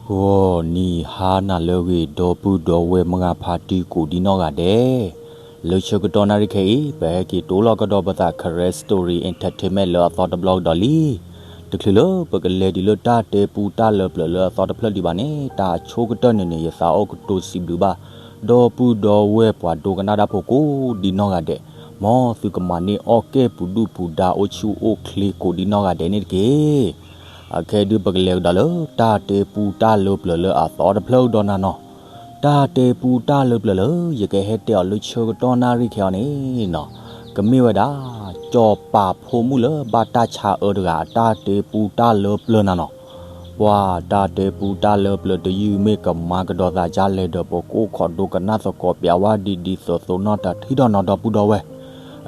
ဂီၤနံၤဟါနၤလၢအဂ့ၤ ဒီပုၢ်ဒီဝဲၢ်မုၢ်ဂၤဖါတံၢ်ကိးဒံနီၢ်ဂၤဒဲး, လၢဆၢကတီၢ်နၣ်ရံၣ်ခဲအံၤ ပဟဲက့ၤတိလီၤကဒီးပသး Karen Story Entertainment လၢအသီတဘျီကဒီးလံ. တချုးလၢပကလဲၤတုၤလၢတၢ်တဲပူတၢ်လၢပျၢၤလၢအသီတဖျၢၣ်ဒံးဘၣ်န့ၣ် တၢ်ဆိကတၢၢ်န့ၣ်န့ၣ် ယသးအိၣ်ကတိၤစံးဘျုးဘၣ် ဒီပုၢ်ဒီဝဲၢ်ပှၤဒိကနၣ်တၢ်ဖိကိးဒံနီၢ်ဂၤဒဲး, မ်သုကမၤန့ၢ်အီၣ်ကဲၣ်ပူၤဒူၣ်ပူၤဒါ အိၣ်ဆူၣ်အိၣ်ချ့ကိးဒံနီၢ်ဂၤဒဲးန့ၣ်တက့ၢ်. အခဲဒုး ပကလဲၤကဒီးလၢတၢ်တဲပူတၢ်လၢပျၢၤလၢအသီတဖျၢၣ်ကဒီးနၤနီၤ. တၢ်တဲပူတၢ်လၢပျၢၤလၢ ယကဟဲတဲအီၤလၢဆၢကတီၢ်နၣ်ရံၣ်ခဲအံၤန့ၣ်နီၤ, ကမ့ၢ်ဝဲဒၣ် စီၤပၤဖိမုၣ်လၢဘၣ်တၢ်ဆါအၢတဂၤ အတၢ်တဲပူတၢ်လၢပျၢၤနၤနီၤ. ပှၤတၢ်တဲပူတၢ်လၢပျၢၤတယုၢ် မ့ၢ်ကမၤကဒီးသးဒ်လဲၣ်ဒီး ပကအိၣ်ခိးဒိကနၣ်သကိးပျးဝဲဒ်ဒ်သိးသိးနီၢ်တၢ်ထံၣ်ဒီးနီၤ ဒီပုၢ်ဒီဝဲၢ်.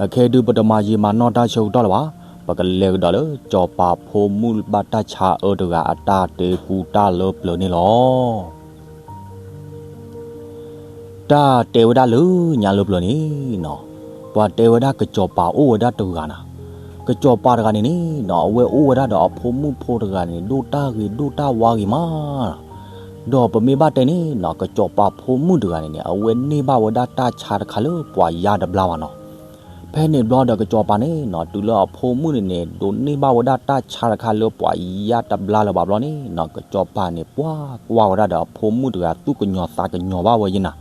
အခဲဒုး ပတမၤယံာ်မၤနီၢ်တၢ်ဆၢကတီၢ်လၢၤဘၣ်, ပကလဲၤကဒီးလၢ စီၤပၤဖိမုၣ်ဘၣ်တၢ်ဆါအၢတဂၤ အတၢ်တဲပူတၢ်လၢပျၢၤန့ၣ်လီၤ. တၢ်တဲဝဲဒၣ်လၢညါလၢပျၢၤန့ၣ်နီၤ, ပှၤတဲဝဲဒၣ်ကစီၤပၤအိၣ်ဝဲဒၣ်တဂၤနၤ. ကစီၤပၤတဂၤန့ၣ်န့ၣ်နီၤ, အဝဲအိၣ်ဝဲဒၣ်ဒီးအဖိမုၣ်ဖိတဂၤန့ၣ် ဒိၣ်တၢ်ဂ့ၤဒိၣ်တၢ်ဝါဂ့ၤမး. ဒီးပမ့ၢ်ဘၣ်တဲန့ၣ်နီၤ, ကစီၤပၤဖိမုၣ်တဂၤန့ၣ်န့ၣ် အဝဲန့ၢ်ဘၣ်ဝဲဒၣ်တၢ်ဆါတခါလၢပှၤယါတဘျါဘၣ်နီၤ. ဖဲန့ၣ်ဘျီဒီး ကစီၤပၤန့ၣ်နီၤ, တုၤလၢအဖိမုၣ်န့ၣ်န့ၣ် ဒိးန့ၢ်ဘၣ်ဝဲဒၣ်တၢ်ဆါတခါလၢပှၤယါတဘျါလၢၤဘၣ်ဘျီန့ၣ်နီၤ, ကစီၤပၤန့ၣ် ပှၤကွၢ်ဝဲဒၣ်ဒီးအဖိမုၣ်တဂၤ သူၣ်ကညီၤသးကညီၤဘၣ်ဝဲယဲနၤ.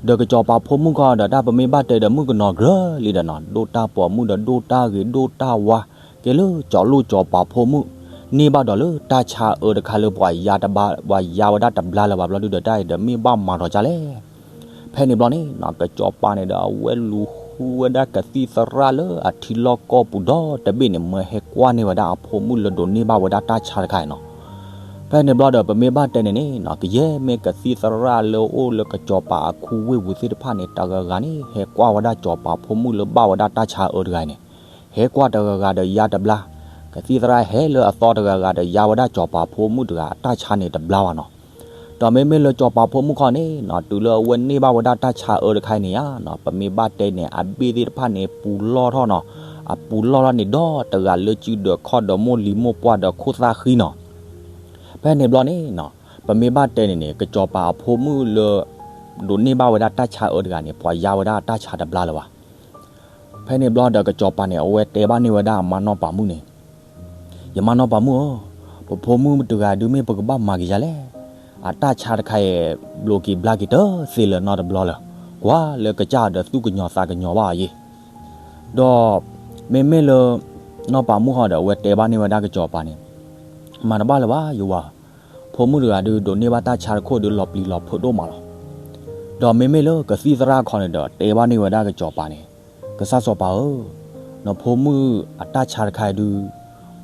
ဒီးကစီၤပၤဖိမုၣ်ခီဒီး တၢ်ပမ့ၢ်ဘၣ်တဲဒီး မုၣ်ကနီၤကရၢလံဒီးနီၤ, ဒိၣ်တၢ်ပိာ်မုၣ်ဒီးဒိၣ်တၢ်ဂ့ၤဒိၣ်တၢ်ဝါ, ကဲလၢစီၤလိၣ်စီၤပၤဖိမုၣ် န့ၢ်ဘၣ်ဒီးလၢတၢ်ဆါအၢတခါလၢပှၤယါတဘျါ, ပှၤယါဝဲဒၣ်တဘျါလၢၤဘၣ်ဘျီဒုဒီး တၢ်အံၤဒီးမ့ၢ်ဘၣ်မၤထီၣ်ကလဲၣ်. ဖဲန့ၣ်ဘျီန့ၣ်နီၤ, ကစီၤပၤန့ၣ်ဒီး အဝဲလူၤဃုဝဲဒၣ်ကသံၣ်သရၣ်လၢအထံလီၢ်ကီၢ်ပူၤဒီတဘ့ၣ်န့ၣ် မၢဟဲကွၢ်န့ၢ်ဝဲဒၣ်အဖိမုၣ်လၢဒိးန့ၢ်ဘၣ်ဝဲဒၣ်တၢ်ဆါတခါအံၤနီၤ. ဖဲန့ၣ်ဘျီဒီး ပမ့ၢ်ဘၣ်တဲန့ၣ်န့ၣ်နီၤ, ကယဲၢ်မ့ၢ်ကသံၣ်သရၣ်လၢအအိၣ်လၢကစီၤပၤအခူဝ့ၢ်ပူၤသ့ၣ်တဖၣ်န့ၣ် တဂၤဂၤန့ၣ် ဟဲကွၢ်ဝဲဒၣ်စီၤပၤဖိမုၣ်လၢဘၣ်ဝဲဒၣ်တၢ်ဆါအၢတဂၤအံၤန့ၣ်, ဟဲကွၢ်တဂၤဂၤဒီးယါတဘျါ, ကသံၣ်သရၣ်ဟဲလၢအသီတဂၤဂၤဒီးယါဝဲဒၣ်စီၤပၤဖိမုၣ်တဂၤအတၢ်ဆါန့ၣ်တဘျါဘၣ်နီၤ. ဒီးမ့မ့ၢ်လၢစီၤပၤဖိမုၣ်ခီန့ၣ်နီၤ, တုၤလၢအဝဲန့ၢ်ဘၣ်ဝဲဒၣ်တၢ်ဆါအၢတခါအံၤန့ၣ်ဧါနီၤ, ပမ့ၢ်ဘၣ်တဲန့ၣ် အဘ့ၣ်သ့ၣ်တဖၣ်န့ၣ် ပူၤလီၢ်ထီၣ်နီၤ, အပူၤလီၢ်ထီၣ်န့ၣ်ဒီတဂၤလၢစုဒီးခီၣ်ဒီးမိၢ်လံၤမိၢ်ပှၢ်ဒီးခိၣ်သၣ်ဃံနီၤ. ဖဲန့ၣ်ဘျီန့ၣ်နီၤ, ပမ့ၢ်ဘၣ်တဲန့ၣ်န့ၣ် ကစီၤပၤအဖိမုၣ်လၢ ဒိးန့ၢ်ဘၣ်ဝဲဒၣ်တၢ်ဆါအၢတဂၤန့ၣ် ပှၤယါဝဲဒၣ်အတၢ်ဆါတဘျါလၢၤဘၣ်. ဖဲန့ၣ်ဘျီဒီးကစီၤပၤန့ၣ် အဝဲတဲဘၣ်န့ၢ်ဝဲဒၣ်အမါနီၢ်ပၤမုၣ်န့ၣ်, ယမါနီၢ်ပၤမုၣ်ဧၢ, ပဖိမုၣ်တဂၤဒုးမ့ၢ်ပကဘၣ်မၤက့ၤယၤလဲၣ်. အတၢ်ဆါတခါအံၤ ဘျိးက့ၤဘျါက့ၤတသ့လၢၤနီတဘျီလၢၤ, ကွၢ်လၢကစၢ်ဒီးသူၣ်ကညီၤသးကညီၤဘၣ်အီၤယ့ၢ်. ဒီး မ့မ့ၢ်လၢ နီၢ်ပၤမုၣ်ဟီဒီး အဝဲတဲဘၣ်န့ၢ်ဝဲဒၣ်ကစီၤပၤန့ၣ်, မၤတဘၣ်လၢၤဘၣ်ယဝၤဧၢ, ဖိမုၣ်တဂၤဒုးဒိးန့ၢ်ဘၣ်တၢ်ဆါတခိၣ်ဒုးလီၤပျံၤလီၤဖုးဒိၣ်မးလီၤ. ဒီးမ့မ့ၢ်လၢကသံၣ်သရၣ်ခီန့ၣ်ဒီး တဲဘၣ်န့ၢ်ဝဲဒၣ်ကစီၤပၤန့ၣ်, ကစၢ်စီၤပၤဧၢ, နဖိမုၣ်အတၢ်ဆါတခါအံၤဒုး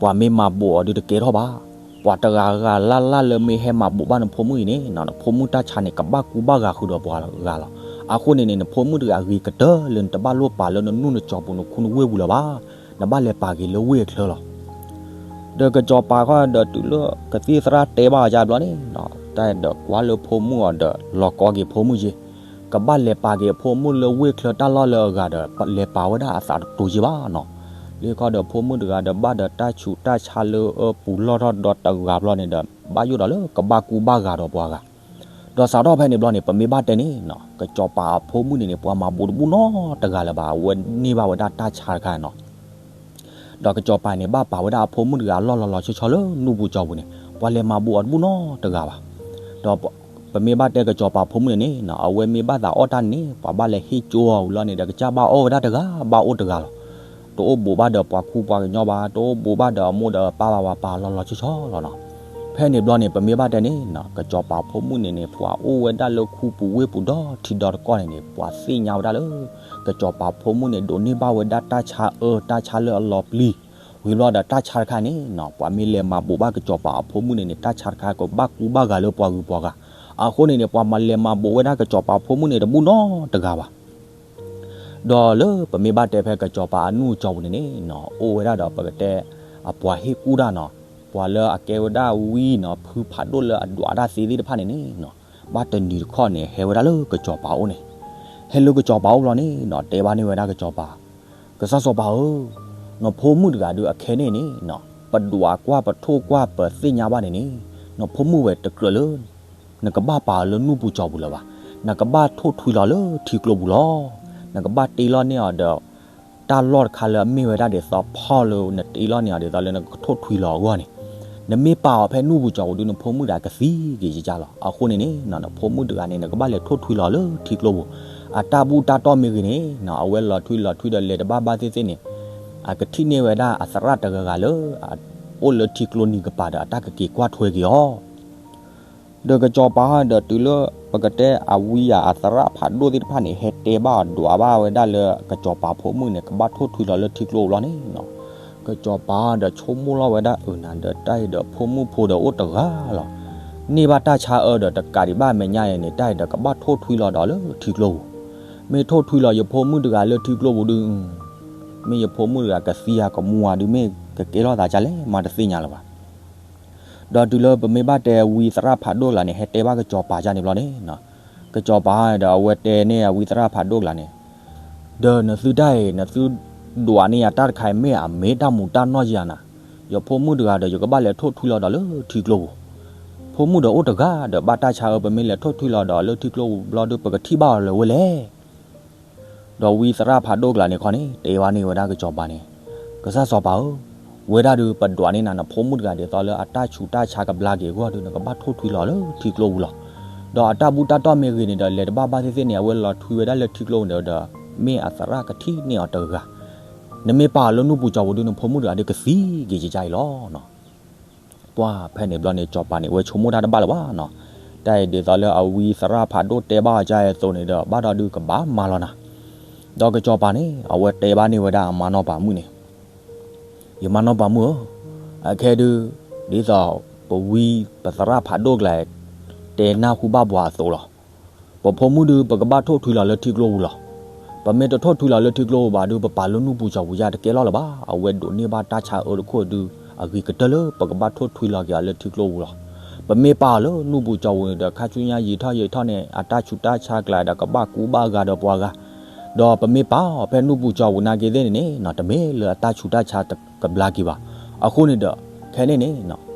ပှၤမ့ၢ်မၤဘိးအီၤဒုးတကဲထီၣ်ဘၣ်. ပှၤတဂၤဂၤလၢ်လၢ်လၢမ့ၢ်ဟဲမၤဘိးဘၣ်နဖိမုၣ်အံၤန့ၣ် နဖိမုၣ်တၢ်ဆါန့ၣ် ကဘၣ်ကူဘၣ်ဂာ်ဃုာ်ဒီးပှၤဂၤလီၤ. အဃိန့ၣ်န့ၣ် နဖိမုၣ်တဂၤဂ့ၤကတၢၢ်လၢနတဘၣ်လိၣ်ပာ်လၢနနူၢ်နစီၤပူၤနခူနဝ့ၢ်ပူၤလၢၤဘၣ်. နဘၣ်လဲၤပာ်က့ၤလၢဝ့ၢ်အချၢလီၤ. ဒီးကစီၤပၤခီဒီးတုၤလၢကသံၣ်သရၣ်တဲဘၣ်အီၤဒ်ဘျီန့ၣ်နီၤ, တၢ်ဒီးကွၢ်လၢဖိမုၣ်အီၤဒီး လီၤကီက့ၤဖိမုၣ်ယ့ၢ်, ကဘၣ်လဲၤပာ်က့ၤအဖိမုၣ်လၢဝ့ၢ်ချၢတၢ်လီၢ်လၢအဂၤဒီး လဲၤပာ်ဝဲဒၣ်အသးတတိၤယ့ၢ်ဘၣ်နီၤ. လၢခီဒီးဖိမုၣ်တဂၤဒီးဘၣ်ဒီးတၢ်ဆူးတၢ်ဆါလၢအပူၤလီၢ်ထီၣ်ဒီးတဂၤဘျီန့ၣ်ဒီး ဘၣ်ယိၣ်ဒီးလၢကဘၣ်ကူဘၣ်ဂာ်ဒီးပှၤဂၤ ဒီးစးထီၣ်ဖဲန့ၣ်ဘျီန့ၣ် ပမ့ၢ်ဘၣ်တဲန့ၣ်နီၤ, ကစီၤပၤအဖိမုၣ်န့ၣ်န့ၣ် ပှၤမၤဘိးတဘူၣ်နီတဂၤလၢၤဘၣ်, အဝဲန့ၢ်ဘၣ်ဝဲဒၣ်တၢ်ဆါတခါနီၤ. ဒီးကစီၤပၤန့ၣ် ဘၣ်ပာ်ဝဲဒၣ်အဖိမုၣ်တဂၤအလီၢ်လီၤလီၤဆီဆီလၢနူၢ်ပူၤကၠီပူၤန့ၣ် ပှၤလဲၤမၤဘိးအီၤတဘူၣ်နီတဂၤဘၣ်. ဒီးပမ့ၢ်ဘၣ်တဲကစီၤပၤဖိမုၣ်န့ၣ်န့ၣ်နီၤ, အဝဲမ့ၢ်ဘၣ်သးအီၣ်တၢ်န့ၣ် ပှၤဘၣ်လဲၤဟ့ၣ်ကၠိအီၤဝံၤလီၤန့ၣ်ဒီး ကစၢ်ဘၣ်အီၣ်ဝဲဒၣ်တဂၤဘၣ်အိၣ်တဂၤလီၤ. တအိၣ်ဘိးဘၣ်ဒီးပှၤခူပှၤကညီဘၣ်, တအိၣ်ဘိးဘၣ်ဒီးအမိၢ်ဒီးအပၢ်ဘၣ်, ပှၤပာ်လီၤလီၤဆီဆီလီၤနီၤ. ဖဲန့ၣ်ဘျီန့ၣ် ပမ့ၢ်ဘၣ်တဲန့ၣ်နီၤ, ကစီၤပၤဖိမုၣ်န့ၣ်န့ၣ် ပှၤအိၣ်ဝဲဒၣ်လၢခူပူၤဝ့ၢ်ပူၤဒီထံဒီတကီၢ်န့ၣ်န့ၣ် ပှၤသ့ၣ်ညါဝဲဒၣ်လၢ ကစီၤပၤဖိမုၣ်န့ၣ် ဒိးန့ၢ်ဘၣ်ဝဲဒၣ်တၢ်ဆါအၢ တၢ်ဆါလၢအလီၤပျံၤ, ဝံၤဘျီဒီးတၢ်ဆါတခါန့ၣ်နီၤ, ပှၤမ့ၢ်လဲၤမၤဘိးဘၣ်ကစီၤပၤအဖိမုၣ်န့ၣ်န့ၣ် တၢ်ဆါတခါကဘၣ်ကူဘၣ်ဂာ်လၢပှၤဂုၤပှၤဂၤ, အဃိန့ၣ်န့ၣ် ပှၤမၤလဲၤမၤဘိးဝဲဒၣ်ကစီၤပၤဖိမုၣ်န့ၣ်တဘူၣ်နီတဂၤဘၣ်. ဒီးလၢပမ့ၢ်ဘၣ်တဲဖဲကစီၤပၤအနူၢ်ကၠီပူၤန့ၣ်န့ၣ်နီၤ, အိၣ်ဝဲဒၣ်ဒီးပကတဲ အပှၤဟ့ၣ်ကူၣ်တၢ်နီၤ, ပှၤလၢအကဲဝဲဒၣ်ဝံနီၤ, ဖုဖးဒိၣ်လၢအဒွးတၢ်သ့သ့ၣ်တဖၣ်န့ၣ်န့ၣ်နီၤ, ဘၣ်တနံၤတခီန့ၣ် ဟဲဝဲဒၣ်လၢကစီၤပၤအိၣ်န့ၣ်, ဟဲလၢကစီၤပၤအိၣ်ဘျီန့ၣ်နီၤ, တဲဘၣ်န့ၢ်ဝဲဒၣ်ကစီၤပၤ, ကစၢ်စီၤပၤဧၢ, နဖိမုၣ်တဂၤဒုးအခဲန့ၣ်န့ၣ်နီၤ, ပဒွးကွၢ်ပထိၣ်ကွၢ်ပသ့ၣ်ညါဘၣ်န့ၣ်န့ၣ် နဖိမုၣ်ဝဲတကြၢးလၢ နကဘၣ်ပာ်အီၤလၢနူၢ်ပူၤကၠီၤပူၤလၢၤဘၣ်. နကဘၣ်ထိၣ်ထွံလီၤလၢထံကျိပူၤလီၤ. နကဘၣ်တ့လီၤန့ၢ်အီၤဒီး တၢ်လီၢ်တခါလၢအမ့ၢ်ဝဲဒၣ်ဒ်သိးဖီၣ်လၢနတ့လီၤန့ၢ်အီၤဒ်သိးလၢနကထိၣ်ထွံလီၤအဂီၢ်န့ၣ်, နမ့ၢ်ပာ်အီၤဖဲနူၢ်ပူၤကၠီၤပူၤဒုး နဖိမုၣ်တဂၤကသံက့ၤကကၢ်လီၤ. အဃိန့ၣ်န့ၣ် နဖိမုၣ်တဂၤန့ၣ် နကဘၣ်လဲၤထိၣ်ထွံလီၤလၢထံကျိပူၤ. အတၢ်ဘူၣ်တၢ်တီၢ်မ့ၢ်ဂ့ၤန့ၣ် အဝဲလီၤထွံလီၤထွံဒီးလဲၤတဘၣ်ဘၣ်သ့ၣ်သ့ၣ်န့ၣ် အကထံၣ်န့ၢ်ဝဲဒၣ်အသရၣ်တဂၤဂၤလၢ အိၣ်လၢထံကျိနံၤကပၤဒီးအတၢ်ကက့ၤကွၢ်ထွဲက့ၤအီၤ ဒီးကစီၤပၤဒီးတုၤလၢပကတဲအဝံအသရၣ်ဖးဒိၣ်သ့ၣ်တဖၣ်န့ၣ် ဟဲတဲဘၣ်အီၤဒွးဘၣ်ဝဲဒၣ်လၢကစီၤပၤဖိမုၣ်န့ၣ် ကဘၣ်ထိၣ်ထွံလီၤလၢထံကျိပူၤလီၤန့ၣ်, ကစီၤပၤဒီးဆိကမိၣ်လီၤဝဲဒၣ်အၢနၤဒီးတၢ်အံၤဒီးဖိမုၣ်ဖိဒီးအိၣ်တဂၤလီၤ. န့ၢ်ဘၣ်တၢ်ဆါအၢဒီးတကးဒံးဘၣ်အမဲာ်ညါအံၤန့ၣ် တၢ်အံၤဒီးကဘၣ်ထိၣ်ထွံလီၤဒီးလၢထံကျိပူၤ. မ့ၢ်ထိၣ်ထွံလီၤယဖိမုၣ်တဂၤလၢထံကျိပူၤဒုး မ့ၢ်ယဖိမုၣ်တဂၤကသံဧါကမူဧါဒုး မ့ၢ်ကကဲထီၣ်သးဒ်လဲၣ် မၤတသ့ၣ်ညါလၢၤဘၣ်. ဒီးတုၤလၢပမ့ၢ်ဘၣ်တဲဝံသရၣ်ဖးဒိၣ်ကျါန့ၣ် ဟဲတဲဘၣ်ကစီၤပၤဒ်န့ၣ်ဘျီန့ၣ်, ကစီၤပၤဒီးအဝဲတဲန့ၢ်အဝံသရၣ်ဖးဒိၣ်ကျါန့ၣ်, ဒီးနသုတၢ်အံၤ နသုဒွးန့ၢ်ယၤတၢ်တခါအံၤ မ့ၢ်အမ့ၢ်တၢ်မူးတၢ်နီၢ်ယၤနၤ, ယဖိမုၣ်တဂၤဒီးယကဘၣ်လဲၤထိၣ်ထွံလီၤဒီးလၢထံကျိပူၤ. ဖိမုၣ်ဒီးအိၣ်တဂၤဒီးဘၣ်တၢ်ဆါအၢ ပမ့ၢ်လဲၤထိၣ်ထွံလီၤဒီးလၢထံကျိပူၤဘျီဒုး ပကထံၣ်ဘၣ်အီၤလၢၤဝဲလဲၣ်. ဒီးဝံသရၣ်ဖးဒိၣ်ကျါန့ၣ်ခီန့ၣ် တဲဘၣ်န့ၢ်ဝဲဒၣ်ကစီၤပၤန့ၣ်, ကစၢ်စီၤပၤဧၢ, ဝဲဒၣ်ဒုးပဒွးန့ၢ်နၤနဖိမုၣ်တဂၤ ဒ်သိးလၢအတၢ်ဆူးတၢ်ဆါကဘျါက့ၤအဂီၢ်ဒုး နကဘၣ်ထိၣ်ထွံလီၤလၢထံကျိပူၤလီၤ. ဒီးအတၢ်ဘူၣ်တၢ်တီၢ်မ့ၢ်ဂ့ၤန့ၣ်ဒီး လဲၤတဘၣ်ဘၣ်သ့ၣ်သ့ၣ်န့ၣ် အဝဲလီၤထွံဝဲဒၣ်လၢထံကျိပူၤန့ၣ်ဒီး မ့ၢ်အသရၣ်ကထံၣ်န့ၢ်အီၤတဂၤ, နမ့ၢ်ပာ်အီၤလၢနူၢ်ပူၤကၠီၤပူၤဒုး နဖိမုၣ်တဂၤဒုးကသံက့ၤကကါအံၤလီၤ. ပှၢ်ဖဲန့ၣ်ဘျီန့ၣ် ကစီၤပၤန့ၣ် အဝဲဆိကမိၣ်တၢ်တဘၣ်လၢၤဘၣ်နီၤ. တၢ်အံၤဒ်သိးလၢအဝံသရၣ်ဖးဒိၣ်တဲဘၣ်အီၤဒ်သိးန့ၣ်ဒီး ဘၣ်ဒီးဒုးကဘၣ်မၤလီၤနၤ. ဒီးကစီၤပၤန့ၣ် အဝဲတဲဘၣ်န့ၢ်ဝဲဒၣ်အမါနီၢ်ပၤမုၣ်န့ၣ်, ယမါနီၢ်ပၤမုၣ်ဧၢ, အခဲဒုး ဒ်သိးပဝံပသရၣ်ဖးဒိၣ်ကျါ တဲနၢ်ဟူဘၣ်ပှၤအသိးလီၤ. ပဖိမုၣ်ဒုး ပကဘၣ်ထိၣ်ထွံလီၤလၢထံကျိပူၤလီၤ. ပမ့ၢ်တထိၣ်ထွံလီၤလၢထံကျိပူၤဘၣ်ဒုး ပပာ်လၢနူၢ်ပူၤကၠီၤပူၤယါတကဲလီၤလၢၤဘၣ်. အဝဲဒိးန့ၢ်ဘၣ်တၢ်ဆါအၢတခိၣ်ဒုး အဂ့ၤကတၢၢ်လၢပကဘၣ်ထိၣ်ထွံလီၤက့ၤအီၤလၢထံကျိပူၤလီၤ. ပမ့ၢ်ပာ်အီၤလၢနူၢ်ပူၤကၠီၤပူၤန့ၣ်ဒီး ခါဆူညါယံာ်ထီၣ်ယံာ်ထီၣ်န့ၣ် အတၢ်ဆူးတၢ်ဆါကျါဒီးကဘၣ်ကူဘၣ်ဂာ်ဒီးပှၤဂၤ, ဒီးပမ့ၢ်ပာ်အီၤဖဲနူၢ်ပူၤကၠီၤပူၤနာ်က့သ့ၣ်န့ၣ်န့ၣ် တမ့ၢ်လၢအတၢ်ဆူးတၢ်ဆါကဘျါက့ၤဘၣ်. အဃိန့ၣ်ဒီး ခဲန့ၣ်န့ၣ်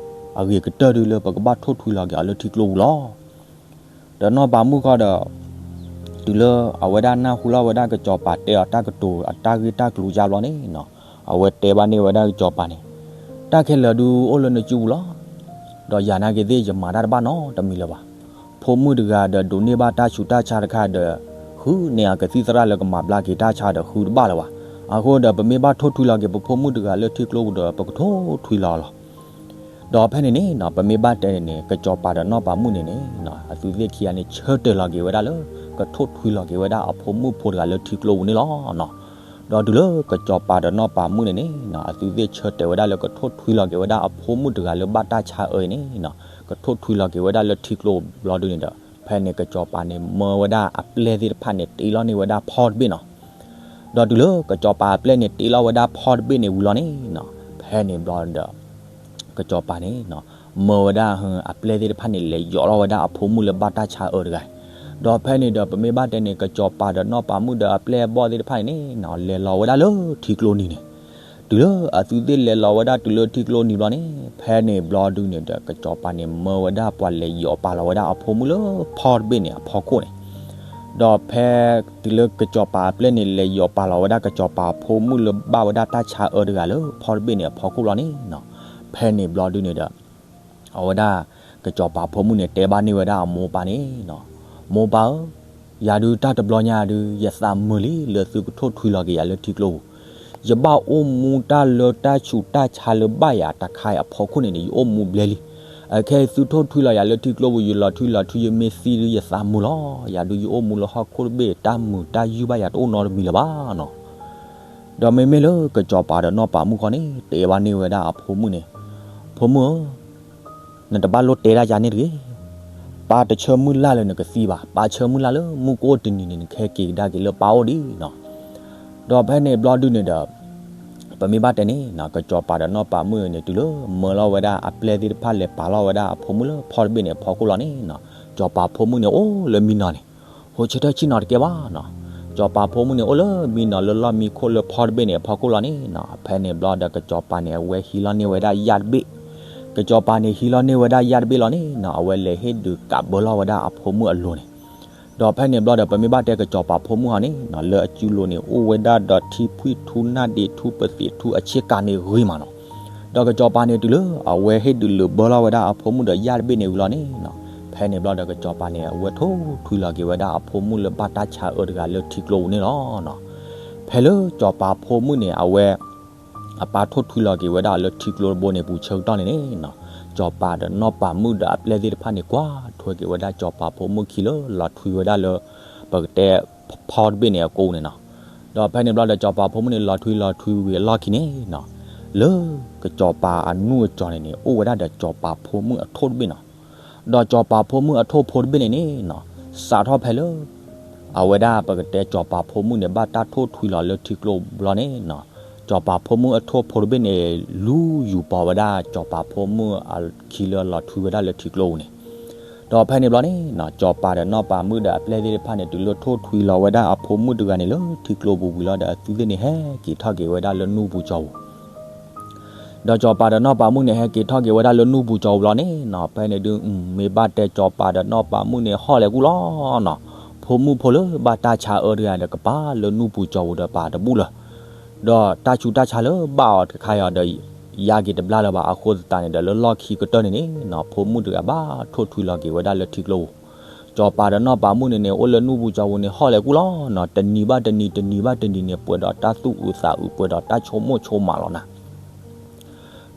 အဂ့ၤကတၢၢ်ဒုးလၢပကဘၣ်ထိၣ်ထွံလီၤက့ၤအီၤလၢထံကျိပူၤလီၤ. ဒီးနီၢ်ပၤမုၣ်ခီဒီး တုၤလၢအဝဲဒၣ်နၢ်ဟူလီၤဝဲဒၣ်ကစီၤပၤတဲအီၤတၢ်ကတိၤအတၢ်ဂ့ၢ်တၢ်ကျိၤယါဘျီန့ၣ်, အဝဲတဲဘၣ်န့ၢ်ဝဲဒၣ်ကစီၤပၤန့ၣ်, တၢ်ခဲလၢာ်ဒုးအိၣ်လၢနစုပူၤလီၤ. ဒီးယၤနာ်က့သ့ၣ်ယမၤတၢ်တဘၣ်နီတမံၤလၢၤဘၣ်. ဖိမုၣ်တဂၤဒီးဒိးန့ၢ်ဘၣ်တၢ်ဆူးတၢ်ဆါတခါဒီး ဃုန့ၢ်အကသံၣ်သရၣ်လၢကမၤဘျါက့ၤတၢ်ဆါဒီးဃုတဘၣ်လၢၤဘၣ်. အဃိဒီးပမ့ၢ်ဘၣ်ထိၣ်ထွံလီၤက့ၤပဖိမုၣ်တဂၤလၢထံကျိပူၤဒီး ပကထိၣ်ထွံလီၤလီၤ. ဒီးဖဲန့ၣ်န့ၣ် ပမ့ၢ်ဘၣ်တဲန့ၣ်န့ၣ် ကစီၤပၤဒီးနီၢ်ပၤမုၣ်န့ၣ်န့ၣ် အသုးသ့ၣ်ခံဂၤန့ၣ် ဆၢတဲာ်လီၤက့ၤဝဲဒၣ်လၢ ကထိၣ်ထွံလီၤက့ၤဝဲဒၣ်အဖိမုၣ်ဖိတဂၤလၢထံကျိပူၤန့ၣ်လီၤ. ဒီးတုၤလၢကစီၤပၤဒီးနီၢ်ပၤမုၣ်န့ၣ်န့ၣ် အသုးသ့ၣ်ဆၢတဲာ်ဝဲဒၣ်လၢကထိၣ်ထွံလီၤက့ၤဝဲဒၣ်အဖိမုၣ်တဂၤလၢဘၣ်တၢ်ဆါအၢအံၤန့ၣ် ကထိၣ်ထွံလီၤက့ၤဝဲဒၣ်လၢထံကျိပူၤဘျီဒုန့ၣ်ဒီး ဖဲန့ၣ်ကစီၤပၤန့ၣ်မၢဝဲဒၣ်အပျဲၢ်သ့ၣ်တဖၣ်န့ၣ် တ့လီၤန့ၢ်ဝဲဒၣ်ဖီတဘ့ၣ်နီၤ. ဒီးတုၤလၢကစီၤပၤအပျဲၢ်န့ၣ် တ့လီၤဝဲဒၣ်ဖီတဘ့ၣ်န့ၣ်ဝံၤလီၤန့ၣ်နီၤ, ဖဲန့ၣ်ဘျီဒီး ကစီၤပၤန့ၣ် မၢဝဲဒၣ်အပျဲၢ်သ့ၣ်တဖၣ်န့ၣ် လဲၤယိးလီၤဝဲဒၣ်အဖိမုၣ်လၢဘၣ်တၢ်ဆါအၢတဂၤ. ဒီးဖဲန့ၣ်ဒီး ပမ့ၢ်ဘၣ်တဲန့ၣ် ကစီၤပၤဒီးနီၢ်ပၤမုၣ်ဒီးအပျဲၢ်အဘီၣ်သ့ၣ်တဖၣ်န့ၣ်န့ၣ်နီၤ လဲၤလီၤဝဲဒၣ်လၢထံကျိနံၤန့ၣ်. တုၤလၢအသုးသ့ၣ်လဲၤလီၤဝဲဒၣ်တုၤလၢထံကျိနံၤဘျီန့ၣ် ဖဲန့ၣ်ဘျီဒုန့ၣ်ဒီး ကစီၤပၤန့ၣ် မၢဝဲဒၣ်ပှၤလဲၤယိးပာ်လီၤဝဲဒၣ်အဖိမုၣ်လၢဖီတဘ့ၣ်န့ၣ်အဖီခိၣ်န့ၣ်. ဒီးဖဲတုၤလၢကစီၤပၤအပျဲၢ်န့ၣ် လဲၤယိးပာ်လီၤဝဲဒၣ်ကစီၤပၤအဖိမုၣ်လၢဘၣ်ဝဲဒၣ်တၢ်ဆါအၢတဂၤလၢဖီတဘ့ၣ်န့ၣ်အဖီခိၣ်လီၤန့ၣ်နီၤ, ဖဲန့ၣ်ဘျီဒုန့ၣ်ဒီး အဝဲဒၣ် ကစီၤပၤဖိမုၣ်န့ၣ် တဲဘၣ်န့ၢ်ဝဲဒၣ်အမိၢ်ပၢ်န့ၣ်နီၤ, မိၢ်ပၢ်ဧၢ, ယၤဒုးတၢ်တဘျီညါဒုး ယသးမုာ်လံလၢသုကထိၣ်ထွံလီၤက့ၤယၤလၢထံကျိပူၤ. ယဘၣ်အိၣ်မူတၢ်လၢတၢ်ဆူးတၢ်ဆါလၢဘၣ်ယၤတခါအံၤအဖီခိၣ်န့ၣ်န့ၣ် ယအိၣ်မူဘျဲလံ. အခဲအံၤသုထိၣ်ထွံလီၤယၤလၢထံကျိပူၤ ယလီၤထွံလီၤထွံ ယမ့ၢ်သံဒုးယသးမုာ်လီၤ. ယၤဒုးယအိၣ်မူလၢဟီၣ်ခိၣ်တဘ့ၣ် တၢ်မုာ်တၢ်ယုၢ်ဘၣ်ယၤတအိၣ်နီတမံၤလၢၤဘၣ်နီၤ. ဒီးမ့မ့ၢ်လၢကစီၤပၤဒီးနီၢ်ပၤမုၣ်ခီန့ၣ် တဲဘၣ်န့ၢ်ဝဲဒၣ်အဖိမုၣ်န့ၣ်, ဖိမုၣ်ဧၢ, နတဘၣ်လိၣ်တဲဒၣ်ယၤန့ၣ်တဂ့ၤ. ပၢ်တဆၢမုၢ်လၢ်လၢနကသံဘၣ်. ပၢ်ဆၢမုၢ်လၢ်လၢမုၢ်ကအိၣ်တနံၤန့ၣ် နကဟဲက့ၤကဒါက့ၤလၢပၢ်အိၣ်ဒံးနီၤ. ဒီးဖဲန့ၣ်ဘျီဒုန့ၣ်ဒီး ပမ့ၢ်ဘၣ်တဲန့ၣ်နီၤ ကစီၤပၤဒီးနီၢ်ပၤမုၣ်န့ၣ် တုၤလၢမၢလီၤဝဲဒၣ်အပျဲၢ်သ့ၣ်တဖၣ်လဲၤပာ်လီၤဝဲဒၣ်အဖိမုၣ်လၢဖီတဘ့ၣ်န့ၣ်အဖီခိၣ်လီၤန့ၣ်နီၤ, စီၤပၤဖိမုၣ်န့ၣ်အိၣ်လၢမံနီၤန့ၣ် ဟိးဆၢထၢၣ်ဆ့ၣ်နီၤတကဲဘၣ်နီၤ. စီၤပၤဖိမုၣ်န့ၣ် အိၣ်လၢမံနီၤလၢလီၢ်မံခိၣ်လၢဖီတဘ့ၣ်န့ၣ်အဖီခိၣ်လီၤန့ၣ်နီၤ. ဖဲန့ၣ်ဘျီဒီးကစီၤပၤန့ၣ် အဝဲဟံးလီၤန့ၢ်ဝဲဒၣ်ယၣ်တဘ့ၣ် ကစီၤပၤန့ၣ်ဟံးလီၤန့ၢ်ဝဲဒၣ်ယၣ်တဘ့ၣ်လီၤန့ၣ်နီၤ အဝဲလဲၤဟ့ၣ်ဒုးကးဘၢလီၤဝဲဒၣ်အဖိမုၣ်အလိၤန့ၣ်, ဒီးဖဲန့ၣ်ဘျီဒီး ပမ့ၢ်ဘၣ်တဲကစီၤပၤဖိမုၣ်ဟီန့ၣ်နီၤ လၢအစုလိၤန့ၣ်အိၣ်ဝဲဒၣ်ဒီးထံဖှံၣ်ထူနၢ်ဒံးထူပသံးထူအဆ့ကၤန့ၣ်ဂ့ၤမးနီၤ, ဒီးကစီၤပၤန့ၣ်တုၤလၢ အဝဲဟ့ၣ်ဒုးလုးဘၢလီၤဝဲဒၣ်အဖိမုၣ်ဒီးယၣ်တဘ့ၣ်န့ၣ်ဝံၤလီၤန့ၣ်နီၤ, ဖဲန့ၣ်ဘျီဒီးကစီၤပၤန့ၣ် အဝဲထိၣ်ထွံလီၤက့ၤဝဲဒၣ်အဖိမုၣ်လၢဘၣ်တၢ်ဆါအၢတဂၤလၢထံကျိပူၤန့ၣ်လီၤနီၤ. ဖဲလၢစီၤပၤဖိမုၣ်န့ၣ် အဝဲ အပၢ်ထိၣ်ထွံလီၤက့ၤဝဲဒၣ်လၢထံကျိတဘိန့ၣ်ပူၤဆၢကတီၢ်န့ၣ်န့ၣ်နီၤ, စီၤပၤဒီးနီၢ်ပၤမုၣ်ဒီးအပျဲၢ်သ့ၣ်တဖၣ်န့ၣ် ကွၢ်ထွဲက့ၤဝဲဒၣ်စီၤပၤဖိမုၣ်ခံလၢလီၤထွံဝဲဒၣ်လၢ ပကတဲ ဖီတဘ့ၣ်န့ၣ်အကိန့ၣ်နီၤ, ဒီးဖဲန့ၣ်ဘျီဒီးစီၤပၤဖိမုၣ်န့ၣ်လီၤထွံလီၤထွံဝံၤအလီၢ်ခံန့ၣ်နီၤ, လၢကစီၤပၤအနူၢ်အကၠီၤန့ၣ်န့ၣ် အိၣ်ဝဲဒၣ်ဒီးစီၤပၤဖိမုၣ်အထိၣ်တဘ့ၣ်နီၤ, ဒီးစီၤပၤဖိမုၣ်အထိၣ်ဖိတဘ့ၣ်န့ၣ်န့ၣ်နီၤ, စးထီၣ်ဖဲလၢ အဝဲဒၣ်ပကတဲစီၤပၤဖိမုၣ်န့ၣ် ဘၣ်တၢ်ထိၣ်ထွံလီၤလၢထံကျိဘျီန့ၣ်နီၤ, စီၤပၤဖိမုၣ်အထိၣ်ဖိတဘ့ၣ်န့ၣ် လူယူၤပိာ်ဝဲဒၣ်စီၤပၤဖိမုၣ်အခံလၢလီၤထွံဝဲဒၣ်လၢထံကျိပူၤန့ၣ်, ဒီးဖဲန့ၣ်ဘျီန့ၣ်နီၤ စီၤပၤဒီးနီၢ်ပၤမုၣ်ဒီးအပျဲၢ်သ့ၣ်တဖၣ်န့ၣ် တုၤလၢထိၣ်ထွံလီၤဝဲဒၣ်အဖိမုၣ်တဂၤန့ၣ်လၢထံကျိပူၤဝံၤလီၤဒီး အဝဲသ့ၣ်န့ၣ်ဟဲက့ၤထီၣ်က့ၤဝဲဒၣ်လၢနူၢ်ပူၤကၠီၤပူၤ ဒီးစီၤပၤဒီးနီၢ်ပၤမုၣ်န့ၣ် ဟဲက့ၤထီၣ်က့ၤဝဲဒၣ်လၢနူၢ်ပူၤကၠီၤပူၤလီၤန့ၣ်နီၤ, ဖဲန့ၣ်ဒုး မ့ၢ်ဘၣ်တဲစီၤပၤဒီးနီၢ်ပၤမုၣ်န့ၣ် ဟီၣ်လဲၤကူၣ်လီၤနီၤ, ဖိမုၣ်ဖိလၢဘၣ်တၢ်ဆါအၢတဂၤဒီးကပၤလၢနူၢ်ပူၤကၠီၤပူၤဒီးပာ်တဘူၣ်လၢၤ, ဒီးတၢ်ဆူးတၢ်ဆါလၢဘၣ်အီၤတခါအံၤဒီး ယါက့ၤတဘျါလၢၤဘၣ်, အဃိသတးန့ၣ်ဒီး လၢလီၢ်ခံကတၢၢ်န့ၣ်န့ၣ်နီၤ ဖိမုၣ်တဂၤဘၣ်ထိၣ်ထွံလီၤက့ၤဝဲဒၣ်လၢထံကျိပူၤ, စီၤပၤဒီးနီၢ်ပၤမုၣ်န့ၣ်န့ၣ် အိၣ်လၢနူၢ်ပူၤကၠီၤပူၤန့ၣ် ဟီၣ်လဲၤကူၣ်လီၤနီၤ, တနံၤဘၣ်တနံၤ တနံၤဘၣ်တနံၤန့ၣ် ပှဲၤဒီးတၢ်သူၣ်အုးသးအုး ပှဲၤဒီးတၢ်ဆိကမိၣ်ဆိကမးလီၤနၤ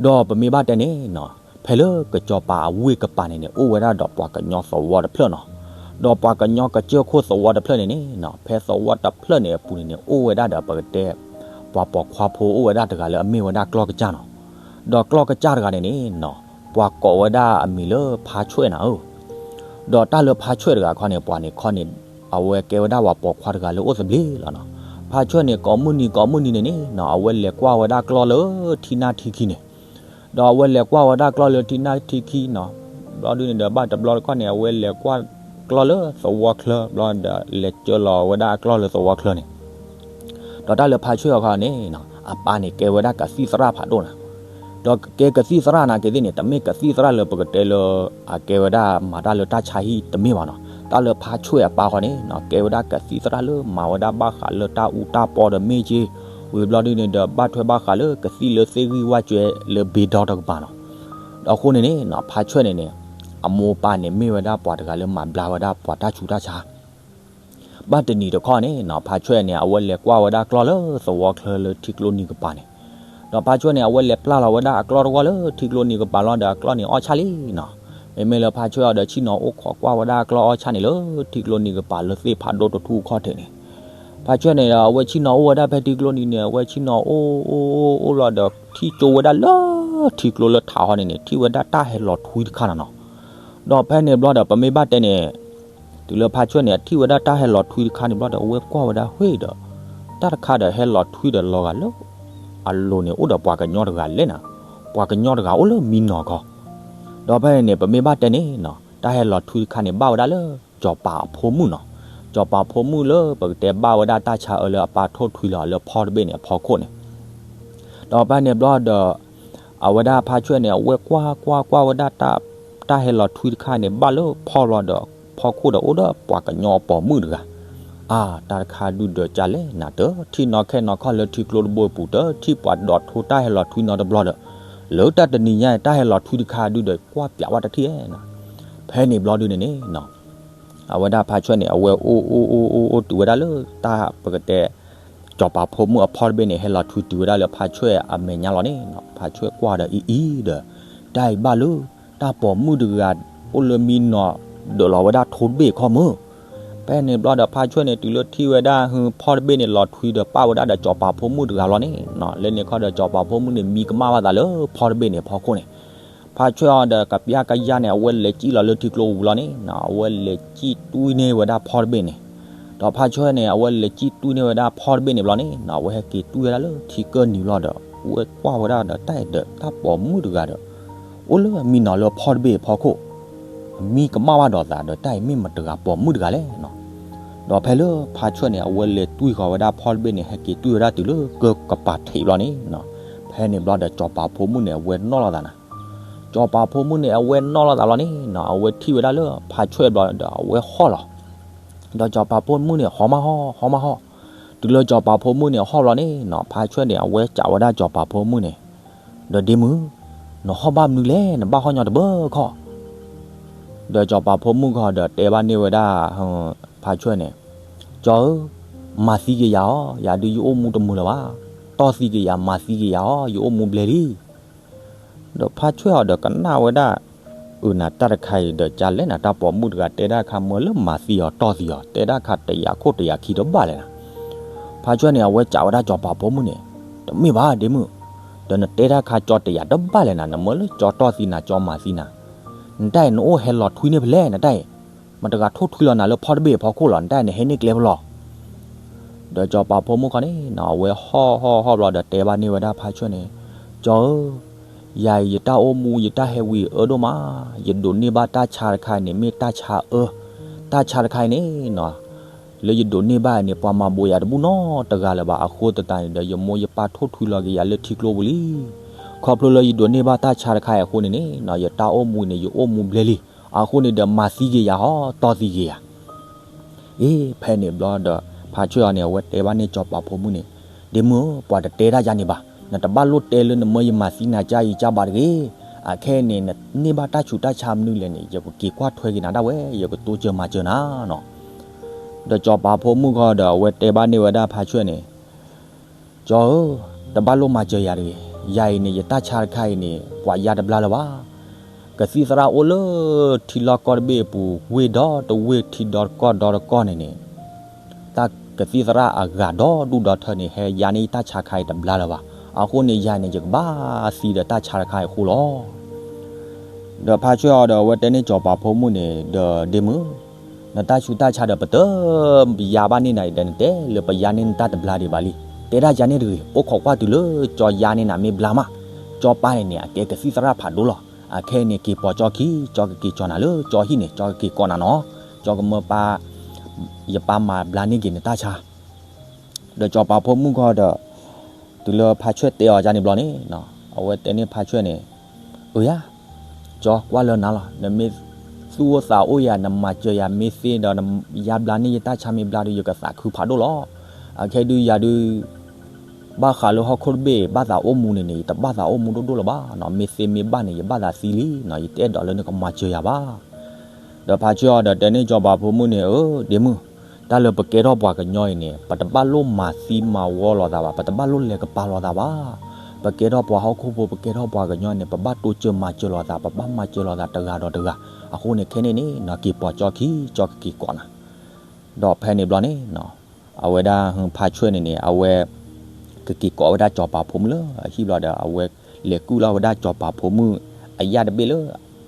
ဒီးပမ့ၢ်ဘၣ်တဲန့ၣ်နီၤ, ဖဲလၢကစီၤပၤအဝ့ၢ်ကပၤန့ၣ်န့ၣ် အိၣ်ဝဲဒၣ်ဒီးပှၤကညီသဝီတဖျၢၣ်နီၤ, ဒီးပှၤကညီကစၢၢ်ခိၣ်သဝီတဖျၢၣ်န့ၣ်န့ၣ်နီၤ, ဖဲသဝီတဖျၢၣ်န့ၣ်အပူၤန့ၣ်န့ၣ် အိၣ်ဝဲဒၣ်ဒီးပကတဲ ပှၤပိာ်ခွါဖိအိၣ်ဝဲဒၣ်တဂၤလၢအမ့ၢ်ဝဲဒၣ်ကျီၢ်ကစၢ်နီၤ, ဒီးကျီၢ်ကစၢ်တဂၤန့ၣ်န့ၣ်နီၤ, ပှၤကိးဝဲဒၣ်အမံၤလၢဖါဆွဲၣ်နၤဧၢ ဒီးတၢ်လၢဖါဆွဲၣ်တဂၤခီန့ၣ် ပှၤန့ၣ်ခီန့ၣ် အဝဲကဲဝဲဒၣ်ပှၤပိာ်ခွါတဂၤလၢအိၣ်သဘျ့လီၤနီၤ, ဖါဆွဲၣ်န့ၣ် ကိးမုၢ်နံၤကိးမုၢ်နံၤန့ၣ်န့ၣ်နီၤ, အဝဲလဲၤကွၢ်ဝဲဒၣ်ကျီၢ်လၢထံနၢ်ထံခံန့ၣ်, ဒီးအဝဲလဲၤကွၢ်ဝဲဒၣ်ကျီၢ်လၢထံနၢ်ထံခံနီၤ, ဘျီဒုန့ၣ်ဒီး ဘၣ်တဘျီတခီၣ်န့ၣ် အဝဲလဲၤကွၢ်ကျီၢ်လၢသဝီချၢ ဘျီဒီးလဲၤကၢလီၤဝဲဒၣ်အကျီၢ်လၢသဝီချၢန့ၣ် ဒီးတၢ်လၢဖါဆွဲၣ်အီၤခီန့ၣ်နီၤ, အပၢ်န့ၣ်ကဲဝဲဒၣ်ကသံၣ်သရၣ်ဖးဒိၣ်နၤ, ဒီးကဲကသံၣ်သရၣ်နၤက့ၤသ့ၣ်န့ၣ် တမ့ၢ်ကသံၣ်သရၣ်လၢပကတဲလၢ အကဲဝဲဒၣ်မၤတၢ်လၢတၢ်ဆါဟံၣ်တမ့ၢ်ဘၣ်နီၤ, တၢ်လၢဖါဆွဲၣ်အပၢ်ခီန့ၣ်နီၤ ကဲဝဲဒၣ်ကသံၣ်သရၣ်လၢမၤဝဲဒၣ်ဘၣ်ဃးလၢတၢ်အူတၢ်ပီဒီးမ့ၢ်က့ၤ, ဝံၤဘျီဒုန့ၣ်ဒီး ဘၣ်ထွဲဘၣ်ဃးလၢကသံၣ်လၢသ့ၣ်ဂံၢ်ဝၣ်ကၠွဲလၢဘ့ဒီတကပၤနီၤ, ဒီးအဃိန့ၣ်န့ၣ်နီၤ ဖါဆွဲၣ်န့ၣ်န့ၣ် အမိၢ်အပၢ်န့ၣ်မ့ၢ်ဝဲဒၣ်ပှၤတဂၤလၢမၤဘျါဝဲဒၣ်ပှၤတၢ်ဆူးတၢ်ဆါ ဘၣ်တနံၤတခီန့ၣ်နီၤ ဖါဆွဲၣ်န့ၣ် အဝဲလဲၤကွၢ်ဝဲဒၣ်ကျီၢ်လၢသဝီချၢလၢထံကျိနံၤကပၤန့ၣ်, ဒီးဖါဆွဲၣ်န့ၣ် အဝဲလဲၤပျၢ်လီၤဝဲဒၣ်အကျီၢ်တဝီလၢထံကျိနံၤကပၤလီၤဒီးအကျီၢ်န့ၣ်အီၣ်ဆၣ်လံနီၤ, မ့မ့ၢ်လၢဖါဆွဲၣ်အီၤဒီးဆ့ၣ်နီၤအိၣ်ခိးကွၢ်ဝဲဒၣ်အကျီၢ်အီၣ်ဆၣ်န့ၣ်လၢထံကျိနံၤကပၤလၢသ့ၣ်ဖးဒိၣ်တထူၣ်ခီၣ်ထံးန့ၣ်, ဖါဆွဲၣ်န့ၣ်ဒီး အဝဲဆ့ၣ်နီၤအိၣ်ဝဲဒၣ်ဖဲထံကျိနံၤန့ၣ် အဝဲဆ့ၣ်နီၤအိၣ်အိၣ်အိၣ်အိၣ်လီၤဒီး ထံၣ်ကၠိဝဲဒၣ်လၢထံကျိလၢထးဟီန့ၣ်န့ၣ် ထံၣ်ဝဲဒၣ်တၢ်ဟဲလီၤထွံတခါနီၤနီၤ, ဒီးဖဲန့ၣ်ဘျီဒီးပမ့ၢ်ဘၣ်တဲန့ၣ် တုၤလၢဖါဆွဲၣ်န့ၣ် အထံၣ်ဝဲဒၣ်တၢ်ဟဲလီၤထွံတခါန့ၣ်ဘျီဒီး အဝဲကွၢ်ဝဲဒၣ်ဟ့ၣ်ဒီး တၢ်တခါဒီးဟဲလီၤထွံဒီးလီၤဂာ်လၢ အလိၤန့ၣ်အိၣ်ဒီးပှၤကညီတဂၤလဲၣ်နၤ, ပှၤကညီတဂၤအိၣ်လၢမံနီၤခီ, ဒီးဖဲန့ၣ်န့ၣ် ပမ့ၢ်ဘၣ်တဲန့ၣ်နီၤ တၢ်ဟဲလီၤထွံတခါန့ၣ် ဘၣ်ဝဲဒၣ်လၢ စီၤပၤအဖိမုၣ်နီၤ, စီၤပၤဖိမုၣ်လၢပကတဲဘၣ်ဝဲဒၣ်တၢ်ဆါအၢလၢအပၢ်ထိၣ်ထွံလီၤလၢဖီတဘ့ၣ်န့ၣ် အဖီခိၣ်န့ၣ် ဒီးဖဲန့ၣ်ဘျီဒီး အဝဲဒၣ်ဖါဆွဲၣ်န့ၣ် အဝဲကွၢ်ကွၢ်ကွၢ်ဝဲဒၣ်တၢ် တၢ်ဟဲလီၤထွံတခါန့ၣ် ဘၣ်လၢဖီဘျီဒီး ဖီခိၣ်ဒီးအိၣ်ဒီးပှၤကညီအပိာ်မုၣ်တဂၤ, အါ တၢ်တခါဒုးဒီးကလဲၣ်နၤ တထံၣ်နီၢ်ခဲနီၢ်ခီၣ်လၢထံကျိတဘိပူၤ တထံၣ်ပှၤဒိးထိတၢ်ဟဲလီၤထွံနီတဘျီဒီး လၢတၢ်တနံၤညါ တၢ်ဟဲလီၤထွံတခါဒုးဒီးကွၢ်ပျးဝဲတထံၣ်ဧါနီၤ, ဖဲန့ၣ်ဘျီဒုန့ၣ်န့ၣ် အဝဲဒၣ်ဖါဆွဲၣ်န့ၣ် အဝဲအိၣ်အိၣ်အိၣ်အိၣ်အိၣ်တုၤဝဲဒၣ်လၢတၢ်ပကတဲ စီၤပၤဖိမုၣ်အဖီတဘ့ၣ်န့ၣ် ဟဲလီၤထွံတုၤဝဲဒၣ်လၢဖါဆွဲၣ်အမဲာ်ညါလီၤန့ၣ် ဖါဆွဲၣ်ကွၢ်ဒီးအံၤအံၤဒီး တၢ်အံၤဘၣ်လၢ တၢ်ပိာ်မုၣ်တဂၤ အိၣ်လၢမံနီၤဒၢးလီၤဝဲဒၣ်ထိတဘ့ၣ်ခီမုၢ်, ဖဲန့ၣ်ဘျီဒီးဖါဆွဲၣ်န့ၣ် တုၤလၢထံၣ်ဝဲဒၣ်ဟုဖီတဘ့ၣ်န့ၣ် လီၤထွံဒီးပၣ်ဝဲဒၣ်ဒီးစီၤပၤဖိမုၣ်တဂၤလီၤန့ၣ်, လၢန့ၣ်ခီဒီးစီၤပၤဖိမုၣ်န့ၣ် မံကမၣ်ဘၣ်သးလၢဖီတဘ့ၣ်န့ၣ်ဖီခိၣ်န့ၣ်, ဖါဆွဲၣ်အီၤဒီးကပျၢ်ကယၢ်န့ၣ် အဝဲလဲၤစံၣ်လီၤလၢထံကျိပူၤလီၤန့ၣ်, အဝဲလဲၤစံၣ်တွံၢ်န့ၢ်ဝဲဒၣ်ဖီတဘ့ၣ်န့ၣ်, ဒီးဖါဆွဲၣ်န့ၣ် အဝဲလဲၤစံၣ်တွံၢ်န့ၢ်ဝဲဒၣ်ဖီတဘ့ၣ်န့ၣ်ဘျီန့ၣ် အဝဲဟဲက့ၤတွံၢ်ဝဲဒၣ်လၢထံကၢၢ်နံၤလီၤဒီး အဝဲကွၢ်ဝဲဒၣ်ဒီးတၢ်အံၤဒီးတၢ်ပိာ်မုၣ်တဂၤဒီး အိၣ်လၢမံနီၤလၢဖီတဘ့ၣ်အဖီခိၣ်, မံကမၣ်ဘၣ်ဒီးသးဒီးတၢ်အံၤမ့ၢ်မတဂၤပိာ်မုၣ်တဂၤလဲၣ်နီၤ, ဒီးဖဲလၢဖါဆွဲၣ်န့ၣ် အဝဲလဲၤတွံၢ်ဃီၤဝဲဒၣ်ဖီတဘ့ၣ်န့ၣ် ဟဲက့ၤတွံၢ်ဝဲဒၣ်တုၤလၢကၢၢ်ကပၤထံးဘျီန့ၣ်, ဖဲန့ၣ်ဘျီဒီးစီၤပၤဖိမုၣ်န့ၣ် အဝဲနီၣ်လီၤသးနၤ, စီၤပၤဖိမုၣ်န့ၣ် အဝဲနီၣ်လိာ်သးလီၤန့ၣ်နီၤ အဝဲထံၣ်ဝဲဒၣ်လၢဖါဆွဲၣ်ဘျီဒီး အဝဲဟီၣ်လီၤ. ဒီးစီၤပၤဖိမုၣ်န့ၣ် ဟီၣ်မးဟီၣ် ဟီၣ်မးဟီၣ်, တုၤလၢစီၤပၤဖိမုၣ်န့ၣ်ဟီၣ်ဘျီန့ၣ်နီၤ ဖါဆွဲၣ်န့ၣ် အဝဲစံးဝဲဒၣ်စီၤပၤဖိမုၣ်န့ၣ်, ဒီးဒ့မုၣ်, နဟီၣ်ဘၣ်မနုၤလဲၣ် နဘၣ်ဟီၣ်ညီတဘၢခီၣ် ဒီးစီၤပၤဖိမုၣ်ခီဒီးတဲဘၣ်န့ၢ်ဝဲဒၣ် ဖါဆွဲၣ်န့ၣ်, ကၠီဧၢ, မၤသံက့ၤယၤအီၤ, ယၤဒုးယအိၣ်မူတမုာ်လၢၤဘၣ်, တီၢ်သံက့ၤယၤ မၤသံက့ၤယၤအီၤ, ယအိၣ်မူဘျဲလံ. ဒီးဖါဆွဲၣ်အီၤဒီးကနၣ်ဝဲဒၣ်, အုးနၤတၢ်တခါအံၤဒီး ကလဲၣ်နၤတၢ်ပိာ်မုၣ်တဂၤတဲဒၣ်ခါမၢလၢမၤသံအီၤတီၢ်သံအီၤ တဲဒၣ်ခါတယာ်ခိၣ်တယာ်ခံတဘၣ်လဲၣ်နၤ. ဖါဆွဲၣ်န့ၣ် အဝဲစံးဝဲဒၣ်စီၤပၤဖိမုၣ်န့ၣ်, တမ့ၢ်ဘၣ်ဒ့မုၣ်, ဒီးနတဲဒၣ်ခါကၠီတယာ်တဘၣ်လဲၣ်နၤ နမၢလၢကၠီတီၢ်သံနၤ ကၠီမၤသံနၤ, နတၢ်အံၤနအိၣ်ဟဲလီၤထွံန့ၢ်ဖဲလဲၣ် နတၢ်အံၤ, မတဂၤထိၣ်ထွံလီၤနၤလၢဖီတဘ့ၣ်အဖီခိၣ်လီၤ နတၢ်အံၤနဟဲန့ၢ်ကျဲဖဲလဲၣ် ဒီးစီၤပၤဖိမုၣ်ခီန့ၣ်နီၤ အဝဲဟီၣ်ဟီၣ်ဟီၣ်ဘျီဒီးတဲဘၣ်န့ၢ်ဝဲဒၣ်ဖါဆွဲၣ်န့ၣ်, ကၠီဧၢ, ယၤအံၤယတၢ်အိၣ်မူယတၢ်ဟဲဝံၤအၢဒိၣ်မး, ယဒိးန့ၢ်ဘၣ်တၢ်ဆါတခါအံၤန့ၣ် မ့ၢ်တၢ်ဆါအၢ, တၢ်ဆါတခါအံၤန့ၣ်နီၤ, လၢယဒိးန့ၢ်ဘၣ်အံၤန့ၣ် ပှၤမၤဘိးယၤတဘူၣ်နီတဂၤလၢၤဘၣ် အဃိသတးန့ၣ်ဒီး ယမိၢ်ယပၢ်ထိၣ်ထွံလီၤက့ၤယၤလၢထံကျိပူၤလံ. ခီဖျိလၢယဒိးန့ၢ်ဘၣ်တၢ်ဆါတခါအံၤအဃိန့ၣ်န့ၣ်နီၤ ယတၢ်အိၣ်မူအံၤန့ၣ် ယအိၣ်မူဘျဲလံ. အဃိန့ၣ်ဒီးမၤသံက့ၤယၤဟီ တီၢ်သံက့ၤယၤ အ့ ဖဲန့ၣ်ဘျီဒီး ဖါဆွဲၣ်အီၤန့ၣ် အဝဲတဲဘၣ်န့ၢ်စီၤပၤဖိမုၣ်န့ၣ်, ဒ့မုၣ်ဧၢ, ပှၤတတဲတၢ်ယၤန့ၣ်ဘၣ်, နတဘၣ်လိၣ်တဲလၢနမၢယမၤသံနၤကၢ်အံၤကၢ်ဘၣ်တဂ့ၤ, အခဲအံၤန့ၣ် နန့ၢ်ဘၣ်တၢ်ဆူးတၢ်ဆါမနုၤလဲၣ်န့ၣ် ယကက့ၤကွၢ်ထွဲက့ၤနၤဒၣ်ဝဲ, ယကတိစၢၤမၤစၢၤနၤနီၤ. ဒီးစီၤပၤဖိမုၣ်ခီဒီး အဝဲတဲဘၣ်န့ၢ်ဝဲဒၣ်ဖါဆွဲၣ်န့ၣ်, ကၠီဧၢ, တဘၣ်လိၣ်မၤစၢၤယၤတဂ့ၤ, ယၤအံၤန့ၣ် ယတၢ်ဆါတခါအံၤန့ၣ် ပှၤယါတဘျါလၢၤဘၣ်. ကသံၣ်သရၣ်အိၣ်လၢထံလီၢ်ကီၢ်တဘ့ၣ်အပူၤ ဝ့ၢ်ဒီတဝ့ၢ် ထံဒီတကီၢ်ဒီတကီၢ်န့ၣ်န့ၣ်, တၢ်ကသံၣ်သရၣ်အဂၤဒီဒူၣ်ဒီထၢန့ၣ် ဟဲယါန့ၢ်ယတၢ်ဆါတခါအံၤတဘျါလၢၤဘၣ်. အဃိန့ၣ် ယၤန့ၣ် ယကဘၣ်သံဒီးတၢ်ဆါတခါအံၤအဃိလီၤ. ဒီးဖါဆွဲၣ်အီၤဒီး အဝဲတဲန့ၢ်စီၤပၤဖိမုၣ်န့ၣ်ဒီး ဒ့မုၣ်, နတၢ်ဆူးတၢ်ဆါဒီး ပတယါဘၣ်န့ၢ်နၤအံၤဒီး နတဲလၢပယါန့ၢ်နတၢ်တဘျါဒံးဘၣ်လံ. တဲဒၣ်ယၤန့ၢ်တဂ့ၤ, အိၣ်ခိးကွၢ်တုၤလၢကၠီယါန့ၢ်နၤမ့ၢ်ဘျါမး, ကၠီပၢ်န့ၣ်န့ၣ် အကဲကသံၣ်သရၣ်ဖးဒိၣ်လီၤ. အခဲအံၤန့ၣ် က့ၤပိာ်ကၠီခံ, ကၠီကက့ၤကၠီနၤလၢကၠီဟံၣ်န့ၣ် ကၠီကက့ၤကိးနၤနီၤ, ကၠီကမၢပၢ် ယပၢ်မၤဘျါန့ၢ်က့ၤနတၢ်ဆါ ဒီးစီၤပၤဖိမုၣ်ခီဒီး, တုၤလၢဖါဆွဲၣ်တဲအီၤဒ်န့ၣ်ဘျီန့ၣ်, အဝဲတဲန့ၢ်ဖါဆွဲၣ်န့ၣ်, အၢယါ, ကၠီကွၢ်လၢနၤလီၤ, နမ့ၢ်သူၣ်အိၣ်သးအိၣ်ယၤ နမၤစၢၤယၤမ့ၢ်သ့ဒီး ယါဘျါန့ၢ်ယတၢ်ဆါမ့ၢ်ဘျါဒီး ယကသးခုဖးဒိၣ်လီၤ. အခဲဒုးယၤဒုး ဘၣ်ဃးလၢဟီၣ်ခိၣ်တဘ့ၣ် ဘၣ်သးအိၣ်မူန့ၣ်န့ၣ် ယတဘၣ်သးအိၣ်မူဒိၣ်ဒိၣ်လၢၤဘၣ်နီၤ, မ့ၢ်သ့မ့ၢ်ဘၣ်န့ၣ် ယဘၣ်သးသံလံနီၤ, ယတအဲၣ်ဒိးလၢနကမၤစၢၤယၤဘၣ်. ဒီးဖါဆွဲၣ်အီၤဒီးတဲန့ၢ်စီၤပၤဖိမုၣ်န့ၣ်, အၢ ဒ့မုၣ်, တၢ်လၢပကဲထီၣ်ပှၤကညီအံၤန့ၣ် ပတဘၣ်လိၣ်မၤသံမၤဝီလိာ်သးဘၣ်, ပတဘၣ်လိၣ်လဲၤကပၤလိာ်သးဘၣ်. ပကဲထီၣ်ပှၤဟီၣ်ခိၣ်ဖိ ပကဲထီၣ်ပှၤကညီန့ၣ် ပဘၣ်တိစၢၤမၤစၢၤလိာ်သး, ပဘၣ်မၤစၢၤလိာ်သးတဂၤဒီးတဂၤ. အဃိန့ၣ်ခဲန့ၣ်န့ၣ်နီၤ က့ၤပိာ်ကၠီခံ, ကၠီကက့ၤကိးနၤ ဒီးဖဲန့ၣ်ဘျီန့ၣ်, အဝဲဒၣ်ဖါဆွဲၣ်န့ၣ်န့ၣ် အဝဲ ကက့ၤကိးဝဲဒၣ်စီၤပၤဖိမုၣ်လၢအဟံၣ်ဘျီဒီး အဝဲလဲၤကုၢ်လီၤဝဲဒၣ်စီၤပၤဖိမုၣ်အယၣ်တဘ့ၣ်လၢ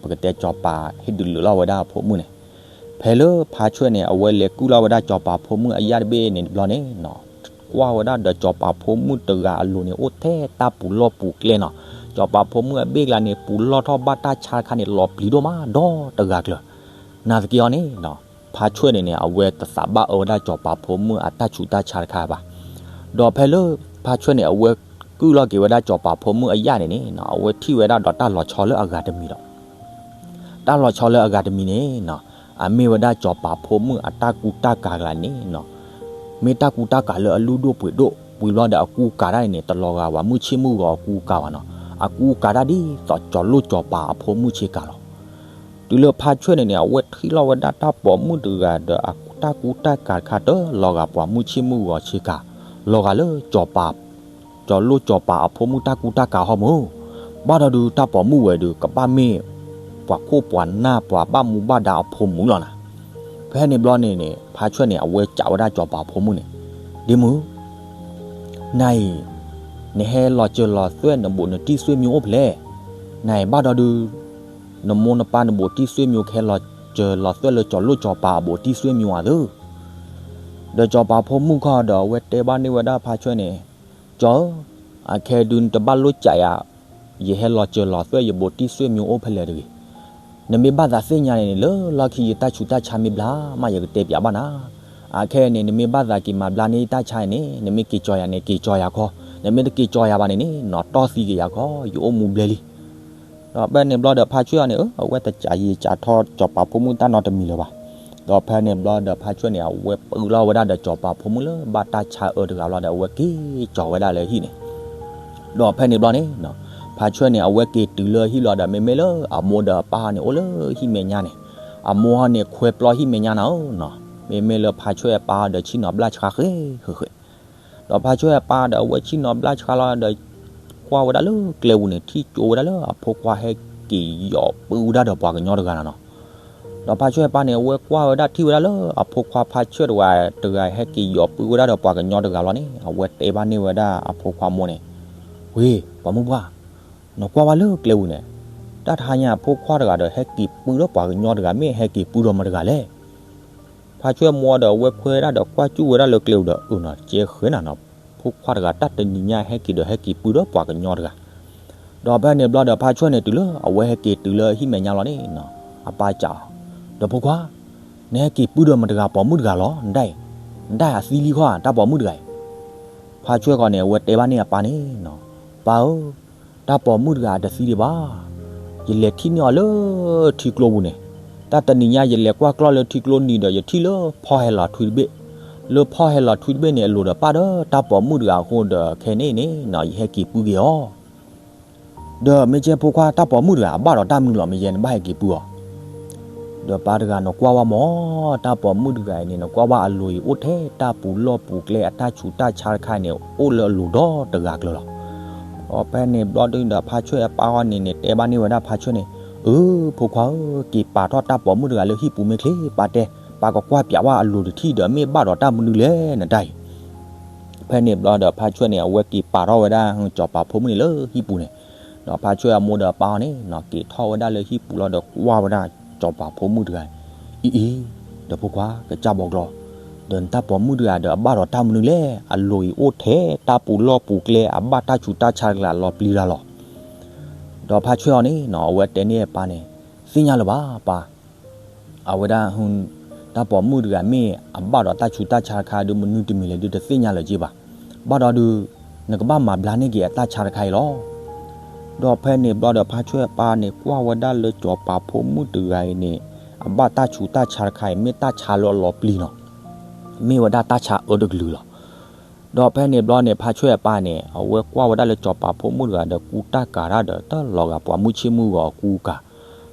ပကတဲစီၤပၤဟ့ၣ်ဒုးလုာ်လီၤဝဲဒၣ်အဖိမုၣ်န့ၣ်, ဖဲလၢဖါဆွဲၣ်န့ၣ် အဝဲလဲၤကုၢ်လီၤဝဲဒၣ်စီၤပၤဖိမုၣ်အယၣ်တဘ့ၣ်န့ၣ်ဘျီန့ၣ်နီၤ, ကွၢ်ဝဲဒၣ်ဒီးစီၤပၤဖိမုၣ်တဂၤအလိၤန့ၣ် အိၣ်ထဲတၢ်ပူၤလီၢ်ပူၤကျဲနီၤ, စီၤပၤဖိမုၣ်အဘ့ၣ်ကျါန့ၣ် ပူၤလီၢ်ထီၣ်ဘၣ်တၢ်ဆါတခါန့ၣ် လီၤပျံၤဒိၣ်မးဒီတဂၤကျၢၤ. နာ်သက့အီၤန့ၣ် ဖါဆွဲၣ်န့ၣ်န့ၣ် အဝဲတသးဘၣ်အၢဝဲဒၣ်စီၤပၤဖိမုၣ်အတၢ်ဆူးတၢ်ဆါတခါဘၣ်. ဒီးဖဲလၢဖါဆွဲၣ်န့ၣ် အဝဲကုၢ်လီၤက့ၤဝဲဒၣ်စီၤပၤဖိမုၣ်အယၣ်န့ၣ်န့ၣ် အဝဲထံၣ်ဝဲဒၣ်ဒီးတၢ်လီၤဆီလၢအဂၤတမံၤဒီး တၢ်လီၤဆီလၢအဂၤတမံၤန့ၣ် အမ့ၢ်ဝဲဒၣ်စီၤပၤဖိမုၣ်အတၢ်ကူတၢ်ကၤကျါန့ၣ်နီၤ, မ့ၢ်တၢ်ကူတၢ်ကၤလၢအလုၢ်ဒိၣ်ပှ့ၤဒိၣ် ဝံၤဘျီဒီးအကူကၤတၢ်န့ၣ်န့ၣ် တလီၤဂာ်ဝဲမုၢ်ဆ့ၣ်မုၢ်ဂီၤအကူကၤဘၣ်နီၤ, အကူကၤတၢ်ဒ်သိးကၠီၤလိၣ်ကၠီၤပၤအဖိမုၣ်ဆ့ကၤလီၤ. တုၤလၢဖါဆွဲၣ်န့ၣ်န့ၣ် အဝဲထံၣ်လီၤဝဲဒၣ်တၢ်ပိာ်မုၣ်တဂၤဒီးအတၢ်ကူတၢ်ကၤတခါတလီၤဂာ်ပှၤမုၢ်ဆ့ၣ်မုၢ်ဂီၤဆ့ကၤ, လီၤဂာ်လၢကၠီၤပၤ ကၠီၤလိၣ်ကၠီၤပၤအဖိမုၣ်တၢ်ကူတၢ်ကၤဟီမုၢ်, ဘၣ်ဒီးဒုးတၢ်ပိာ်မုၣ်ဝဲဒီး ကဘၣ်မ့ၢ်ပှၤခိၣ်ပှၤနၢ်ပှၤဘၣ်မူဘၣ်ဒါအဖိမုၣ်လီၤနၤ. ဖဲန့ၣ်ဘျီန့ၣ်န့ၣ် ဖါဆွဲၣ်န့ၣ် အဝဲကးဝဲဒၣ်ကၠီၤပၤဖိမုၣ်န့ၣ်, ဒ့မုၣ်, နၤအံၤ နဟဲလီၤစၢၤလီၤသွဲၣ်နဘူးနတံၢ်စွ့မံအိၣ်ဖဲလဲၣ်. နၤအံၤဘၣ်ဒီးဒုး နမိၢ်နပၢ်နဘူးတံၢ်စွ့မံအိၣ် ကဟဲလီၤစၢၤလီၤသွဲၣ်လၢကၠီၤလိၣ်ကၠီၤပၤအဘူးတံၢ်စွ့မံအိၣ်ဧါသၢ. ဒီးကၠီၤပၤဖိမုၣ်ခီဒီး အဝဲတဲဘၣ်န့ၢ်ဝဲဒၣ်ဖါဆွဲၣ်န့ၣ်, ကၠီၤဧၢ, အခဲဒုးနတဘၣ်လိၣ်ကးယၤ, ယဟဲလီၤစၢၤလီၤသွဲၣ်ယဘူးတံၢ်စွ့မံအိၣ်ဖဲလဲၣ်တဂ့ၤ. နမ့ၢ်ဘၣ်သးသ့ၣ်ညါန့ၣ်န့ၣ် လၢလီၢ်ခံယတၢ်ဆူးတၢ်ဆါမ့ၢ်ဘျါမး ယကတဲပၠးဘၣ်နၤ. အခဲအံၤန့ၣ် နမ့ၢ်ဘၣ်သးက့ၤမၤဘျါန့ၢ်ယတၢ်ဆါန့ၣ်န့ၣ် နမ့ၢ်က့ၤကၠီၤယၤန့ၣ် က့ၤကၠီၤယၤခီ, နမ့ၢ်တက့ၤကၠီၤယၤဘၣ်န့ၣ်န့ၣ် နီၢ်တီၢ်သံက့ၤယၤခီ ယအိၣ်မူဘျဲလံ. ဒီးဖဲန့ၣ်ဘျီဒီးဖါဆွဲအီၤန့ၣ် အဝဲတစးယံာ်စးထီစီၤပၤဖိမုၣ်တၢ်နီတမံၤလၢၤဘၣ်. ဒီးဖဲန့ၣ်ဘျီဒီးဖါဆွဲန့ၣ် အဝဲပာ်လီၤဝဲဒၣ်ဒီးစီၤပၤဖိမုၣ်လၢဘၣ်တၢ်ဆါအၢတဂၤလီၤဒီး အဝဲက့ၤကၠီၤဝဲဒၣ်လၢဟံၣ်န့ၣ် ဒီးဖဲန့ၣ်ဘျီန့ၣ် ဖါဆွဲန့ၣ် အဝဲက့ၤတုၤလၢဟံၣ်လီၤဒီး မ့မ့ၢ်လၢအမိၢ်ဒီးအပၢ်န့ၣ် အိၣ်လၢဟံၣ်မဲာ်ညါန့ၣ်, အမိၢ်ဟီန့ၣ် ခွဲပျီဟံၣ်မဲာ်ညါနၤဧၢနီၤ, မ့မ့ၢ်လၢဖါဆွဲအပၢ်ဒီးဆ့ၣ်နီၤဘျၣ်ဆှါဃဲဃဲဃဲ ဒီးဖါဆွဲအပၢ်ဒီးအဝဲဆ့ၣ်နီၤဘျၣ်ဆှါလီၤဒီး ကွၢ်ဝဲဒၣ်လၢကျဲပူၤန့ၣ် ထံၣ်ကၠိဝဲဒၣ်လၢအဖိခွါဟဲက့ၤယီၤပုၢ်ဝဲဒၣ်ဒီးပှၤကညီတဂၤနၤနီၤ. ဒီးဖါဆွဲအပၢ်န့ၣ် အဝဲကွၢ်ဝဲဒၣ်ထံၣ်ဝဲဒၣ်လၢအဖိခွါဖါဆွဲတဂၤ တဂၤဟဲက့ၤယီၤပုၢ်ဝဲဒၣ်ဒီးပှၤကညီတဂၤလီၤန့ၣ် အဝဲတဲဘၣ်န့ၢ်ဝဲဒၣ်အဖိခွါမိၢ်န့ၣ်, ဝ့ၢ် ပိာ်မုၣ်ပှၢ်, နကွၢ်ဝဲလၢကျဲပူၤန့ၣ်, တၢ်တဟါညါအဖိခွါတဂၤဒီးဟဲက့ၤပုၢ်ဒီးပှၤကညီတဂၤ မ့ၢ်ဟဲက့ၤပုၢ်ဒီးမတၤတဂၤလဲၣ်. ဖါဆွဲမိၢ်ဒီးအဝဲခွဲဒၣ်ဒီးကွၢ်ကၠူၣ်ဝဲဒၣ်လၢကျဲပူၤဒီး အၢနီၤ ကဲဃဲနၤနီၤ, ဖိခွါတဂၤတၢ်တနံၤညါဟဲက့ၤဒီးဟဲက့ၤပုၢ်ဒီးပှၤကညီတဂၤ ဒီးဖဲန့ၣ်ဘျီဒီးဖါဆွဲန့ၣ်တုၤလၢအဝဲဟဲက့ၤတုၤလၢဟံၣ်မဲာ်ညါလီၤန့ၣ်, အပၢ်စံးအီၤ, ဒီးဖိခွါ, နဟဲက့ၤပုၢ်ဒီးမတၤတဂၤပိာ်မုၣ်တဂၤလီၤ နဒၣ်အံၤ, နဒၣ်အသံလံခီဧါ တၢ်ပိာ်မုၣ်တဂၤအံၤ. ဖါဆွဲဃီန့ၣ် အဝဲတဲဘၣ်န့ၢ်အပၢ်န့ၣ်, ပၢ်ဧၢ, တၢ်ပိာ်မုၣ်တဂၤအတသံဒံးဘၣ် ယလဲၤထံၣ်န့ၢ်အီၤလၢထံကျိပူၤန့ၣ်, တၢ်တနံၤညါယလဲၤကွၢ်ကျီၢ်လၢထံကျိနံၤဒီးယထံၣ်လၢဖီဟဲလီၤထွံတဘ့ၣ်, လၢဖီဟဲလီၤထွံတဘ့ၣ်န့ၣ် အလိၤဒီးပၢ်ဒီးတၢ်ပိာ်မုၣ်တဂၤအဃိဒီးခဲန့ၣ်န့ၣ် ယဟဲက့ၤပုၢ်က့ၤအီၤ ဒီးမ့ၢ်ကဲဖိခွါတၢ်ပိာ်မုၣ်တဂၤအဘၣ်ဒီးတၢ်မနုၤလီၤ မ့ၢ်ယဲနဘၣ်ဟဲက့ၤပုၢ်အီၤ ဒီးပၢ်တဂၤနကွၢ်ဝဲမၢ်, တၢ်ပိာ်မုၣ်တဂၤအံၤန့ၣ် နကွၢ်ဝဲအလိၤအံၤအိၣ်ထဲတၢ်ပူၤလီၢ်ပူၤကျဲ အတၢ်ဆူးတၢ်ဆါတခါအံၤန့ၣ် အိၣ်လၢအလိၤဒီတဂၤကျၢၤလီၤ. ဒီးဖဲန့ၣ်ဘျီဒုဒီးဖါဆွဲအပၢ်ဃီန့ၣ်န့ၣ် တဲဘၣ်န့ၢ်ဝဲဒၣ်ဖါဆွဲန့ၣ်, အၢ ဖိခွါဧၢ, က့ၤပာ်ထီၣ်တၢ်ပိာ်မုၣ်တဂၤလၢဟံၣ်ပူၤမ့ၢ်ချ့ ပၢ်တဲ, ပၢ်ကကွၢ်ပၠးဝဲအလိၤတထံၣ်ဒီး မ့ၢ်ဘၣ်ဒီးတၢ်မနုၤလဲၣ် နတၢ်အံၤ ဖဲန့ၣ်ဘျီဒီးဖါဆွဲန့ၣ် အဝဲက့ၤပာ်ထီၣ်ဝဲဒၣ်စီၤပၤဖိမုၣ်န့ၣ်လၢဟံၣ်ပူၤန့ၣ်, ဒီးဖါဆွဲအမိၢ်ဒီးအပၢ်အီၤန့ၣ် က့ၤထီၣ်ဝဲဒၣ်လၢဟံၣ်ပူၤလီၤဒီးကွၢ်ဝဲဒၣ်စီၤပၤဖိမုၣ်တဂၤ, အံၤအံၤ, ဒီးဖိခွါ ကစၢ်ဘီကျီ, ဒီးနတၢ်ပိာ်မုၣ်တဂၤဒီးအဘၣ်ဒီးတၢ်မနုၤလဲၣ်, အလိၤအံၤအိၣ်ထဲတၢ်ပူၤလီၢ်ပူၤကျဲ အဘၣ်တၢ်ဆူးတၢ်ဆါတကလးလီၤပျံၤတၢ်လီၤ. ဒီးဖါဆွဲအီၤန့ၣ် အဝဲတဲန့ၢ်အပၢ်န့ၣ်, သ့ၣ်ညါလၢၤဘၣ်ပၢ် အဝဲဒၣ် တၢ်ပိာ်မုၣ်တဂၤမ့ၢ်အဘၣ်ဒီးတၢ်ဆူးတၢ်ဆါတခါဒုး မနုၤတမံၤလဲၣ်ဒုးတသ့ၣ်ညါလၢၤက့ဘၣ်. ဘၣ်ဒီးဒုး နကဘၣ်မၤဘျါန့ၢ်က့ၤအတၢ်ဆါတခါအံၤလီၤ. ဒီးဖဲန့ၣ်ဘျီဒီးဖါဆွဲအပၢ်န့ၣ် ကွၢ်ဝဲဒၣ်လၢစီၤပၤဖိမုၣ်တဂၤအံၤန့ၣ် အဘၣ်တၢ်ဆူးတၢ်ဆါတခါအံၤ မ့ၢ်တၢ်ဆါလၢအလီၤပျံၤနီၤ, မ့ၢ်ဝဲဒၣ်တၢ်ဆါအၢတကလုာ်လီၤ. ဒီးဖဲန့ၣ်ဘျီန့ၣ် ဖါဆွဲအပၢ်န့ၣ် အဝဲကွၢ်ဝဲဒၣ်လၢစီၤပၤဖိမုၣ်တဂၤဒီး ကူတၢ်ကၤတၢ်ဒီး တၢ်လီၤဂာ်ပှၤမုၢ်ဆ့ၣ်မုၢ်ဂီၤအကူအကၤ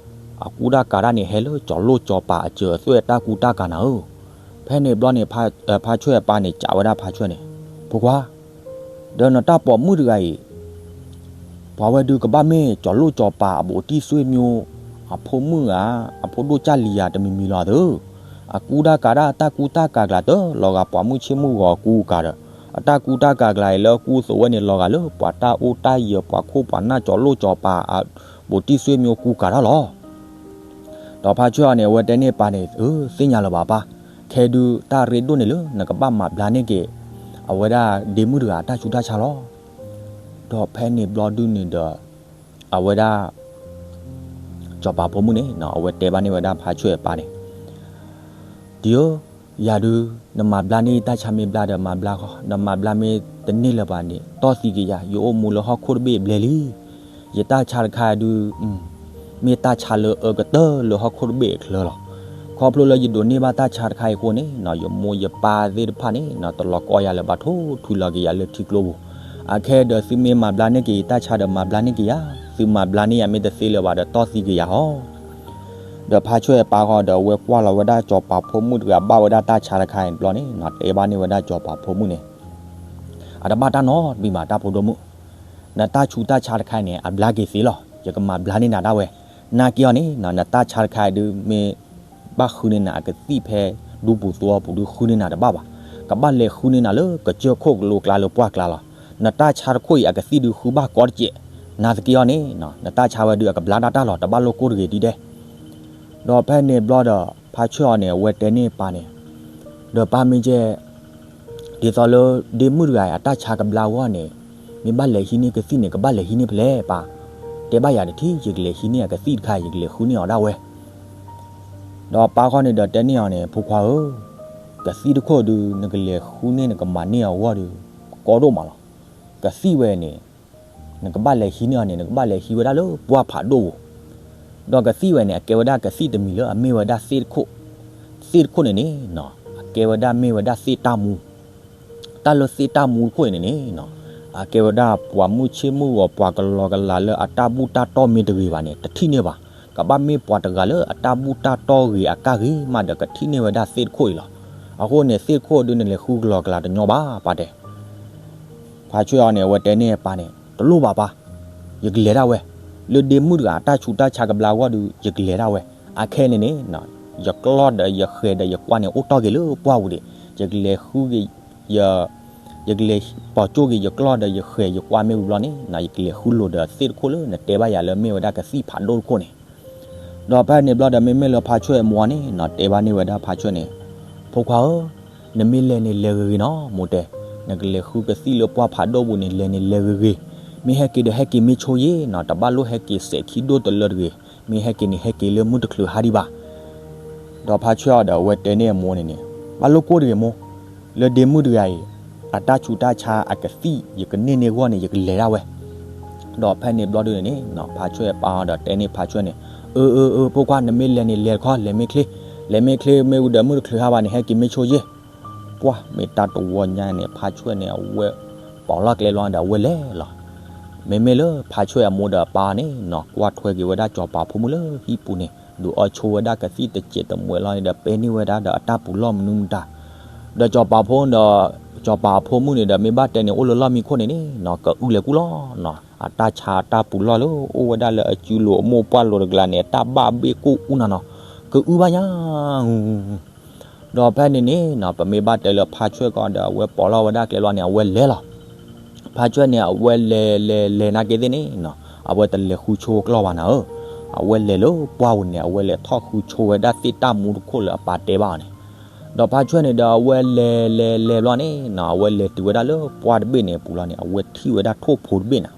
အကူတၢ်ကၤတၢ်န့ၣ် ဟဲလၢစီၤလိၣ်စီၤပၤအစၢၤအသွဲၣ်တၢ်ကူတၢ်ကၤနၤဧၢ. ဖဲန့ၣ်ဘျီန့ၣ် ဖါဆွဲအပၢ်န့ၣ် စံးဝဲဒၣ်ဖါဆွဲန့ၣ်, ဖိခွါ, ဒီးနတၢ်ပိာ်မုၣ်တဂၤအံၤ ပှၤဝဲဒုးကဘၣ်မ့ၢ်စီၤလိၣ်စီၤပၤအဘူးတံၢ်စွ့မိ အဖိမုၣ်ဧါ, အဖိဒိၣ်ကၢ်လံၤဧါ တမံၤမံၤလီၤသု. အကူတၢ်ကၤတၢ် အတၢ်ကူတၢ်ကၤကျါ တၢ်လီၤဂာ်ပှၤမုၢ်ဆ့ၣ်မုၢ်ဂီၤအကူအကၤဒီး အတၢ်ကူတၢ်ကၤကျါအံၤလၢအကူအသိးဝဲန့ၣ် လီၤဂာ်လၢပှၤတၢ်အိၣ်တၢ်ယၢၤ ပှၤခိၣ်ပှၤနၢ် စီၤလိၣ်စီၤပၤအဘူးတံၢ်စွ့မိအကူကၤတၢ်လီၤ. ဒီးဖါဆွဲအီၤန့ၣ် အဝဲတဲန့ၢ်ပၢ်န့ၣ်, အၢ သ့ၣ်ညါလၢၤဘၣ်ပၢ်, ခဲဒုးတၢ်ရ့ဒိၣ်န့ၣ်လၢ နကဘၣ်မၤဘျါန့ၢ်က့ၤ အဝဲဒၣ်ဒ့မုၣ်တဂၤအတၢ်ဆူးတၢ်ဆါလီၤ. ဒီးဖဲန့ၣ်ဘျီဒုန့ၣ်ဒီး အဝဲဒၣ် စီၤပၤဖိမုၣ်န့ၣ် အဝဲတဲဘၣ်န့ၢ်ဝဲဒၣ်ဖါဆွဲအပၢ်န့ၣ်, တံၤဧၢ, ယၤဒုး နမၤဘျါန့ၢ်တၢ်ဆါမ့ၢ်ဘျါဒီးမၤဘျါဃီ, နမၤဘျါမ့ၢ်တန့ၢ်လၢၤဘၣ်န့ၣ် တီၢ်သံက့ၤယၤ, ယအိၣ်မူလၢဟီၣ်ခိၣ်တဘ့ၣ်အဘျဲၣ်လံ. ယတၢ်ဆါတခါဒုး မ့ၢ်တၢ်ဆါလၢအအၢကတၢၢ်လၢဟီၣ်ခိၣ်တဘ့ၣ်အချၢလီၤ. ခီဖျိလၢယဒိးန့ၢ်ဘၣ်တၢ်ဆါတခါအံၤအဃိန့ၣ် ယမိၢ်ယပၢ်သ့ၣ်တဖၣ်န့ၣ် တလီၤကီယၤလၢၤဘၣ် ထိၣ်ထွံလီၤက့ၤယၤလၢထံကျိပူၤ. အခဲဒီးသုမ့ၢ်မၤဘျါန့ၢ်က့ၤယတၢ်ဆါဒီးမၤဘျါန့ၢ်က့ၤယၤ, သုမၤဘျါန့ၢ်ယၤမ့ၢ်တသ့လၢၤဘၣ်ဒီး တီၢ်သံက့ၤယၤဟီ. ဒီးဖါဆွဲအပၢ်ဃီဒီး အဝဲကွၢ်လီၤဝဲဒၣ်စီၤပၤဖိမုၣ်တဂၤဘၣ်ဝဲဒၣ်တၢ်ဆါတခါအံၤဘျီန့ၣ် တဲဘၣ်န့ၢ်ဝဲဒၣ်စီၤပၤဖိမုၣ်န့ၣ်, အတဘၣ်တၢ်နီတမံၤဘၣ် တၢ်ဖိဒိၣ်မုၣ်, နတၢ်ဆူးတၢ်ဆါတခါအံၤန့ၣ် အဘျါက့ၤသ့လီၤ. ယကမၤဘျါန့ၢ်နၤဒၣ်ဝဲ. နာ်က့အီၤန့ၣ် နတၢ်ဆါတခါအံၤဒုး မ့ၢ်ဘၣ်ဃုန့ၢ်နၤအကသံၣ်ဖဲဒူပူၤသဝီပူၤဒုး ဃုန့ၢ်နၤတဘၣ်ဘၣ်. ကဘၣ်လဲၤဃုန့ၢ်နၤလၢကစၢၢ်ခိၣ်ကလိကျါလၢပှၢ်ကျါလီၤ. နတၢ်ဆါတခိၣ်အံၤအကသံၣ်ဒုးဃုဘၣ်ကိးတစဲး. နာ်သက့အီၤန့ၣ် နတၢ်ဆါဝဲဒုးအကဘျါဒၣ်တၢ်လီၤ, တဘၣ်လိၣ်ကိၢ်တဂ့ၤဒ်ဒဲး. ဒီးဖဲန့ၣ်ဘျီဒီး ဖါဆွဲအီၤန့ၣ် အဝဲတဲန့ၢ်ပၢ်န့ၣ်, ဒီးပၢ်မ့ၢ်ကဲ ဒ်သိးလၢဒ့မုၣ်တဂၤအံၤအတၢ်ဆါကဘျါအဂီၢ်န့ၣ် မ့ၢ်ဘၣ်လဲၤဟံးန့ၢ်ကသံၣ်န့ၣ် ကဘၣ်လဲၤဟံးန့ၢ်ဖဲလဲၣ်ပၢ်. တဲဘၣ်ယၤတထံၣ် ယကလဲၤဟံးန့ၢ်အကသံၣ်တခါ ယကလဲၤဃုန့ၢ်အီၤဒၣ်ဝဲ. ဒီးပၢ်ဃီန့ၣ်ဒီးတဲန့ၢ်အီၤန့ၣ် ဖိခွါဧၢ, ကသံၣ်တခိၣ်ဒုး နကလဲၤဃုန့ၢ်နကမၤန့ၢ်အီၤအဂီၢ်ဒီး ကီဒိၣ်မးလီၤ. ကသံၣ်ဝဲန့ၣ် နကဘၣ်လဲၤဟံးန့ၢ်အီၤန့ၣ် နကဘၣ်လဲၤဟံးဝဲဒၣ်လၢပှၢ်ဖးဒိၣ်ပူၤ, ဒီးကသံၣ်ဝဲန့ၣ် အကဲဝဲဒၣ်ကသံၣ်တမံၤလၢအမ့ၢ်ဝဲဒၣ်သ့ၣ်တခိၣ်, သ့ၣ်တခိၣ်န့ၣ်န့ၣ် အကဲဝဲဒၣ်မ့ၢ်ဝဲဒၣ်သ့ၣ်တၢ်မူ, တၢ်လၢသ့ၣ်တၢ်မူတခိၣ်အံၤန့ၣ်န့ၣ် အကဲဝဲဒၣ်ပှၤမုၢ်ဆ့ၣ်မုၢ်ဂီၤ ပှၤကလီကလးလၢအတၢ်ဘူၣ်တၢ်တီၢ်မ့ၢ်တဂ့ၤဘၣ်န့ၣ် တထံၣ်န့ၢ်ဘၣ်, ကဘၣ်မ့ၢ်ပှၤတဂၤလၢအတၢ်ဘူၣ်တၢ်တီၢ်ဂ့ၤအကါဂ့ၤမးဒီး ကထံၣ်န့ၢ်ဝဲဒၣ်သ့ၣ်တခိၣ်အံၤလီၤ. အဃိန့ၣ် သ့ၣ်တခိၣ်ဒုးနလဲၤဃုကလီကလးတညီဘၣ် ပၢ်တဲ ဖါဆွဲအီၤန့ၣ် အဝဲတဲန့ၢ်ပၢ်န့ၣ် တလိၣ်ဘၣ်ပၢ်, ယကလဲၤဒၣ်ဝဲ, လၢဒ့မုၣ်တဂၤအတၢ်ဆူးတၢ်ဆါကဘျါအဂီၢ်ဒီး ယကလဲၤဒၣ်ဝဲ, အခဲန့ၣ်န့ၣ် ယကျီၢ်ဒီးယဃဲၤဒီးယကွၢ်န့ၣ် အိၣ်တီၢ်က့ၤလၢပှၢ်ပူၤဒံး, ယကလဲၤဃုက့ၤ ယ ယကလဲၤပိာ်ကၠိၣ်က့ၤယကျီၢ်ဒီးယဃဲၤယကွၢ်မ့ၢ်ဝံၤဘျီန့ၣ် ယကလဲၤဃုလိာ်ဒီးသ့ၣ်တခိၣ်လၢနတဲဘၣ်ယၤလၢမ့ၢ်ဝဲဒၣ်ကသံၣ်ဖးဒိၣ်တခိၣ်န့ၣ် ဒီးဖဲန့ၣ်ဘျီဒီး မ့မ့ၢ်လၢဖါဆွဲအမိၢ်န့ၣ်နီၤ တဲဘၣ်န့ၢ်ဝဲဒၣ်ဖါဆွဲန့ၣ်, ဖိခွါဧၢ, နမ့ၢ်လဲၤန့ၣ်လဲၤဂ့ၤဂ့ၤနီၤ မိၢ်တဲ, နကလဲၤဃုကသံၣ်လၢပှၢ်ဖးဒိၣ်ပူၤန့ၣ် လဲၤန့ၣ်လဲၤဂ့ၤဂ့ၤ, မ့ၢ်ဟဲက့ၤဒီးဟဲက့ၤမ့ၢ်ဆိယ့ၣ်နီၤ တဘၣ်လိၣ်ဟဲက့ၤစဲးခံဒိၣ်တလၢတဂ့ၤ, မ့ၢ်ဟဲက့ၤန့ၣ်ဟဲက့ၤလၢမုၢ်တချုးဟါဒံးဘၣ် ဒီးဖါဆွဲအီၤဒီးအဝဲတဲန့ၢ်အမိၢ်န့ၣ်န့ၣ်, ဘၣ်လိၣ်ကိၢ်တဂ့ၤမိၢ်, လၢဒ့မုၣ်တဂၤအံၤ အတၢ်ဆူးတၢ်ဆါအကသံၣ် ယကန့ၢ်န့ၢ်အဂီၢ်န့ၣ် ယကလဲၤဒၣ်ဝဲ, ဒီးဖဲန့ၣ်ဘျီဒုန့ၣ်န့ၣ် ဖါဆွဲအပၢ်အီၤဒီးတဲန့ၢ်ဖါဆွဲန့ၣ်, အၢ အၢ အၢ ဖိခွါ နမ့ၢ်လဲၤန့ၣ်လဲၤတခီ လဲၤမ့ၢ်ချ့, လဲၤမ့ၢ်ချ့မ့ၢ်ဝံၤဒီးမုၢ်တချုးဟါဘၣ်န့ၣ် ဟဲက့ၤမ့ၢ်ဆိယ့ၣ်, ပှၢ်မ့ၢ်တၢ်တဝီညါန့ၣ် ဖါဆွဲန့ၣ် အဝဲပိာ်လီၤကျဲလီၤဒီးအဝဲလဲၤလီၤ မ့မ့ၢ်လၢဖါဆွဲအမိၢ်ဒီးအပၢ်န့ၣ်နီၤ ကွၢ်ထွဲက့ၤဝဲဒၣ်စီၤပၤဖိမုၣ်လၢဟံၣ်ပူၤန့ၣ် ဒုးအီၣ်ဆိဝဲဒၣ်ကသံၣ်တစဲးတမှဲးလီၤန့ၣ်ဒီး ပဲန့ၢ်ဝဲဒၣ်ဒီးအတၢ်ပူးလီၢ်မနုၤမတၤ, ဒီးစီၤပၤဖိဒီး စီၤပၤအဖိမုၣ်န့ၣ်ဒီး မ့ၢ်ဘၣ်တဲန့ၣ် အိၣ်လၢလီၢ်မံခိၣ်န့ၣ်န့ၣ်နီၤ ကအုၣ်လဲၤကူၣ်လီၤနီၤ အတၢ်ဆါအတၢ်ပူးလီၢ်လၢအိၣ်ဝဲဒၣ်လၢအစုလိၤအမိၢ်ပှၢ်လိၤတကလးန့ၣ် အတၢ်ဘၣ်ဘ့ၣ်ကိၢ်အူနၤနီၤ ကအုၣ်ဘၣ်ညါ ဒီးဖဲန့ၣ်န့ၣ်နီၤ ပမ့ၢ်ဘၣ်တဲလၢဖါဆွဲကီးဒီး အဝဲပိာ်လီၤဝဲဒၣ်ကျဲလီၤန့ၣ် အဝဲလဲၤလီၤ. ဖါဆွဲန့ၣ် အဝဲလဲၤလဲၤလဲၤနာ်က့သ့ၣ်န့ၣ်နီၤ အဝဲတလဲၤဃုဆိကျီၢ်ဘၣ်နၤဧၢ, အဝဲလဲၤလၢပှၢ်ပူၤန့ၣ် အဝဲလဲၤထီၣ်ဃုဆိဝဲဒၣ်သ့ၣ်တၢ်မူတခိၣ်လၢအပၢ်တဲဘၣ်အီၤန့ၣ်, ဒီးဖါဆွဲန့ၣ်ဒီး အဝဲလဲၤလဲၤလဲၤဘျီန့ၣ်နီၤ အဝဲလဲၤတုၤဝဲဒၣ်လၢပှၢ်တဘ့ၣ်န့ၣ်အပူၤလီၤန့ၣ် အဝဲထံၣ်ဝဲဒၣ်ထိၣ်ဖိတဘ့ၣ်နၤ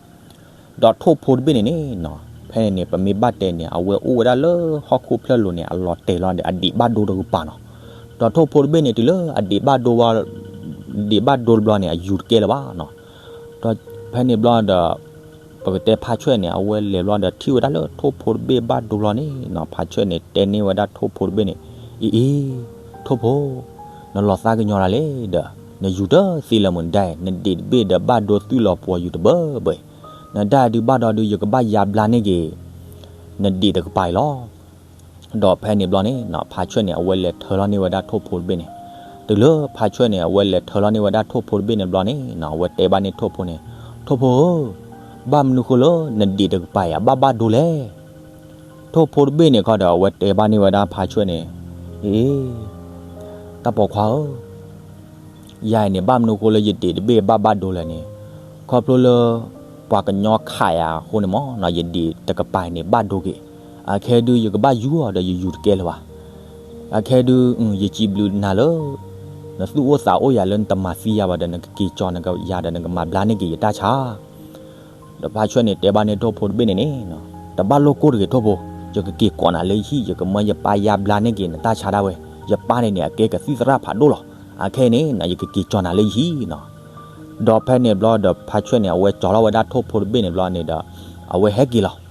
ဒီးထိၣ်ဖိတဘ့ၣ်န့ၣ်န့ၣ်နီၤ ဖဲန့ၣ်န့ၣ် ပမ့ၢ်ဘၣ်တဲန့ၣ် အဝဲအိၣ်ဝဲဒၣ်လၢဟီၣ်ခိၣ်ဖျၢၣ်လိၤန့ၣ် အလီၤတဲာ်လီၤဒီး အဒံးဘၣ်ဒိတကပၤနီၤ, ဒီးထိၣ်ဖိတဘ့ၣ်န့ၣ် တုၤလၢအဒံးဘၣ်ဒိဘျီ ဒံးဘၣ်ဒိတဘျီန့ၣ် အယူၤတကဲလၢၤဘၣ်နီၤ, ဒီးဖဲန့ၣ်ဘျီဒီး ပကတဲဖါဆွဲန့ၣ် အဝဲလဲၤဘျီဒီး ထံၣ်ဝဲဒၣ်လၢထိၣ်ဖိတဘ့ၣ်ဘၣ်ဒိဘျီန့ၣ်နီၤ ဖါဆွဲန့ၣ် တဲန့ၢ်ဝဲဒၣ်ထိၣ်ဖိတဘ့ၣ်န့ၣ်, အံၤအံၤ ထိၣ်ဖိ နလီၤသးကညီၤတၢ်လဲၣ်ဒီး နယူၤတသ့လၢၤမုၢ်နဒၣ်အံၤ နဒံးတဘ့ၣ်ဒီးဘၣ်ဒိသွံၣ်လီၤပှီၤယူၤတဘၢဘၢအံၤ, နဒၣ်ဒုးဘၣ်ဒီးဒုး ယကဘၣ်ယါဘျါန့ၢ်က့ၤ နဒံးတကပၤအံၤလီၤ. ဒီးဖဲန့ၣ်ဘျီန့ၣ်နီၤ ဖါဆွဲန့ၣ် အဝဲလဲၤထၢလီၤန့ၢ်ဝဲဒၣ်ထိၣ်ဖိတဘ့ၣ်န့ၣ်, တုၤလၢဖါဆွဲန့ၣ် အဝဲလဲၤထၢလီၤန့ၢ်ဝဲဒၣ်ထိၣ်ဖိတဘ့ၣ်န့ၣ်ဘျီန့ၣ်နီၤ အဝဲတဲဘၣ်န့ၢ်ထိၣ်ဖိန့ၣ်, ထိၣ်ဖိဧၢ, ဘၣ်မနုၤဃိလၢနဒံးတကပၤအံၤ အဘၣ်ဘၣ်ဒိလဲၣ် ထိၣ်ဖိတဘ့ၣ်န့ၣ်ခီဒီး အဝဲတဲဘၣ်န့ၢ်ဝဲဒၣ်ဖါဆွဲန့ၣ်, အ့ တၢ်ပိာ်ခွါဧၢ, ယၤအံၤန့ၣ် ဘၣ်မနုၤဃိလၢယဒံးတဘ့ၣ်ဘၣ်ဘၣ်ဒိလဲၣ်န့ၣ်, ခီဖျိလၢ ပှၤကညီခးယၤအဃိန့ၣ်မ့ၢ်နီၤ ယဒံးတကပၤအံၤန့ၣ်ဘၣ်ဒိက့ၤ, အခဲဒုး ယကဘၣ်ယူၤအီၤဒီးယယူၤတကဲလၢၤဘၣ်, အခဲဒုး ယစံးဘျုးနၤလၢ နသူၣ်အိၣ်သးအိၣ်ယၤလၢနတမၤသံယၤဘၣ်ဒီး နကက့ၤကၠီၤနကယၤဒီး နကမၤဘျါန့ၢ်က့ၤယတၢ်ဆါ ဒီးဖါဆွဲန့ၣ် တဲဘၣ်န့ၢ်ထိၣ်ဖိတဘ့ၣ်န့ၣ်န့ၣ်, တဘၣ်လိၣ်ကိၢ်တဂ့ၤထိၣ်ဖိ, ယကက့ၤကိးနၤလၢယဟံၣ် ယကမၢယပၢ်ယါဘျါန့ၢ်က့ၤနတၢ်ဆါဒၣ်ဝဲ, ယပၢ်န့ၣ်န့ၣ် အကဲကသံၣ်သရၣ်ဖးဒိၣ်လီၤ, အခဲအံၤန့ၣ် ယကက့ၤကၠီၤနၤလၢယဟံၣ်နီၤ, ဒီးဖဲန့ၣ်ဘျီဒီးဖါဆွဲန့ၣ် အဝဲကၠီၤလီၤဝဲဒၣ်ထိၣ်ဖိတဘ့ၣ်န့ၣ်ဘျီန့ၣ်ဒီး အဝဲဟဲက့ၤလီၤ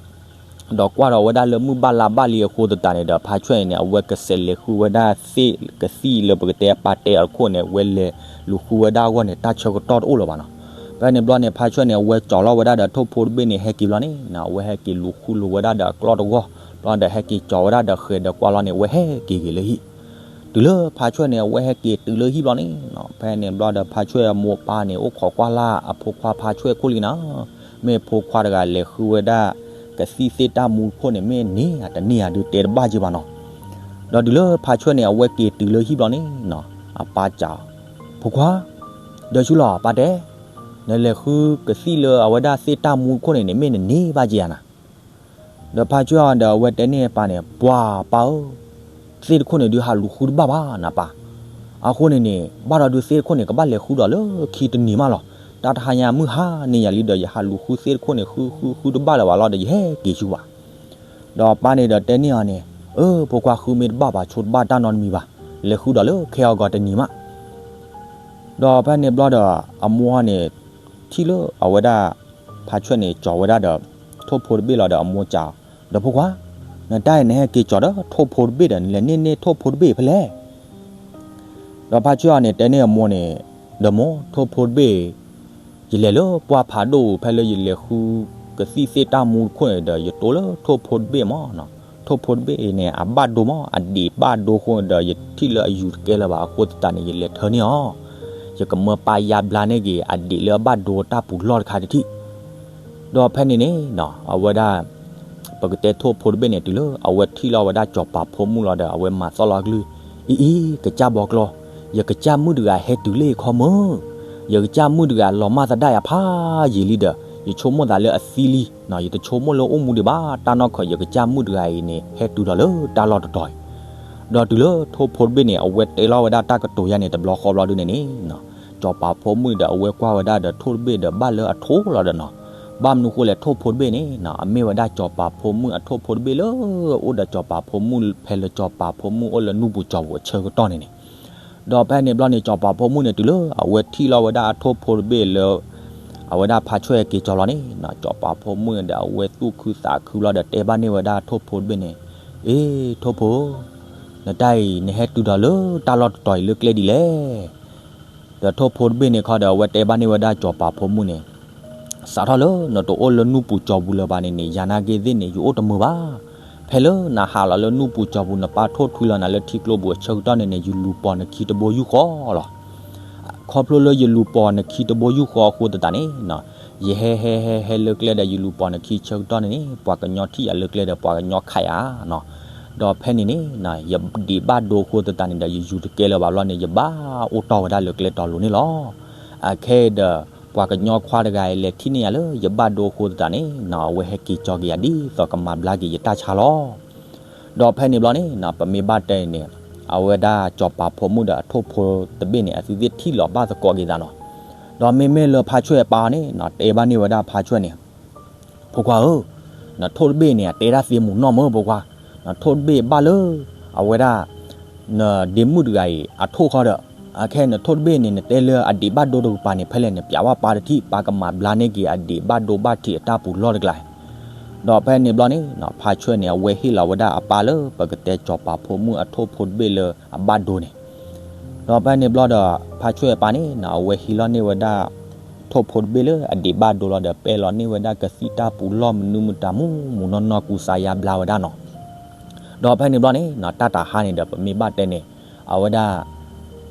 ဒီးကွၢ်ဒီးဝဲဒၣ်လၢမုၢ်ဘၣ်လါဘၣ်လံအဃိသတးန့ၣ်ဒီး ဖါဆွဲန့ၣ်န့ၣ် အဝဲကဆဲးလဲၤဃုဝဲဒၣ်သ့ၣ်ကသံၣ်လၢပကတဲအပၢ်တဲအီၤတခိၣ်န့ၣ် အဝဲလဲၤလူၤဃုဝဲဒၣ်အဂီၢ်န့ၣ် တၢ်ဆၢကတီၢ်တအိၣ်လၢၤဘၣ်နီၤ. ဖဲန့ၣ်ဘျီန့ၣ် ဖါဆွဲန့ၣ် အဝဲကၠီၤလီၤဝဲဒၣ်ဒီးထိၣ်ဖိတဘ့ၣ်န့ၣ် ဟဲက့ၤဘျီန့ၣ်နီၤ အဝဲဟဲက့ၤလူၤဃုလိာ်ဝဲဒၣ်ဒီးအကျီၢ်တဂီၢ် ဘျီဒီးဟဲက့ၤကၠီၤဝဲဒၣ်ဒီးဃဲၤဒီးကွၢ်လီၤန့ၣ် အဝဲဟဲက့ၤဂ့ၤလၢဟံၣ် တုၤလၢဖါဆွဲန့ၣ် အဝဲဟဲက့ၤတုၤလၢဟံၣ်ဘျီန့ၣ်နီၤ ဖဲန့ၣ်ဘျီဒီး ဖါဆွဲအမိၢ်အပၢ်န့ၣ် အိၣ်ခိးကွၢ်လၢ်အဖိခွါဖါဆွဲခိၣ်လံနီၤ မ့ၢ်ဖိခွါတဂၤလဲၤဃုဝဲဒၣ် ကသံၣ်သ့ၣ်တၢ်မူခိၣ်န့ၣ် မ့ၢ်န့ၢ်ဧါတန့ၢ်ဧါဒုး တဲတဘၣ်က့ၤဘၣ်နီၤ. ဒီးတုၤလၢဖါဆွဲန့ၣ် အဝဲက့ၤတုၤလၢဟံၣ်ဘျီန့ၣ်နီၤ အပၢ်စံး, ဖိခွါ, ဒီးဆူလီၤပၢ်တဲ, နလဲၤဃုကသံၣ်လၢအဝဲဒၣ်သ့ၣ်တၢ်မူခိၣ်န့ၣ်န့ၣ် မ့ၢ်နန့ၢ်ဘၣ်က့ၤဧါနၤ ဒီးဖါဆွဲအီၤဒီး အဝဲတဲန့ၢ်ပၢ်န့ၣ် ပှၤပၢ်ဧၢ, သ့ၣ်တခိၣ်န့ၣ်ဒုးဟးလူၤဃုတဘၣ်ဘၣ်နၤပၢ်, အဃိန့ၣ်န့ၣ် ဘၣ်ဒီးဒုးသ့ၣ်တခိၣ်န့ၣ် ကဘၣ်လဲၤဃုဒီးလၢခံတနံၤမးလီၤ. တၢ်တဟါညါမုၢ်ဟါန့ၣ်ယၤလံဒီး ယဟးလူၤဃုသ့ၣ်တခိၣ်န့ၣ် ဃုဃုဃုတဘၣ်လၢၤဘၣ်လီၤဒီး ယဟဲက့ၤဆူဘၣ်. ဒီးပၢ်န့ၣ်ဒီးတဲန့ၢ်အီၤန့ၣ်, အၢ ဖိခွါဃုမ့ၢ်တဘၣ်ဘၣ်ဆိတဘၣ်တၢ်နီတမံၤဘၣ်, လဲၤဃုဒီးလၢခဲအီၤဂီၤတနံၤမး ဒီးဖဲန့ၣ်ဘျီဒီး အမိၢ်န့ၣ် ထံၣ်လၢအဝဲဒၣ် ဖါဆွဲၣ်န့ၣ် ကၠီၤဝဲဒၣ်ဒီး ထိၣ်ဖိတဘ့ၣ်လီၤဒီး အမိၢ်စံး, ဒီးဖိခွါ, နတၢ်အံၤနဟဲက့ၤကၠီၤဒီးထိၣ်ဖိတဘ့ၣ်ဒီး နလဲၤန့ၢ်န့ၢ်ထိၣ်ဖိတဘ့ၣ်ဖဲလဲၣ်. ဒီးဖါဆွဲၣ်အံၤန့ၣ် တဲန့ၢ်အမိၢ်န့ၣ်, ဒီးမိၢ်, ထိၣ်ဖိတဘ့ၣ် ယလဲၤလၢပှၢ်ဖးဒိၣ် ဖဲလၢယလဲၤဃုကသံၣ်သ့ၣ်တၢ်မူတခိၣ်န့ၣ်ဒီး ယတိၢ်လၢထိၣ်ဖိတဘ့ၣ်မး, ထိၣ်ဖိတဘ့ၣ်အံၤန့ၣ် အဘၣ်ဒိမး, အဒံးဘၣ်ဒိအဃိဒီး ယထံၣ်လၢအယူၤတကဲလၢၤဘၣ်အဃိသတးန့ၣ် ယလဲၤထၢန့ၢ်အီၤ, ယကမၢပာ်ယါဘျါန့ၢ်က့ၤ အဒံးလၢအဘၣ်ဒိတၢ်ပူၤလီၢ်တခါတထံၣ်. ဒီးဖဲန့ၣ်န့ၣ် အဝဲဒၣ် ပကတဲထိၣ်ဖိတဘ့ၣ်န့ၣ် တုၤလၢအဝဲထံၣ်လီၤဝဲဒၣ်စီၤပၤဖိမုၣ်လီၤဒီး အဝဲမၤသီၣ်လီၤကလုၢ်, အံၤအံၤ ကစၢ်ဘီကျီ, ယကစၢ်မုၣ်တဂၤဟဲတုၤလံခီမုၢ်, ယကစၢ်မုၣ်တဂၤလီၤမၢ်သဒၣ်ယၤဖးယံာ်လံဒီး ယဆိကမိၣ်သးလၢအသံလံ, ယတဆိကမိၣ်လၢအိၣ်မူဒံးဘၣ်, တၢ်နီၢ်ခီ ယကစၢ်မုၣ်တဂၤအံၤန့ၣ် ဟဲတုၤဒီးလၢတၢ်လီၢ်တတီၤအံၤ. ဒီးတုၤလၢထိၣ်ဖိတဘ့ၣ်န့ၣ် အဝဲတဲလီၤဝဲဒၣ်တၢ်ကတိၤယါန့ၣ် တဘျီဃီဘျီဒုန့ၣ်န့ၣ် စီၤပၤဖိမုၣ်ဒီး အဝဲကွၢ်ဝဲဒၣ်ဒီးထိၣ်တဘ့ၣ်ဒီး ဘၣ်လၢအထိၣ်လီၤဒီးနီၤ, ဘၣ်မနုၤဃိလဲၣ် ထိၣ်ဖိတဘ့ၣ်န့ၣ်နီၤ အမ့ၢ်ဝဲဒၣ်စီၤပၤဖိမုၣ်အထိၣ်ဖိတဘ့ၣ်လၢ အိၣ်ဒီးစီၤပၤဖိမုၣ် ဖဲလၢစီၤပၤဖိမုၣ်အိၣ်လၢနူၢ်ပူၤစီၤပူၤအဆၢကတီၢ်န့ၣ်န့ၣ်. ဒီးဖဲန့ၣ်ဘျီန့ၣ် စီၤပၤဖိမုၣ်န့ၣ် တုၤလၢအဝဲထံၣ်လီၤဝဲဒၣ်အထိၣ်ဖိတဘ့ၣ်လၢ အဝဲဒၣ်ဖါဆွဲၣ်က့ၤကၠီၤလီၤန့ၣ်နီၤ, စီၤပၤဖိမုၣ်ဒီး အဝဲသူၣ်ခုသးခုလီၤဒီး တဲဘၣ်န့ၢ်ဝဲဒၣ်ထိၣ်ဖိတဘ့ၣ်န့ၣ်, အ့ ထိၣ်ဖိဧၢ, နတၢ်အံၤ နဟဲတုၤဒီးလၢတၢ်လီၢ်တတီၤအံၤလၢကျဲဒ်လဲၣ်. ဒီးထိၣ်ဖိတဘ့ၣ်န့ၣ်ခီဒီး အဝဲတဲဘၣ်န့ၢ်ဝဲဒၣ်စီၤပၤဖိမုၣ်န့ၣ်, စးထီၣ်လၢနတအိၣ်လၢနူၢ်ပူၤစီၤပူၤလၢၤဘၣ်န့ၣ်န့ၣ် ယၤနာ်က့သ့ၣ်န့ၣ် ယအိၣ်တမုာ်ဘၣ်. ဖဲလၢနဟးလီၤလၢနူၢ်ပူၤစီၤပူၤ နပၢ်ထိၣ်ထွံလီၤနၤလၢထံကျိပူၤအဆၢကတီၢ်န့ၣ်န့ၣ် ယလူၤပိာ်နခံတဘိယူၢ်ဃီလီၤ. ခီဖျိလၢယလူၤပိာ်နခံတဘိယူၢ်ဃီအဃိသတးန့ၣ်နီၤ, ယဟဲဟဲဟဲဟဲလၢကျဲဒီး ယလူၤပိာ်နခံဆၢကတီၢ်န့ၣ်န့ၣ် ပှၤကညီထံၣ်ယၤလၢကျဲဒီး ပှၤကညီခးယၤနီၤ. ဒီးဖဲန့ၣ်န့ၣ် ယဒံးဘၣ်ဒိအဃိသတးန့ၣ်ဒီး ယယူၤတကဲလၢၤဘၣ်ဘျီန့ၣ် ယဘၣ်အိၣ်တီၢ်ဝဲဒၣ်လၢကျဲတီၤလိၤန့ၣ်လီၤ. အခဲအံၤဒီး ပှၤကညီခွါတဂၤအံၤ လဲၤထံၣ်န့ၢ်ယၤလၢယဘၣ်ဒိအဃိသတးန့ၣ်နီၤ, အဝဲဟဲက့ၤကၠီၤက့ၤယၤဒ်သိးကမၤဘျါက့ၤယတၢ်ဆါလီၤ. ဒီးဖဲန့ၣ်ဘျီန့ၣ်နီၤ ပမ့ၢ်ဘၣ်တဲအံၤန့ၣ် အဝဲဒၣ်စီၤပၤဖိမုၣ်ဒီးအထိၣ်ဖိတဘ့ၣ်န့ၣ် အသုသ့ၣ်ထံၣ်လီၤဘၣ်သကိးက့ၤသးနီၤ. ဒီးမ့မ့ၢ်လၢဖါဆွဲၣ်အပၢ်န့ၣ်နီၤ တဲဘၣ်န့ၢ်ဝဲဒၣ်ဖါဆွဲၣ်န့ၣ်, ဖိခွါဧၢ, နထိၣ်တဘ့ၣ်န့ၣ် အတဲဒၣ်သ့မူးနီၢ်မၢ်ဖိခွါ, နထိၣ်တဘ့ၣ်ဘၣ်လၢ အဝဲဒၣ် နဒ့မုၣ်တဂၤအံၤအထိၣ်ဃီဒီး, အခဲနထိၣ်တဘ့ၣ်န့ၣ် နတဲလၢအဒံးဘၣ်ဒိတကပၤန့ၣ် ဖဲလဲၣ် နပျးဝဲပၢ်တထံၣ် ပၢ်ကမၤဘျါန့ၢ်က့ၤအဒံးဘၣ်ဒိဘၣ်ထံးအတၢ်ပူၤလီၢ်တကျါ. ဒီးဖဲန့ၣ်ဘျီန့ၣ်နီၤ ဖါဆွဲၣ်န့ၣ် အဝဲဟ့ၣ်လီၤဝဲဒၣ်အပၢ်လၢပကတဲစီၤပၤဖိမုၣ်အထိၣ်ဖိတဘ့ၣ်လၢအဘၣ်ဒိန့ၣ် ဒီးဖဲန့ၣ်ဘျီဒီး ဖါဆွဲၣ်အပၢ်န့ၣ်နီၤ အဝဲဟံးလီၤန့ၢ်ဝဲဒၣ် ထိၣ်ဖိတဘ့ၣ်လၢအဒံးဘၣ်ဒိလီၤဒီး ပဲာ်လီၤန့ၢ်ဝဲဒၣ်ကသံၣ်တၢ်ပူၤလီၢ်မနုၤမတၤမူးမူးနီၢ်နီၢ်ကူစါယါဘျါဝဲဒၣ်နီၤ. ဒီးဖဲန့ၣ်ဘျီန့ၣ်နီၤ တၢ်တဟါန့ၣ်ဒီး ပမ့ၢ်ဘၣ်တဲန့ၣ် အဝဲဒၣ်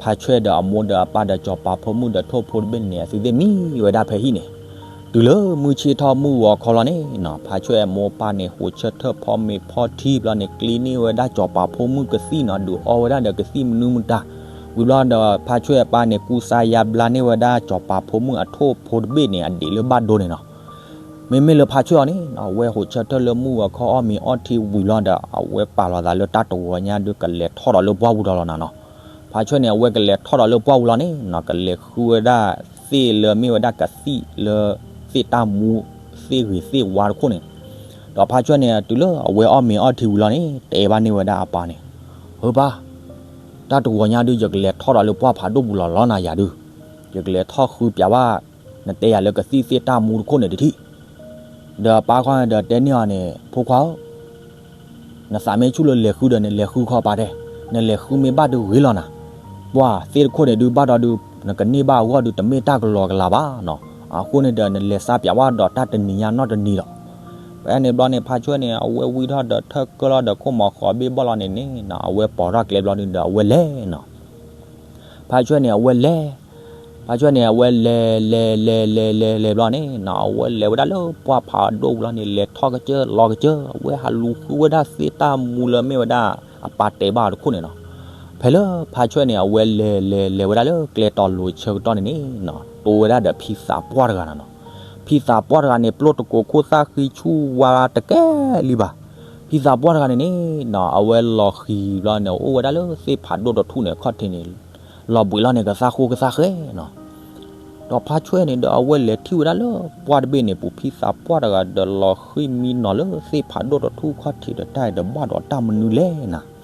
ဖါဆွဲၣ်ဒီးအမိၢ်ဒီးအပၢ်ဒီးစီၤပၤဖိမုၣ်ဒီးထိၣ်ဖိတဘ့ၣ်န့ၣ် အသုသ့ၣ်မံဝဲဒၣ်ဖဲဟံၣ်န့ၣ် တုၤလၢမုၢ်ဆ့ၣ်ထီၣ်မုၢ်ဂီၤခီလီၤန့ၣ်နီၤ ဖါဆွဲၣ်အမိၢ်အပၢ်န့ၣ် ဟိးဆၢထၢၣ်ဖီမ့ၤဖီထံဘျီန့ၣ် ကျ့န့ၢ်ဝဲဒၣ်စီၤပၤဖိမုၣ်ကသံၣ်နီၤ ဒုးအီဝဲဒၣ်ဒီးကသံၣ်မနုၤမတၤ ဝံၤဘျီဒီး ဖါဆွဲၣ်အပၢ်န့ၣ် ကူစါယါဘျါန့ၢ်ဝဲဒၣ်စီၤပၤဖိမုၣ်အထိၣ်ဖိတဘ့ၣ်န့ၣ် အဒံးလၢဘၣ်ဒိန့ၣ်နီၤ. မ့မ့ၢ်လၢဖါဆွဲၣ်အီၤန့ၣ်နီၤ အဝဲဟိးဆၢထၢၣ်လၢမုၢ်ဂီၤခီအီၣ်မ့ၤအီထံဝံၤလီၤဒီး အဝဲပာ်လီၤသးလၢတၢ်တဂီၤညါဒုး ကလဲၤထီၣ်ဒီးလၢပှၢ်ပူၤဒီးလီၤနၤနီၤ. ဖါဆွဲၣ်န့ၣ် အဝဲကလဲၤထီၣ်ဒီးလၢပှၢ်ပူၤလီၤန့ၣ်နီၤ ကလဲၤဃုဝဲဒၣ်သ့ၣ်လၢမ့ၢ်ဝဲဒၣ်ကသံၣ်လၢ သ့ၣ်တၢ်မူ သ့ၣ်ဂ့ၤသ့ၣ်ဝါတခိၣ်န့ၣ် ဒီးဖါဆွဲၣ်န့ၣ် တုၤလၢအဝဲအီၣ်မ့ၤအီထံဝံၤလီၤန့ၣ် တဲဘၣ်န့ၢ်ဝဲဒၣ်အပၢ်န့ၣ်, ဧၢပၢ်, တၢ်တဂီၤညါဒုး ယကလဲၤထီၣ်ဒီးလၢပှၢ်ဖးဒိၣ်ပူၤလီၤလီၤနၤယၤဒုး, ယကလဲၤထီၣ်ဃုပျးဘၣ် နတဲယၤလၢကသံၣ်သ့ၣ်တၢ်မူတခိၣ်န့ၣ်တထံၣ်. ဒီးပၢ်ခီန့ၣ်ဒီးတဲန့ၢ်အီၤန့ၣ် ဖိခွါဧၢ နသးမ့ၢ်ဆူၣ်လၢလဲၤဃုဒီး နလဲၤဃုခီပာ်တဲ, နလဲၤဃုမ့ၢ်ဘၣ်ဒုးဂ့ၤလီၤနၤ. ပှၢ်သ့ၣ်တခိၣ်န့ၣ်ဒုးဘၣ်ဒီးဒုး နကန့ၢ်ဘၣ်အဂီၢ်ဒုး တမ့ၢ်တၢ်ကလီကလးဘၣ်နီၤ. အဃိန့ၣ်ဒီး နလဲၤစါပျးဝဲဒီးတၢ်တနံၤညါနီၢ်တနံၤလီၤ. ဖဲန့ၣ်ဘျီန့ၣ် ဖါဆွဲၣ်န့ၣ် အဝဲဝံထီၣ်ဒီးထၢၣ်ကၢၢ်လီၤဒီးခိၣ်မီၤဃီဘ့ၣ်ဘီၣ်လီၤန့ၣ်န့ၣ်နီၤ အဝဲပိာ်ထီၣ်ကျဲဘျီဒုးဒီး အဝဲလဲၤနီၤ ဖါဆွဲၣ်န့ၣ် အဝဲလဲၤ, ဖါဆွဲၣ်န့ၣ် အဝဲလဲၤလဲၤလဲၤလဲၤလဲၤလဲၤဘျီန့ၣ်နီၤ အဝဲလဲၤဝဲဒၣ်လၢပှၢ်ဖးဒိၣ်ပူၤလီၤန့ၣ် လဲၤထီၣ်ကစၢၢ်လီၤကစၢၢ် အဝဲဟးလူၤဃုဝဲဒၣ်သ့ၣ်တၢ်မူလၢမ့ၢ်ဝဲဒၣ် အပၢ်တဲဘၣ်အီၤတခိၣ်န့ၣ်နီၤ. ဖဲလၢဖါဆွဲၣ်န့ၣ် အဝဲလဲၤလဲၤလဲၤဝဲဒၣ်လၢကျဲတီၤလိၤဆၢကတီၢ်န့ၣ်န့ၣ်နီၤ တိဝဲဒၣ်ဒီးဖံသးပှၢ်တဂၤနၤနီၤ. ဖံသးပှၢ်တဂၤန့ၣ် ပျိၢ်တကိးခိၣ်သၣ်ဃံဆူၣ်ဝါတကဲလံဘၣ်. ဖံသးပှၢ်တဂၤန့ၣ်န့ၣ်နီၤ အဝဲလီၤဃံၤဘျီန့ၣ် အိၣ်ဝဲဒၣ်လၢသ့ၣ်ဖးဒိၣ်တထူၣ်န့ၣ် အခီၣ်ထံးန့ၣ် လီၤဘှံးလီၤန့ၣ် ကသါဃိကသါဃဲနီၤ. ဒီးဖါဆွဲၣ်န့ၣ်ဒီး အဝဲလဲၤထံၣ်ဝဲဒၣ်လၢပှၢ်တဘ့ၣ်န့ၣ် ပူၤဖံသးပှၢ်တဂၤဒီး လီၤဃံၤမံနီၤလၢသ့ၣ်ဖးဒိၣ်တထူၣ်အခီၣ်ထံးဒီးတၢ်အံၤဒီးဘၣ်ဒီးတၢ်မနုၤလဲၣ်နၤ.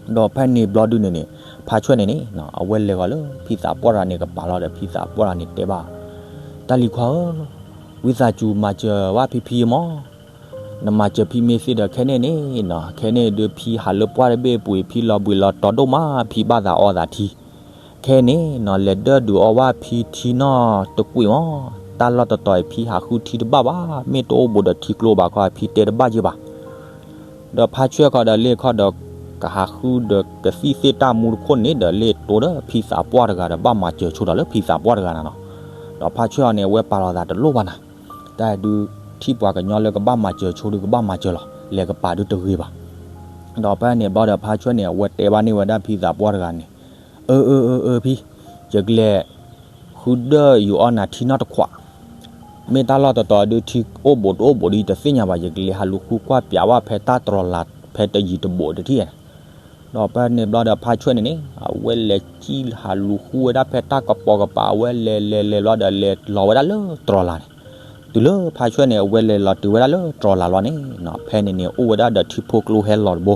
ဒီးဖဲန့ၣ်ဘျီဒုန့ၣ်န့ၣ် ဖါဆွဲၣ်န့ၣ်န့ၣ် အဝဲလဲၤဂီၤလၢဖံသးပှၢ်တဂၤန့ၣ်ကပၤလီၤဒီး ဖံသးပှၢ်တဂၤန့ၣ်တဲဘၣ် တၢ်လံၤခွါဧၢ, ဝံသးစူၤမၤစၢၤဝဲဖံဖံမၢ်, နမၤစၢၤဖံမ့ၢ်သ့ဒီးခဲန့ၣ်န့ၣ်နီၤ, ခဲန့ၣ်ဒုးဖံဟးလၢပှၢ်တဘ့ၣ်အပူၤအံၤ ဖံလီၤဘှံးလီၤတီၤဒိၣ်မး ဖံဘၣ်သးအီသးထံ. ခဲန့ၣ်နီၤ လဲၤဒၢၣ်ဒုးအီဘၣ်ဖံထံနီၢ်တကွံာ်မၢ်, တၢ်လီၢ်တတီၤအံၤ ဖံဟးဃုထံတဘၣ်ဘၣ်, မ့ၢ်တအိၣ်ဘူးဒီးထံကျိဘၣ်ခီ ဖံတဲတဘၣ်ယဲၢ်ဘၣ်. ဒီးဖါဆွဲၣ်ခီဒီးလ့ၣ်ခီဒီး ကဟးဃုဒီးကသံၣ်သ့ၣ်တၢ်မူတခိၣ်န့ၣ်ဒီး လ့ၣ်တိဒီးဖံသးပှၢ်တဂၤဒီး ဘၣ်မၤစၢၤဆိဒီးလၢဖံသးပှၢ်တဂၤနၤနီၤ. ဒီးဖါဆွဲၣ်အီၤန့ၣ် အဝဲပာ်လီၤသးတလိၣ်ဘၣ်နၤ, တၢ်ဒုးထံၣ်ပှၤကညီလၢကဘၣ်မၤစၢၤဆိဒုးကဘၣ်မၤစၢၤလီၤ, လဲၤကပာ်ဒုးတဂ့ၤဘၣ်. ဒီးဖဲန့ၣ်ဘျီဒီးဖါဆွဲၣ်န့ၣ် အဝဲတဲဘၣ်န့ၢ်ဝဲဒၣ်ဖံသးပှၢ်တဂၤန့ၣ်, အၢအၢအၢအၢဖံ, ယကလဲၤ ဃုဒၢၣ်ယူၤအီနၤထံနီၢ်တခွး, မ့ၢ်တၢ်လီၢ်တတီၤဒုးထံအိၣ်ဘူးတအိၣ်ဘူးဒုးယတသ့ၣ်ညါဘၣ်, ယကလဲၤဟးလူၤဃုကွၢ်ပၠးဘၣ်ဖဲတၢ်တြီၤလၤ ဖဲတယံၤတဘူးတထံၣ်ဧါ. ဒီးဖဲန့ၣ်ဘျီဒီးဖါဆွဲၣ်န့ၣ်န့ၣ် အဝဲလဲၤစံၣ်ဟးလူၤဃုဝဲဒၣ်ဖဲတၢ်ကပိာ်ကပၤ, အဝဲလဲၤလဲၤလဲၤဘျီဒီးလဲၤလီၤဝဲဒၣ်လၢတြီၤလၤန့ၣ်, တုၤလၢဖါဆွဲၣ်န့ၣ် အဝဲလဲၤလီၤတုၤဝဲဒၣ်လၢတြီၤလၤလီၤန့ၣ်နီၤ, ဖဲန့ၣ်န့ၣ် အိၣ်ဝဲဒၣ်ဒီးထံဖိကျိဟဲလီၤတဘိ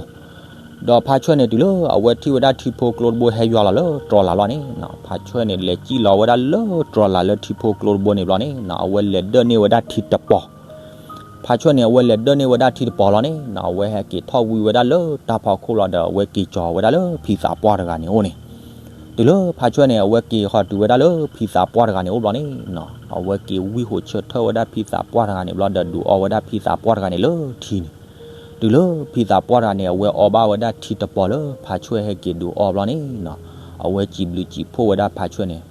ဒီးဖါဆွဲၣ်န့ၣ်တုၤလၢအဝဲထံၣ်ဝဲဒၣ်ထံဖိကျိတဘိဟဲယွၤလီၤလၢတြီၤလၤလီၤန့ၣ်နီၤ, ဖါဆွဲၣ်န့ၣ်လဲၤစံၣ်လီၤဝဲဒၣ်လၢတြီၤလၤလၢထံဖိကျိတဘိန့ၣ်ဘျီန့ၣ်နီၤ, အဝဲလဲၤဒၢၣ်န့ၢ်ဝဲဒၣ်ထံတပီၤ. ဖါဆွဲၣ်န့ၣ် အဝဲလဲၤဒၢၣ်န့ၢ်ဝဲဒၣ်ထံတပီၤလီၤန့ၣ်နီၤ, အဝဲဟဲက့ၤထီၣ်ဝံဝဲဒၣ်လၢတၢ်ဖီခိၣ်လီၤဒီး အဝဲက့ၤကၠီၤဝဲဒၣ်လၢဖံသးပှၢ်တဂၤန့ၣ်အိၣ်န့ၣ်, တုၤလၢဖါဆွဲၣ်န့ၣ် အဝဲက့ၤဃီၤတုၤဝဲဒၣ်လၢဖံသးပှၢ်တဂၤန့ၣ်အိၣ်ဘျီန့ၣ်နီၤ, အဝဲက့ၤဝံဟိးဆၢထၢၣ်ဝဲဒၣ်ဖံသးပှၢ်တဂၤန့ၣ်ဘျီဒီး ဒုးအီဝဲဒၣ်ဖံသးပှၢ်တဂၤန့ၣ်လၢထံန့ၣ်, တုၤလၢဖံသးပှၢ်တဂၤန့ၣ် အဝဲအီဘၣ်ဝဲဒၣ်ထံတပီၤလၢဖါဆွဲၣ်ဟဲက့ၤဒုးအီဘျီန့ၣ်နီၤ, အဝဲစံးဘျုးစံးဖှိၣ်ဝဲဒၣ်ဖါဆွဲၣ်န့ၣ်,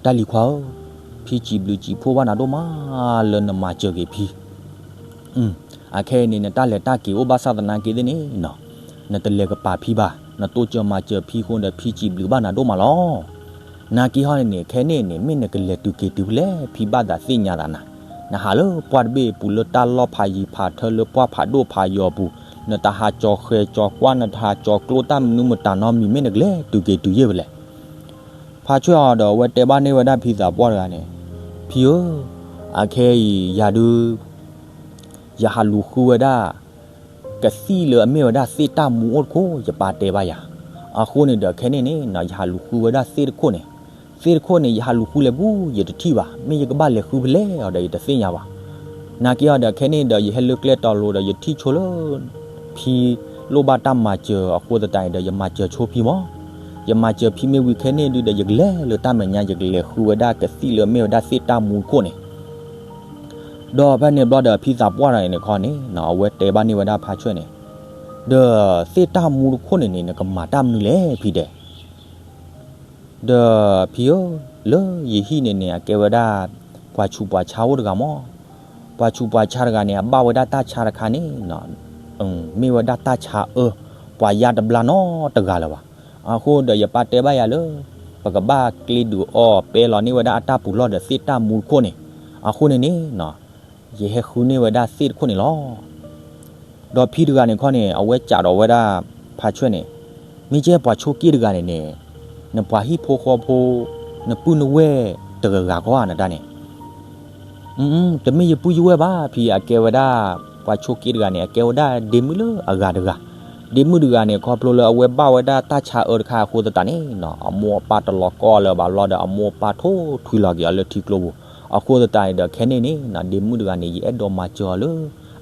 တၢ်လံၤခွါဧၢ, ဖံစံးဘျုးစံးဖှိၣ်ဘၣ်နၤဒိၣ်မးလၢနမၤစၢၤက့ၤဖံ အခဲအံၤန့ၣ် နတၢ်လဲၤတၢ်က့ၤအိၣ်ဘၣ်ဆၣ်သနာ်က့သ့ၣ်န့ၣ်နီၤ, နတလဲၤကပာ်ဖံဘၣ်, နတိစၢၤမၤစၢၤဖံအဃိဒီး ဖံစံးဘျုးဘၣ်နၤဒိၣ်မးလီၤ. နာ်က့ဟီန့ၣ်န့ၣ် ခဲန့ၣ်န့ၣ် မ့ၢ်နကလဲၤတုၤက့ၤတုၤဖဲလဲၣ် ဖံဘၣ်သးသ့ၣ်ညါသးနၤ, နဟးလၢပှၢ်တဘ့ၣ်အပူၤ လၢတၢ်လီၢ်ဖးယံၤဖးထၢ လၢပှၢ်ဖးဒိၣ်ဖးယီၤအပူၤ, နတဟးကၠီၤဃဲၤကၠီၤကွၢ် နတဟးကၠီၤကျိတၢ်မနုၤမတၤနီတမံၤ မ့ၢ်နကလဲၤတုၤက့ၤတုၤယဲၢ်ဖဲလဲၣ်. ဖါဆွဲၣ်အီၤဒီးအဝဲတဲဘၣ်န့ၢ်ဝဲဒၣ်ဖံသးပှၢ်တဂၤန့ၣ်, ဖံဧၢ, အခဲအံၤယၤဒုး ယဟးလူၤဃုဝဲဒၣ် ကသံၣ်လၢအမ့ၢ်ဝဲဒၣ်သ့ၣ်တၢ်မူအိၣ်တခိၣ် ယပၢ်တဲဘၣ်ယၤ, အဃိန့ၣ်ဒီးခဲန့ၣ်န့ၣ်နီၤ ယဟးလူၤဃုဝဲဒၣ်သ့ၣ်တခိၣ်န့ၣ်, သ့ၣ်တခိၣ်န့ၣ် ယဟးလူၤဃုလဲၤဘူး ယတထံၣ်ဘၣ်, မ့ၢ်ယကဘၣ်လဲၤဃုဖဲလဲၣ်အီၤဒီးယတသ့ၣ်ညါဘၣ်. နာ်က့အီၤဒီးခဲန့ၣ်ဒီး ယဟဲလၢကျဲတီၤလိၤဒီး ယထံၣ်ဆိလၢ ဖံလိၣ်ဘၣ်တၢ်မၤစၢၤအဃိသတးန့ၣ်ဒီး ယမၤစၢၤဆိဖံမၢ်, ယမၤစၢၤဖံမ့ၢ်ဝံၤခဲန့ၣ်ဒုဒီး ယကလဲၤလၢတၢ်မဲာ်ညါ ယကလဲၤဃုဝဲဒၣ်ကသံၣ်လၢအမ့ၢ်ဝဲဒၣ်သ့ၣ်တၢ်မူခိၣ်န့ၣ် ဒီးဖဲန့ၣ်ဘျီဒီး ဖံသးပှၢ်တဂၤန့ၣ်ခီန့ၣ် အဝဲတဲဘၣ်န့ၢ်ဝဲဒၣ်ဖါဆွဲၣ်န့ၣ်, ဒီးသ့ၣ်တၢ်မူတခိၣ်န့ၣ်န့ၣ် နကမၤတၢ်မနုၤလဲၣ်ဖံတဲ ဒီးဖံဧၢ, လၢယဟံၣ်န့ၣ်န့ၣ် အကဲဝဲဒၣ် ပှၤဆူးပှၤဆါအိၣ်တဂၤမၢ်, ပှၤဆူးပှၤဆါတဂၤန့ၣ် အဘၣ်ဝဲဒၣ်တၢ်ဆါတခါန့ၣ် မ့ၢ်ဝဲဒၣ်တၢ်ဆါအၢ, ပှၤယါတဘျါနီတဂၤလၢၤဘၣ်. အဃိဒီးယပၢ်တဲဘၣ်ယၤလၢ ပကဘၣ်ကျ့ဒုးအီပဲလီၤန့ၢ်ဝဲဒၣ်အတၢ်ပူၤလီၢ်ဒီးသ့ၣ်တၢ်မူတခိၣ်န့ၣ်, အဃိန့ၣ်န့ၣ် ယဟဲဃုန့ၢ်ဝဲဒၣ်သ့ၣ်တခိၣ်န့ၣ်လီၤ. ဒီးဖံတဂၤန့ၣ်ခီန့ၣ် အဝဲစံးဒီးဝဲဒၣ်ဖါဆွဲၣ်န့ၣ်, မ့ၢ်ကဲပှၤဆိးက့တဂၤန့ၣ်န့ၣ် နပှၤဟံၣ်ဖိဃီဖိ နပုၢ်နဝဲၢ်တဂၤဂၤကီဧါနတၢ်န့ၣ် တမ့ၢ်ယပုၢ်ယဝဲၢ်ဘၣ်, ဖံအကဲဝဲဒၣ် ပှၤဆိးက့တဂၤန့ၣ် အကဲဝဲဒၣ်ဒ့မုၣ်လၢအဂၤတဂၤ, ဒ့မုၣ်တဂၤန့ၣ် ခီဖျိလၢအဝဲဘၣ်ဝဲဒၣ်တၢ်ဆါအၢတခါအဃိသတးန့ၣ် အမိၢ်အပၢ်တလီၤကီလၢၤဘၣ်လီၤဒီး အမိၢ်အပၢ်ထိၣ်ထွံလီၤက့ၤအီၤလၢထံကျိပူၤ, အဃိသတးန့ၣ်ဒီး ခဲန့ၣ်န့ၣ် ဒ့မုၣ်တဂၤန့ၣ် ယအဲၣ်ဒိးမၤစၢၤအီၤလၢ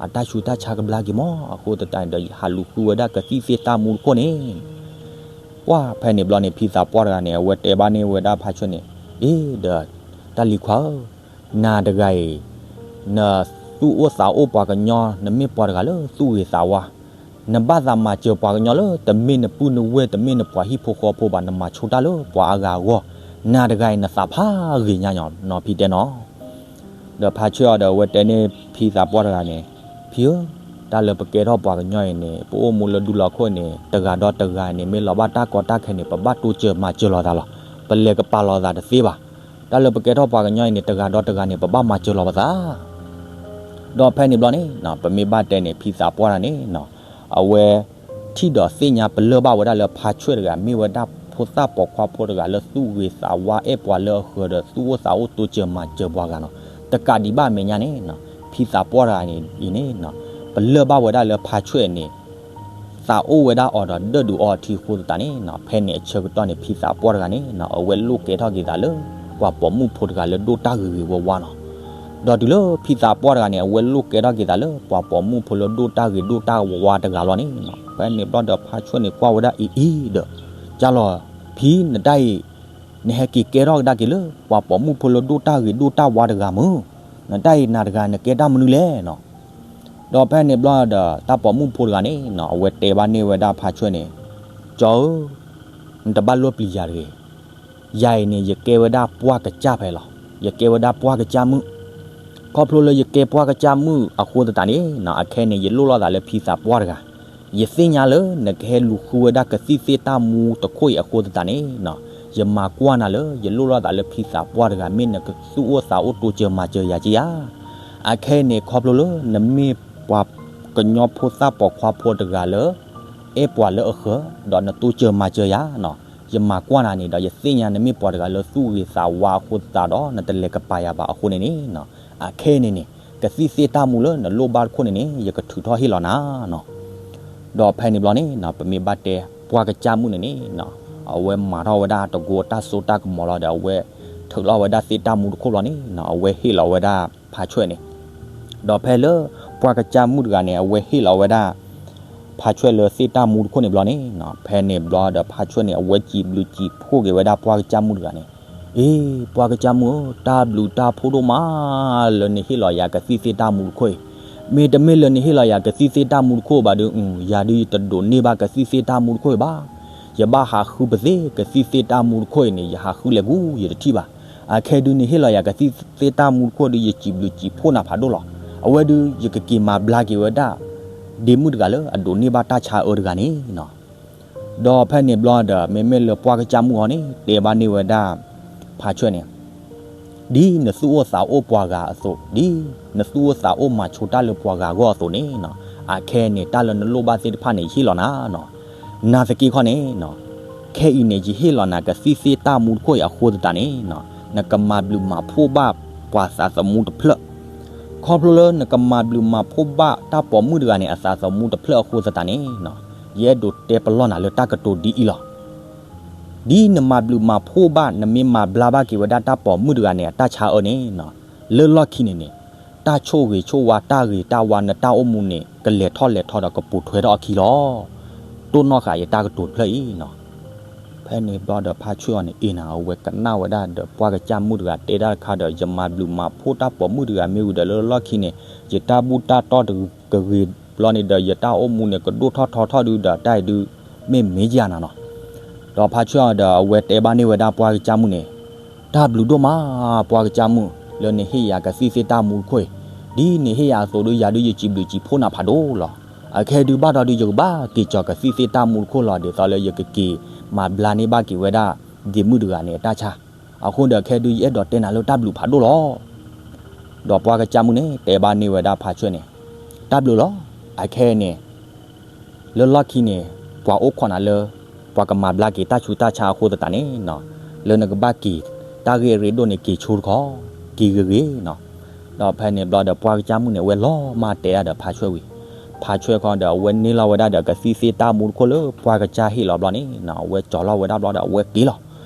အတၢ်ဆူးတၢ်ဆါကဘျါက့ၤမၢ်, အဃိသတးန့ၣ်ဒီး ယဟးလူၤဃုဝဲဒၣ်ကသံၣ်သ့ၣ်တၢ်မူတခိၣ်န့ၣ် ပှၢ်ဖဲန့ၣ်ဘျီန့ၣ် ဖံသးပှၢ်တဂၤန့ၣ် အဝဲတဲဘၣ်န့ၢ်ဝဲဒၣ်ဖါဆွဲၣ်န့ၣ်, အ့ဒီး တၢ်လံၤခွါဧၢ, နၤတဂၤအံၤ နသူၣ်အိၣ်သးအိၣ်ပှၤကညီ, နမ့ၢ်ပှၤတဂၤလၢသူၣ်ဂ့ၤသးဝါ, နဘၣ်သးမၤစၢၤပှၤကညီလၢ တမ့ၢ်နပုၢ်နဝဲၢ် တမ့ၢ်နပှၤဟံၣ်ဖိဃီဖိဘၣ်, နမၤဆိတၢ်လၢပှၤအဂၤအဂီၢ်, နၤတဂၤအံၤ နသးဖးဂ့ၤညါညီနီၤ ဖံတဲနီၤ ဒီးဖါဆွဲၣ်အီၤဒီး အဝဲတဲန့ၢ်ဖံသးပှၢ်တဂၤန့ၣ်, ဖံဧၢ, တၢ်လၢပကဲထီၣ်ပှၤကညီအံၤန့ၣ် ပအိၣ်မူလၢဒူလီၢ်ခိၣ်န့ၣ် တဂၤဒီးတဂၤန့ၣ် မ့ၢ်လီၤဘၣ်တၢ်ကီတၢ်ခဲန့ၣ် ပဘၣ်တိစၢၤမၤစၢၤလိာ်သးလီၤ. ပလဲၤကပာ်လိာ်သးတသ့ဘၣ်. တၢ်လၢပကဲထီၣ်ပှၤကညီအံၤန့ၣ် တဂၤဒီးတဂၤန့ၣ် ပဘၣ်မၤစၢၤလိာ်ပသး ဒီးဖဲန့ၣ်ဘျီန့ၣ် ပမ့ၢ်ဘၣ်တဲန့ၣ် ဖံသးပှၢ်တဂၤန့ၣ် အဝဲထံၣ်ဒီးသ့ၣ်ညါပလၢၢ်ဘၣ်ဝဲဒၣ်လၢဖါဆွဲၣ်တဂၤ မ့ၢ်ဝဲဒၣ်ဖိသၣ်ပိာ်ခွါဖိတဂၤလၢသူၣ်ဂ့ၤသးဝါ အဲၣ်ပှၤလၢအဃၢၤဒီး သူၣ်အိၣ်သးအိၣ်တိစၢၤမၤစၢၤပှၤဂၤနီၤ. တကးဒံးဘၣ်အမဲာ်ညါန့ၣ် ဖံသးပှၢ်တဂၤအံၤန့ၣ် ပလၢၢ်ဘၣ်ဝဲဒၣ်လၢဖါဆွဲၣ်န့ၣ် သးအိၣ်ဝဲဒၣ်အီၤဒီးဒၢၣ်ဒုးအီထံအဃိသတးန့ၣ် ဖဲန့ၣ်အဆၢကတီၢ်န့ၣ် ဖံသးပှၢ်တဂၤန့ၣ် အဝဲလိၣ်ကဲထီၣ်က့ၤသးလၢ ပှၤပိာ်မုၣ်ဖိတဂၤလၢဒိၣ်တၢ်ဂ့ၤဂ့ၤဝါဝါနီၤ. ဒီးတုၤလၢဖံသးပှၢ်တဂၤန့ၣ် အဝဲလိၣ်ကဲထီၣ်က့ၤသးလၢပှၤပိာ်မုၣ်ဖိလၢဒိၣ်တၢ်ဂ့ၤဒိၣ်တၢ်ဝါတဂၤလီၤန့ၣ်နီၤ, ဖဲန့ၣ်ဘျီဒီးဖါဆွဲၣ်န့ၣ်ကွၢ်ဝဲဒၣ်အံၤအံၤဒီး, ကၢ်လီၤ, ဖံနတၢ်အံၤ, နဟဲက့ၤကဲထီၣ်ကဒါက့ၤလၢပှၤပိာ်မုၣ်ဖိလၢဒိၣ်တၢ်ဂ့ၤဒိၣ်တၢ်ဝါတဂၤမုၢ်, နတၢ်အံၤနၤတဂၤနကဲတၢ်မနုၤလဲၣ်နီၤ. ဒီးဖဲန့ၣ်ဘျီဒီး တၢ်ပိာ်မုၣ်ဖိတဂၤန့ၣ်နီၤ အဝဲတဲဘၣ်န့ၢ်ဝဲဒၣ်ဖါဆွဲၣ်န့ၣ်, ကၠီဧၢ, နတဘၣ်လိၣ်ပျံၤယၤတဂ့ၤ, ယၤအံၤန့ၣ် ယကဲဝဲဒၣ်ပှၢ်ကစၢ်ဖဲလီၤ, ယကဲဝဲဒၣ်ပှၢ်ကစၢ်မုၣ်. ခီဖျိလၢယကဲပှၢ်ကစၢ်မုၣ်အဃိသတးန့ၣ်နီၤ အခဲန့ၣ် ယလိၣ်လိာ်သးလၢဖံသးပှၢ်တဂၤ, ယသ့ၣ်ညါလၢနကဟဲလူၤဃုဝဲဒၣ်ကသံၣ်သ့ၣ်တၢ်မူတခိၣ်အံၤအဃိသတးန့ၣ်နီၤ, ယမၤကွၢ်နၤလၢယလိၣ်လိာ်သးလၢဖံသးပှၢ်တဂၤ မ့ၢ်နကသူၣ်အိၣ်သးအိၣ်တိစၢၤမၤစၢၤယၤက့ယါ. အခဲအံၤန့ၣ် ခီဖျိလၢနမ့ၢ်ပှၤကညီဖိသၣ်ပိာ်ခွါဖိတဂၤလၢ အဲၣ်ပှၤလၢအဃၢၤ, ဒီးနတိစၢၤမၤစၢၤယၤနီၤ, ယမၤကွၢ်နၤန့ၣ်ဒီး ယသ့ၣ်ညါနမ့ၢ်ပှၤတဂၤလၢသူၣ်ဂ့ၤသးဝါအဃိသတးဒီး နတလဲၤကပၤယၤဘၣ်အဃိန့ၣ်န့ၣ်နီၤ, အခဲအံၤန့ၣ်န့ၣ် ကသံၣ်သ့ၣ်တၢ်မူလၢနလိၣ်ဘၣ်တခိၣ်န့ၣ်န့ၣ် ယကထုးထီၣ်ဟ့ၣ်လီၤနၤနီၤ. ဒီးဖဲန့ၣ်ဘျီန့ၣ်နီၤ ပမ့ၢ်ဘၣ်တဲပှၢ်ကစၢ်မုၣ်န့ၣ်န့ၣ်နီၤ, အဝဲမၤထီၣ်ဝဲဒၣ်တကိးတၢ်စိတၢ်ကမီၤလီၤဒီး အဝဲထုးလီၤဝဲဒၣ်သ့ၣ်တၢ်မူတခိၣ်ဘျီန့ၣ်နီၤ အဝဲဟ့ၣ်လီၤဝဲဒၣ်ဖါဆွဲၣ်န့ၣ် ဒီးဖဲလၢပှၢ်ကစၢ်မုၣ်တဂၤန့ၣ် အဝဲဟ့ၣ်လီၤဝဲဒၣ် ဖါဆွဲၣ်လၢသ့ၣ်တၢ်မူတခိၣ်န့ၣ်ဘျီန့ၣ်နီၤ, ဖဲန့ၣ်ဘျီဒီးဖါဆွဲၣ်န့ၣ် အဝဲစံးဘျုးစံးဖှိၣ်က့ၤဝဲဒၣ်ပှၢ်ကစၢ်မုၣ်တဂၤန့ၣ်, အ့ ပှၢ်ကစၢ်မုၣ်ဧၢ, တၢ်ဘျုးတၢ်ဖှိၣ်ဒိၣ်မး လၢနဟ့ၣ်လီၤယၤကသံၣ်သ့ၣ်တၢ်မူတခိၣ်အံၤ, မ့တမ့ၢ်လၢနဟ့ၣ်လီၤယၤကသံၣ်သ့ၣ်တၢ်မူတခိၣ်ဘၣ်ဒီး ယၤဒုးယတဒိးန့ၢ်ဘၣ်ကသံၣ်သ့ၣ်တၢ်မူတခိၣ်အံၤဘၣ်. ယဘၣ်ဟးဃုပသ့ၣ်ကသံၣ်သ့ၣ်တၢ်မူတခိၣ်အံၤန့ၣ် ယဟးဃုလဲၤကူယတထံၣ်ဘၣ်. အခဲဒုးနဟ့ၣ်လီၤယၤကသံၣ်သ့ၣ်တၢ်မူတခိၣ်ဒီး ယစံးဘျုးစံးဖှိၣ်နၤဖးဒိၣ်လီၤ. အဝဲဒုးယကက့ၤမၤဘျါက့ၤဝဲဒၣ် ဒ့မုၣ်တဂၤလၢအဒိးန့ၢ်ဘၣ်တၢ်ဆါအၢတဂၤန့ၣ်နီၤ. ဒီးဖဲန့ၣ်ဘျီဒီး မ့မ့ၢ်လၢပှၢ်ကစၢ်မုၣ်အီၤန့ၣ် တဲဘၣ်န့ၢ်ဝဲဒၣ် ဖါဆွဲၣ်န့ၣ် ဒ်နသူၣ်အိၣ်သးအိၣ်ပှၤဂၤအသိး, ဒ်နသူၣ်အိၣ်သးအိၣ်မၤဆိတၢ်လၢပှၤဂၤအဂီၢ်အသိးန့ၣ်နီၤ, အခဲအံၤန့ၣ် တၢ်လၢနလိၣ်ဘၣ်သ့ၣ်တဖၣ်န့ၣ် ယဟ့ၣ်လီၤနၤနီၤ. နာ်သက့ခီန့ၣ်နီၤ, ခဲအံၤန့ၣ် ယဟ့ၣ်လီၤနၤကသံၣ်သ့ၣ်တၢ်မူတခိၣ်အံၤအဃိသတးန့ၣ်နီၤ, နကမၤဘျုးမၤဖှိၣ်ဘၣ်ပှၤသးသမူတဖျၢၣ်. ခီဖျိလၢနကမၤဘျုးမၤဖှိၣ်ဘၣ်တၢ်ပိာ်မုၣ်တဂၤန့ၣ်အသးသမူတဖျၢၣ်အဃိသတးန့ၣ်နီၤ, ယအဲၣ်ဒိးတဲပလီၢ်နၤလၢတၢ်ကတိၤဒ်အံၤလီၤ. ဒ်နမၤဘျုးမၤဖှိၣ်ဘၣ် နမ့ၢ်မၤဘျါဘၣ်က့ၤဝဲဒၣ်တၢ်ပိာ်မုၣ်တဂၤန့ၣ် အတၢ်ဆါအၢန့ၣ်နီၤ, လၢလီၢ်ခံန့ၣ်န့ၣ် တၢ်ဆိၣ်ဂ့ၤဆိၣ်ဝါ တၢ်ဂ့ၤတၢ်ဝါ နတၢ်အိၣ်မူန့ၣ် ကလဲၤထီၣ်လဲၤထီဒီးကပိာ်ထွဲထီၣ်အခံလီၤ. တိၢ်နီၣ်ဃာ်ယတၢ်ကတိၤတဖျၢၣ်အံၤနီၤ. ဖဲန့ၣ်ဘျီဒီးဖါဆွဲၣ်အီၤန့ၣ် အ့ၣ်နၤ အဝဲကနၣ်ဝဲဒၣ်ဒီးပှၢ်ကစၢ်မုၣ်တဂၤတဲတၢ်တခါဒီး ယမၤဘျုးမၤဖှိၣ်တၢ်ပိာ်မုၣ်တဂၤမ့ၢ်ဝံၤဒီး လၢလီၢ်ခံန့ၣ် ယတၢ်ဘူၣ်တၢ်တီၢ်တဂ့ၤဘျီန့ၣ်ဒီး ယတၢ်အိၣ်မူန့ၣ် ကဒိၣ်ထီၣ်ထီထီၣ်ဒုးဒီး တၢ်အံၤဒုး မ့ၢ်မ့ၢ်ကယၤနၤနီၤ. ဒီးဖါဆွဲၣ်အီၤဒီး အဝဲတဲဘၣ်န့ၢ်ဝဲဒၣ်ပှၢ်ကစၢ်မုၣ်န့ၣ်, တၢ်ဘျုးဒိၣ်မး ပှၢ်ကစၢ်မုၣ် လၢနဟ့ၣ်ယၤကသံၣ်သ့ၣ်တၢ်မူတခိၣ်အံၤ, ဒ်နဟ့ၣ်ယၤအသိးဒုး ယၤဒုးယစံးဘျုးစံးဖှိၣ်နၤဖးဒိၣ်လီၤ. အခဲဒုးဘၣ်ဒီးဒုးယကဘၣ်က့ၤကီၤကသံၣ်သ့ၣ်တၢ်မူတခိၣ်လီၤ ဒ်သိးလၢယကက့ၤမၤဘျါန့ၢ်ဘၣ်က့ၤဝဲဒၣ် ဒ့မုၣ်တဂၤန့ၣ်အတၢ်ဆါ, အဃိဒီးခဲဒုးယအဲၣ်ဒိးတဲနၤလၢတၢ်ဘျုးဖးဒိၣ်လီၤ. ဒီးပှၢ်ကစၢ်မုၣ်န့ၣ် တဲဘၣ်န့ၢ်ဝဲဒၣ်ဖါဆွဲၣ်န့ၣ်, တၢ်ဘျုးလီၤ. အခဲအံၤန့ၣ် လၢလီၢ်ခံန့ၣ် ပှၤအိၣ်ခိးနၤလၢ ပှၤကမၤဘျါက့ၤတၢ်ဆူးတၢ်ဆါအဃိသတးန့ၣ်နီၤ, လၢနကဘၣ်က့ၤ တၢ်ဂ့ၢ်အရ့ဒိၣ်န့ၣ် က့ၤဆိတခီ, က့ၤဂ့ၤဂ့ၤနီၤ. ဒီးဖဲန့ၣ်ဘျီဒီး ပှၢ်ကစၢ်မုၣ်န့ၣ် အဝဲလီၤမၢ်တဲဒၣ်ဒီးဖါဆွဲၣ်ဝံၤ, ဖါဆွဲၣ်ခီဒီး အဝဲန့ၢ်လီၤဝဲဒၣ်ဒီးကသံၣ်သ့ၣ်တၢ်မူတခိၣ်လၢပှၢ်ကစၢ်ဟ့ၣ်လီၤဘျီန့ၣ်နီၤ, အဝဲကၠီၤလီၤဝဲဒၣ်ဘျီဒီး အဝဲက့ၤလီၤ.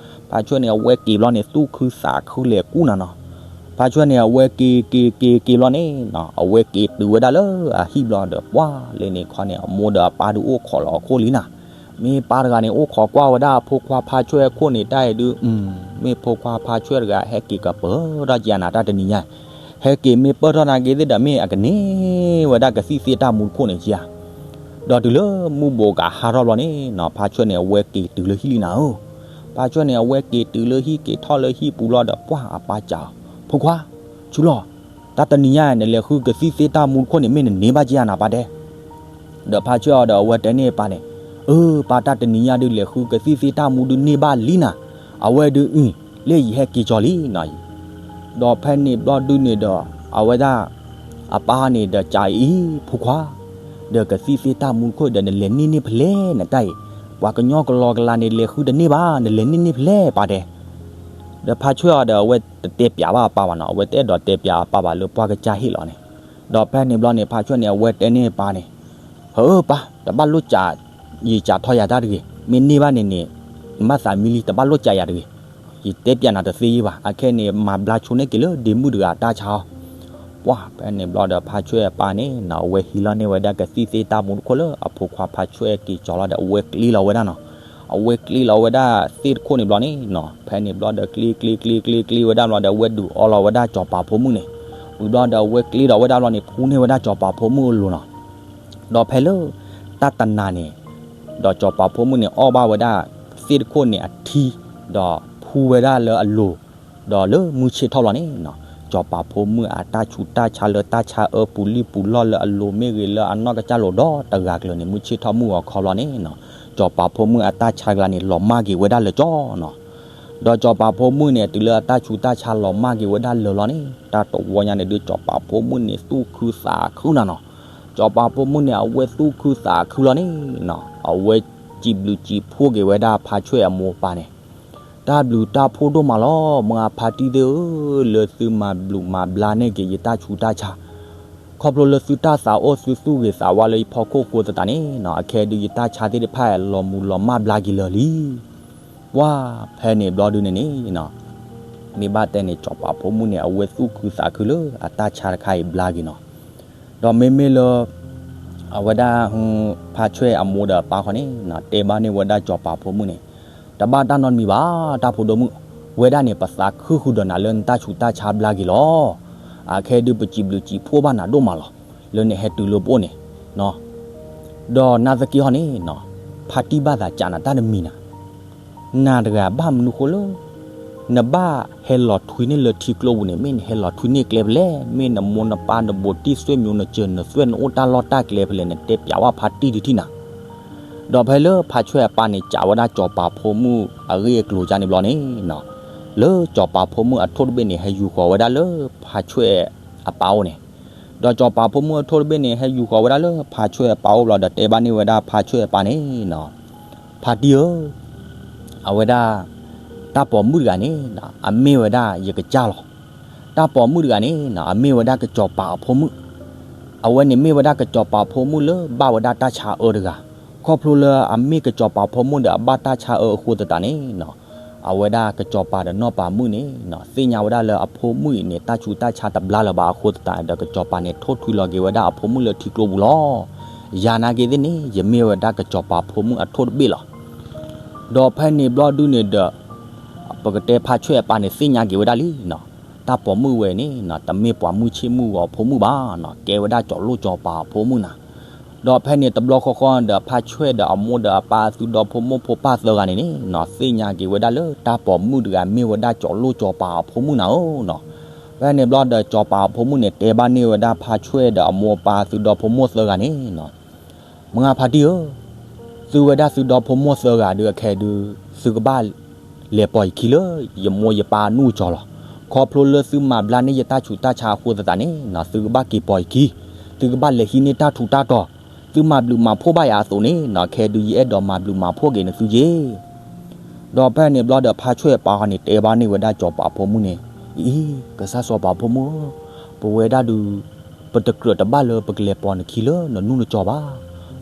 ဖါဆွဲၣ်န့ၣ် အဝဲက့ၤဘျီန့ၣ် သူၣ်ခုသးခုလဲၤကူနၤနီၤ. ဖါဆွဲၣ်န့ၣ် အဝဲက့ၤက့ၤက့ၤက့ၤဘျီန့ၣ်နီၤ, အဝဲက့ၤတုၤဝဲဒၣ်လၢအဟံၣ်ဘျီဒီး ပှၢ်လၢန့ၣ်ခီန့ၣ် အမိၢ်ဒီးအပၢ်ဒုးအိၣ်ခိးလီၤအခိၣ်လံနၤ. မ့ၢ်ပၢ်တဂၤန့ၣ် အိၣ်ခိးကွၢ်ဝဲဒၣ်အဖိခွါဖါဆွဲၣ်အခိၣ်န့ၣ် တၢ်အံၤဒုး မ့ၢ်ဖိခွါဖါဆွဲၣ်တဂၤ ဟဲက့ၤကပၢၤထီၣ်ကယၤနၤတၢ်တနံၤညါ, ဟဲက့ၤမ့ၢ်ပၢၢ်ထီၣ်နၤက့ၤသ့ၣ်ဒီး မ့ၢ်အကန့ၢ်ဝဲဒၣ်ကသံၣ်သ့ၣ်တၢ်မူတခိၣ်န့ၣ်ကယၤ. ဒီးတုၤလၢမုၢ်ဘိးကဟါထီၣ်ဘျီန့ၣ်နီၤ, ဖါဆွဲၣ်န့ၣ် အဝဲက့ၤတုၤလၢဟံၣ်လံနၤဧၢ. ဖါဆွဲၣ်န့ၣ် အဝဲက့ၤတုၤလၢဟံၣ် က့ၤထီၣ်လၢဟံၣ်ပူၤလီၤဒီး ပှၢ်အပၢ်စံးအီၤ, ဖိခွါ, ဆူလီၤ, တၢ်တနံၤညါ နလဲၤဃုကသံၣ်သ့ၣ်တၢ်မူတခိၣ်န့ၣ် မ့ၢ်နန့ၢ်ဘၣ်ကယၤနၤပၢ်တဲ. ဒီးဖါဆွဲၣ်အီၤဒီး အဝဲတဲန့ၢ်ပၢ်န့ၣ်, အၢ ပၢ် တၢ်တနံၤညါဒုး လဲၤဃုကသံၣ်သ့ၣ်တၢ်မူဒုးန့ၢ်ဘၣ်လံနၤ, အဝဲဒုးအံၤ လၢယဟဲက့ၤကၠီၤလံနီၤ. ဒီးဖဲန့ၣ်ဘျီဒုးန့ၣ်ဒီး အဝဲဒၣ် အပၢ်န့ၣ်ဒီးစံးအံၤ ဖိခွါ, ဒီးကသံၣ်သ့ၣ်တၢ်မူတခိၣ်ဒီး နလဲၤန့ၢ်န့ၢ်ဖဲလဲၣ်နတၢ်အံၤ, ပှၤကညီကလီကလီန့ၣ် လဲၤဃုတန့ၢ်ဘၣ်, နလဲၤန့ၢ်န့ၢ်ဖဲလဲၣ်ပၢ်တဲ. ဒီးဖါဆွဲၣ်အီၤဒီး အဝဲတတဲပျးဘၣ်အပၢ်ဘၣ်နီၤ, အဝဲတအဲၣ်ဒိးတဲပျးအပၢ်ဘၣ်လၢပှၢ်ကစၢ်ဟ့ၣ်လီၤန့ၣ်. ဒီးဖဲန့ၣ်ဘျီန့ၣ် ဖါဆွဲၣ်န့ၣ် အဝဲတဲန့ၢ်ပၢ်န့ၣ်, ဟၢပၢ် တဘၣ်လိၣ်စး ယစးထီၣ်ယၤတၢ်တဂ့ၤ, မ့ၢ်န့ၢ်ဘၣ်န့ၣ်န့ၣ် နဘၣ်သးမံလံ တဘၣ်လိၣ်စးယၤတဂ့ၤ, ယတဲပျးနၤတသ့ယ့ၢ်ဘၣ်. အခဲန့ၣ် မၤဘျါဆိန့ၢ်က့ၤလၢဒ့မုၣ်တဂၤအတၢ်ဆါအီၤ. ပှၢ်ဖဲန့ၣ်ဘျီဒီး ဖါဆွဲၣ်အပၢ်န့ၣ်နီၤ အဝဲဟံးလီၤန့ၢ်ဝဲဒၣ်ကသံၣ်သ့ၣ်တၢ်မူတခိၣ်လၢအဖိခွါဖါဆွဲၣ်က့ၤကၠီၤလီၤဒီး အဝဲကျ့လီၤဝဲဒၣ်နီၤ. အဝဲကျ့လီၤဝဲဒၣ်သ့ၣ်တခိၣ်န့ၣ်ဘျီန့ၣ်နီၤ ဖဲန့ၣ်ဘျီဒီး ကျ့ကျ့ကျ့ကျ့ကျ့ဝဲဒၣ်ဘျီဒီး အဝဲဒုးအီလီၤဝဲဒၣ်စီၤပၤဖိမုၣ်န့ၣ်, ဝံၤဘျီဒီး အဝဲကျ့ဒီးဝဲဒၣ်ဘျီန့ၣ် ဖူန့ၢ်ဝဲဒၣ်စီၤပၤဖိမုၣ်အလိၤနီၤ. ဒီးဖဲလၢ တၢ်တနၤန့ၣ် ဒီးစီၤပၤဖိမုၣ်န့ၣ် အီၣ်ဘၣ်ဝဲဒၣ်သ့ၣ်တခိၣ်န့ၣ်အထံ, ဒီးဖူဝဲဒၣ်လၢအလိၤ, ဒီးလၢမုၢ်ဆ့ၣ်ထီၣ်လီၤန့ၣ်နီၤ စီၤပၤဖိမုၣ်အတၢ်ဆူးတၢ်ဆါလၢတၢ်ဆါအၢပူၤလံၣ်ပူၤလီၢ်လၢအလိၤမ့ၢ်ဂ့ၤ လၢအနီၢ်ကစၢ်လိၤဒီတဂၤကျၢၤန့ၣ် မုၢ်ဆ့ၣ်ထီၣ်မုၢ်ဂီၤခီဘျီန့ၣ်နီၤ စီၤပၤဖိမုၣ်အတၢ်ဆါကျါန့ၣ် လီၤမၢ်က့ၤဝဲဒၣ်လၢကၠီနီၤ. ဒီးစီၤပၤဖိမုၣ်န့ၣ် တုၤလၢအတၢ်ဆူးတၢ်ဆါလီၤမၢ်က့ၤဝဲဒၣ်လၢာ်လီၤန့ၣ် တၢ်တဝီညါန့ၣ်ဒုး စီၤပၤဖိမုၣ်န့ၣ် သူၣ်ခုသးခုနၤနီၤ. စီၤပၤဖိမုၣ်န့ၣ် အဝဲသူၣ်ခုသးခုလီၤန့ၣ်နီၤ အဝဲစံးဘျုးစံးဖှိၣ်က့ၤဝဲဒၣ်ဖါဆွဲၣ်အမိၢ်အပၢ်န့ၣ် တၢ်ဘျုးတၢ်ဖှိၣ်ဒိၣ်မးလီၤ မါဖါတံၢ်သ့ၣ်ဧၢ, လၢသုမၤဘျုးမၤဘျါန့ၢ်က့ၤယတၢ်ဆူးတၢ်ဆါ, ခီဖျိလၢသုတၢ်သးအိၣ်သုသူၣ်ဂ့ၤသးဝါလၢယဖီခိၣ်အဃိသတးန့ၣ်နီၤ အခဲဒုးယတၢ်ဆါသ့ၣ်တဖၣ်လီၤမူၤလီၤမၢ်ဘျါက့ၤလၢာ်လံ. ပှၢ်ဖဲန့ၣ်ဘျီဒုန့ၣ်န့ၣ်နီၤ မ့ၢ်ဘၣ်တဲန့ၣ် စီၤပၤဖိမုၣ်န့ၣ် အဝဲသူၣ်ခုသးခုလၢအတၢ်ဆါတခါအံၤဘျါက့ၤနီၤ. ဒီးမ့မ့ၢ်လၢ အဝဲဒၣ် ဖါဆွဲၣ်အမိၢ်ဒီးအပၢ်ခီန့ၣ်နီၤ တဲဘၣ်န့ၢ်ဝဲဒၣ်စီၤပၤဖိမုၣ်န့ၣ်, တဘၣ်တၢ်နီတမံၤဘၣ် တၢ်ဖိဒိၣ်မုၣ်, ဝဲဒၣ်န့ၣ် ပသးခုဃုာ်ဒီးနၤလၢနတၢ်ဆူးတၢ်ဆါဘျါက့ၤလီၤ. အခဲဒုးပစံးဘျုးစံးဖှိၣ်ဘၣ်နၤဒိၣ်မးလီၤ လၢနဟဲတုၤလၢပအိၣ်န့ၣ်နီၤ. ဒီးနာ်သက့ဟီန့ၣ်နီၤ ဖါတံၢ်ဘၣ်သးကးနၤတၢ်တမံၤနၤ နၤတဂၤဘၣ်မနုၤဃိလၢ နဘၣ်ဟဲလီၤထွံန့ၢ်လၢထံကျိပူၤန့ၣ် မ့ၢ်နဟဲလီၤထွံန့ၢ်ကျဲဖဲလဲၣ်, မ့ၢ်နမိၢ်နပၢ်နဘူးတံၢ် ဆွေမျိုး နစၢၤနသွဲၣ် နအိၣ်တၢ်လီၢ်တၢ်ကျဲဖဲလဲၣ် နတဲပျးဝဲဖါတံၢ်တထံၣ်နၤ. ဒီးဖဲလၢဖါဆွဲၣ်အပၢ်န့ၣ် စံးဝဲဒၣ်စီၤပၤဖိမုၣ်အဂ့ၢ်အကျိၤကန့ၣ်ဘျီန့ၣ်နီၤ လၢစီၤပၤဖိမုၣ်အထိၣ်တဘ့ၣ်န့ၣ် ဟဲယူၤဃီၤဝဲဒၣ်လၢဖါဆွဲၣ်အပၢ်အိၣ်န့ၣ်, ဒီးစီၤပၤဖိမုၣ်အထိၣ်တဘ့ၣ်န့ၣ် ဟဲယူၤဃီၤဝဲဒၣ်လၢဖါဆွဲၣ်အပၢ်အိၣ်ဘျီဒီး တဲဘၣ်န့ၢ်ဝဲဒၣ်ဖါဆွဲၣ်အပၢ်န့ၣ်နီၤ ဖါတံၢ်ဧၢ, အဝဲဒၣ် တၢ်ပိာ်မုၣ်တဂၤန့ၣ် အမ့ၢ်ဝဲဒၣ်ယကစၢ်လီၤ. တၢ်ပိာ်မုၣ်တဂၤန့ၣ် အမ့ၢ်ဝဲဒၣ်ကစီၤပၤအဖိမုၣ်, အဝဲန့ၣ်မ့ၢ်ဝဲဒၣ်ကစီၤပၤအဖိမုၣ်လၢဘၣ်ဝဲဒၣ်တၢ်ဆါအၢတဂၤ, ခီဖျိလၢအမ့ၢ်ကစီၤပၤအဖိမုၣ်ဒီးအဘၣ်တၢ်ဆါအၢအဃိသတးန့ၣ် အဝဲဒၣ်ကစီၤပၤဒီးနီၢ်ပၤမုၣ်န့ၣ် သ့ၣ်ညါဝဲဒၣ်လၢအဖိမုၣ်အံၤန့ၣ် တၢ်ဆူးတၢ်ဆါတဘျါလၢၤဘၣ်အဃိသတးဒီး ကစီၤပၤန့ၣ် ထိၣ်ထွံလီၤက့ၤဝဲဒၣ်အဖိမုၣ်လၢထံကျိပူၤလီၤ. ယၤနာ်က့သ့ၣ်န့ၣ် ယမ့ၢ်ဝဲဒၣ်ကစီၤပၤဖိမုၣ်အထိၣ်တဘ့ၣ်လီၤ. ဒီးဖဲန့ၣ်ဘျီဒုန့ၣ်ဒီး ပကတဲဖါဆွဲၣ်အပၢ်န့ၣ် သ့ၣ်ညါက့ၤဝဲဒၣ်လံနီၤ, တၢ်ပိာ်မုၣ်ဝဲန့ၣ်နီၤ တမ့ၢ်ပှၤမုၢ်ဆ့ၣ်မုၢ်ဂီၤအဖိမုၣ်ဘၣ်နီၤ, ကဲဝဲဒၣ်စီၤလိၣ်စီၤပၤအဖိမုၣ်နၤ. ဒီးဖဲန့ၣ်တဘျီဃီဃီဒီး ဖါဆွဲၣ်ဒီးအမိၢ်ဒီးအပၢ်အသုဒီဖိမိၢ်ဖိပၢ်သၢဂၤန့ၣ်န့ၣ်နီၤ သ့ၣ်ညါက့ၤဝဲဒၣ်လၢတၢ်ပိာ်မုၣ်တဂၤမ့ၢ်ဝဲဒၣ်စီၤလိၣ်စီၤပၤအဖိမုၣ်နၤဧၢနီၤ. ဖဲန့ၣ်ဘျီဒီးစီၤပၤအဖိမုၣ်န့ၣ် တဲဘၣ်န့ၢ်ဝဲဒၣ်ဖါဆွဲၣ်ဒီးအမိၢ်အပၢ်သုဒီဖိမိၢ်သၢဂၤန့ၣ်နီၤ မုၢ်ဂၢ်ဖါတံၢ်ဧၢ, သုဝဲဒၣ်သုဒီဖိမိၢ်သၢဂၤဒုးအခဲဒုး သုကဘၣ်လဲၤပိာ်ယခံလၢ ယမိၢ်ယပၢ်အနူၢ်အကၠီၤလီၤ. ခီဖျိလၢသုမၤဘျါန့ၢ်ယတၢ်ဆူးတၢ်ဆါအဃိသတးန့ၣ်နီၤ သုကဘၣ်က့ၤပိာ်ယခံ, သုကဘၣ်လဲၤဟံးန့ၢ်တၢ်ထူးတၢ်တီၤ, သုမၤဘျုးမၤဖှိၣ်ဘၣ်ယၤအသိးန့ၣ်နီၤ ခဲဒုးယအဲၣ်ဒိးမၤဘျုးမၤဖှိၣ်က့ၤနသုယ့ၢ် ဒီးဖဲန့ၣ်ဘျီဒီးဖါဆွဲၣ်အပၢ်ဃီန့ၣ် တဲဘၣ်န့ၢ်ဝဲဒၣ်စီၤပၤဖိမုၣ်န့ၣ်, အံၤ ကစၢ်စီၤပၤဖိမုၣ်ဧၢ, ပဝဲဒၣ်ဒုး ပတကြၢးတဘၣ်လၢပကလဲၤပိာ်နခံလၢနနူၢ်နကၠီၤဘၣ်.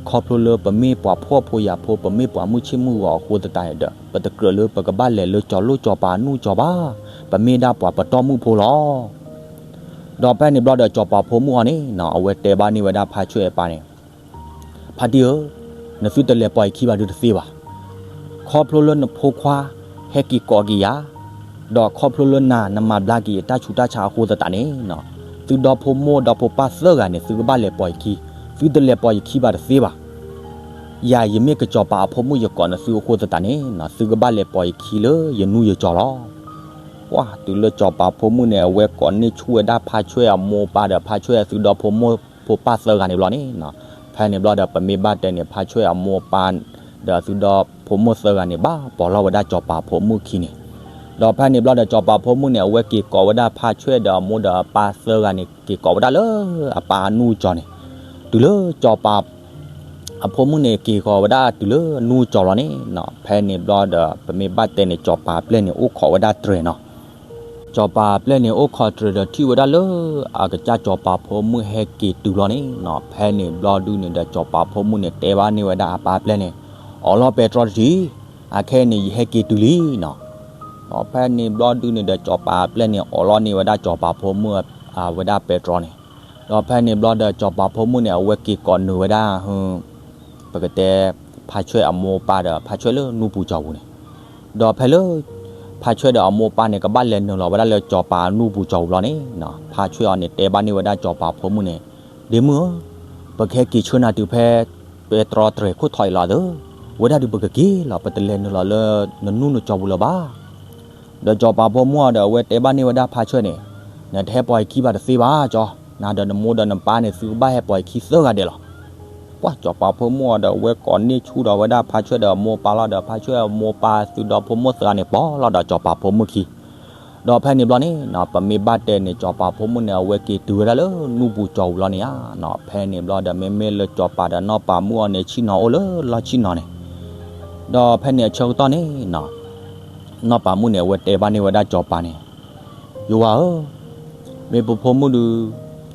ခီဖျိလၢပမ့ၢ်ပှၤဖှီၣ်ဖိယာ်ဖိ ပမ့ၢ်ပှၤမုၢ်ဆ့ၣ်မုၢ်ဂီၤအဃိသတးန့ၣ်ဒီး ပတကြၢးလၢပကဘၣ်လဲၤလၢစီၤလိၣ်စီၤပၤအနူၢ်ကၠီၤဘၣ်, ပမ့ၢ်ဒၣ်ပှၤပတီၢ်မုၣ်ဖိလီၤ. ဒီးဖဲန့ၣ်ဘျီဒီးစီၤပၤဖိမုၣ်ဃီန့ၣ်နီၤ အဝဲတဲဘၣ်န့ၢ်ဝဲဒၣ်ဖါဆွဲၣ်အပၢ်န့ၣ် ဖါတံၢ်ဧၢ, နသုတလဲၤပိာ်ယခံဘၣ်ဒုးတသ့ဘၣ်. ခီဖျိလၢနဖိခွါဟဲက့ၤကိးက့ၤယၤ, ဒီးခီဖျိလၢနၤနမၤဘျါက့ၤယတၢ်ဆူးတၢ်ဆါအဃိသတးန့ၣ်နီၤ သုဒီဖိမိၢ်ဒီဖိပၢ်သၢဂၤန့ၣ် သုကဘၣ်လဲၤပိာ်ယခံ, သုတလဲၤပိာ်ယခံဘၣ်တသ့ဘၣ်. ယၤယမ့ၢ်ကစီၤပၤအဖိမုၣ်ယကိးနသုအဃိသတးန့ၣ်နီၤ သုကဘၣ်လဲၤပိာ်ယခံလၢယနူၢ်ယကၠီၤလီၤ. ပှၢ်တုၤလၢစီၤပၤဖိမုၣ်န့ၣ် အဝဲကိးန့ၢ်ဆူၣ်ဝဲဒၣ်ဖါဆွဲၣ်အမိၢ်အပၢ်ဒီးဖါဆွဲၣ်အသုဒီဖိမိၢ်ဖိပၢ်သၢဂၤန့ၣ်ဘျီန့ၣ်နီၤ ဖဲန့ၣ်ဘျီဒီးပမ့ၢ်ဘၣ်တဲန့ၣ် ဖါဆွဲၣ်အမိၢ်အပၢ် ဒီးအသုဒီဖိမိၢ်သၢဂၤန့ၣ် ဘၣ်ပိာ်လီၤဝဲဒၣ်စီၤပၤဖိမုၣ်ခံန့ၣ်, ဒီးဖဲန့ၣ်ဘျီဒီးစီၤပၤဖိမုၣ်န့ၣ် အဝဲက့ၤကိးဝဲဒၣ်ဖါဆွဲၣ်ဒီးအမိၢ်ဒီးအပၢ်သၢဂၤန့ၣ် က့ၤကိးဝဲဒၣ်လၢအပၢ်အနူၢ်ကၠီၤန့ၣ်, တုၤလၢစီၤပၤ အဖိမုၣ်န့ၣ် က့ၤဃီၤဝဲဒၣ်တုၤလၢနူၢ်ကၠီၤလီၤန့ၣ်နီၤ ဖဲန့ၣ်ဘျီဒီး ပမ့ၢ်ဘၣ်တဲန့ၣ် စီၤပၤပျဲၢ်န့ၣ် အိၣ်ခိးဝဲဒၣ်တြဲၤနီၤ. စီၤပၤပျဲၢ်န့ၣ် အိၣ်ခိးတြဲၤဒီးထံၣ်ဝဲဒၣ်လၢ အကစၢ်စီၤပၤဖိမုၣ်ဟဲက့ၤတုၤလီၤန့ၣ်နီၤ ဖဲန့ၣ်ဘျီဒုန့ၣ်ဒီး စီၤပၤဖိမုၣ်န့ၣ် တဲဘၣ်န့ၢ်ဝဲဒၣ်အပၢ်ပျဲၢ်န့ၣ် အိးလီၤပဲတြီတထံၣ်, အခဲအံၤန့ၣ် ယဟဲက့ၤတုၤလံနီၤ. ဒီးဖဲန့ၣ်ဘျီဒုန့ၣ်ဒီး စီၤပၤပျဲၢ်န့ၣ် အိးလီၤန့ၢ်ဝဲဒၣ်စီၤပၤဖိမုၣ် အဝဲဒၣ်ပဲတြီန့ၣ်, ဒီးဖဲန့ၣ်ဘျီဒီး စီၤပၤဖိမုၣ်န့ၣ် အဝဲက့ၤကိးနုာ်ဝဲဒၣ် ပကတဲ ဖါဆွဲၣ်အမိၢ်အပၢ်ဒီး ဖါဆွဲၣ်လၢနူၢ်ပူၤစီၤပူၤန့ၣ်, ဒီးဖဲလၢ ဖါဆွဲၣ်ဒီးအမိၢ်အပၢ်န့ၣ် ကဘၣ်လဲၤနုာ်လီၤဝဲဒၣ်လၢစီၤပၤအနူၢ်ပူၤစီၤပူၤလီၤန့ၣ်, ဖါဆွဲၣ်အီၤန့ၣ် တဲဘၣ်န့ၢ်ဝဲဒၣ်စီၤပၤဖိမုၣ်န့ၣ်, ဒ့မုၣ်ဧၢ, ပကဟဲက့ၤဆှၢနၤတုၤဖဲ ပဲတြီတြဲၤခိၣ်ထီၣ်အံၤလီၤသၢ, ဝဲဒၣ်ဒုးပကက့ၤလီၤ, ပတလဲၤနုာ်လီၤလၢနနူၢ်နစီၤပူၤလၢၤဘၣ်. ဒီးစီၤပၤဖိမုၣ်အီၤဒီး အဝဲတဲဘၣ်န့ၢ်ဝဲဒၣ်ဖါဆွဲၣ်န့ၣ်, နတဟဲပိာ်ယခံဘၣ်တသ့ဘၣ်ကၠီ, နၤဒီးနမိၢ်ဒီးနပၢ်န့ၣ် သုကဘၣ်ဟဲပိာ်ယခံသၢဂၤဒဲးလီၤ. ပှၤစီၤပၤဖိမုၣ်အီၤဒီး အဝဲကိးန့ၢ်ဆူၣ်ဒီးဝဲဒၣ်ဖါဆွဲၣ်ဒီးအမိၢ်အပၢ်လီၤဒီး ဖါဆွဲၣ်အမိၢ်အပၢ် သုးဒီဖိမိၢ်သၢဂၤန့ၣ် ပိာ်လီၤဒီးစီၤပၤဖိမုၣ်ခံ ဒီးဖဲန့ၣ်ဘျီန့ၣ်နီၤ ပမ့ၢ်ဘၣ်တဲန့ၣ် စီၤပၤဖိမုၣ်န့ၣ် အဝဲက့ၤတုၤဝဲဒၣ်လၢနူၢ်ပူၤစီၤပူၤလီၤန့ၣ်ဧါနီၤ. ဖဲန့ၣ်ဘျီဒီး မ့မ့ၢ်လၢစီၤပၤဒီးနီၢ်ပၤမုၣ်အီၤန့ၣ် ဆ့ၣ်နီၤအိၣ်လၢလီၢ်ဆ့ၣ်နီၤန့ၣ်, ဒီးဖဲန့ၣ်အဆၢကတီၢ်န့ၣ်နီၤ နီၢ်ပၤမုၣ်န့ၣ် အဝဲတဲဘၣ်န့ၢ်ဝဲဒၣ်စီၤပၤန့ၣ်, ယဝၤဧၢ, မ့ၢ်ပဖိမုၣ်ဒုး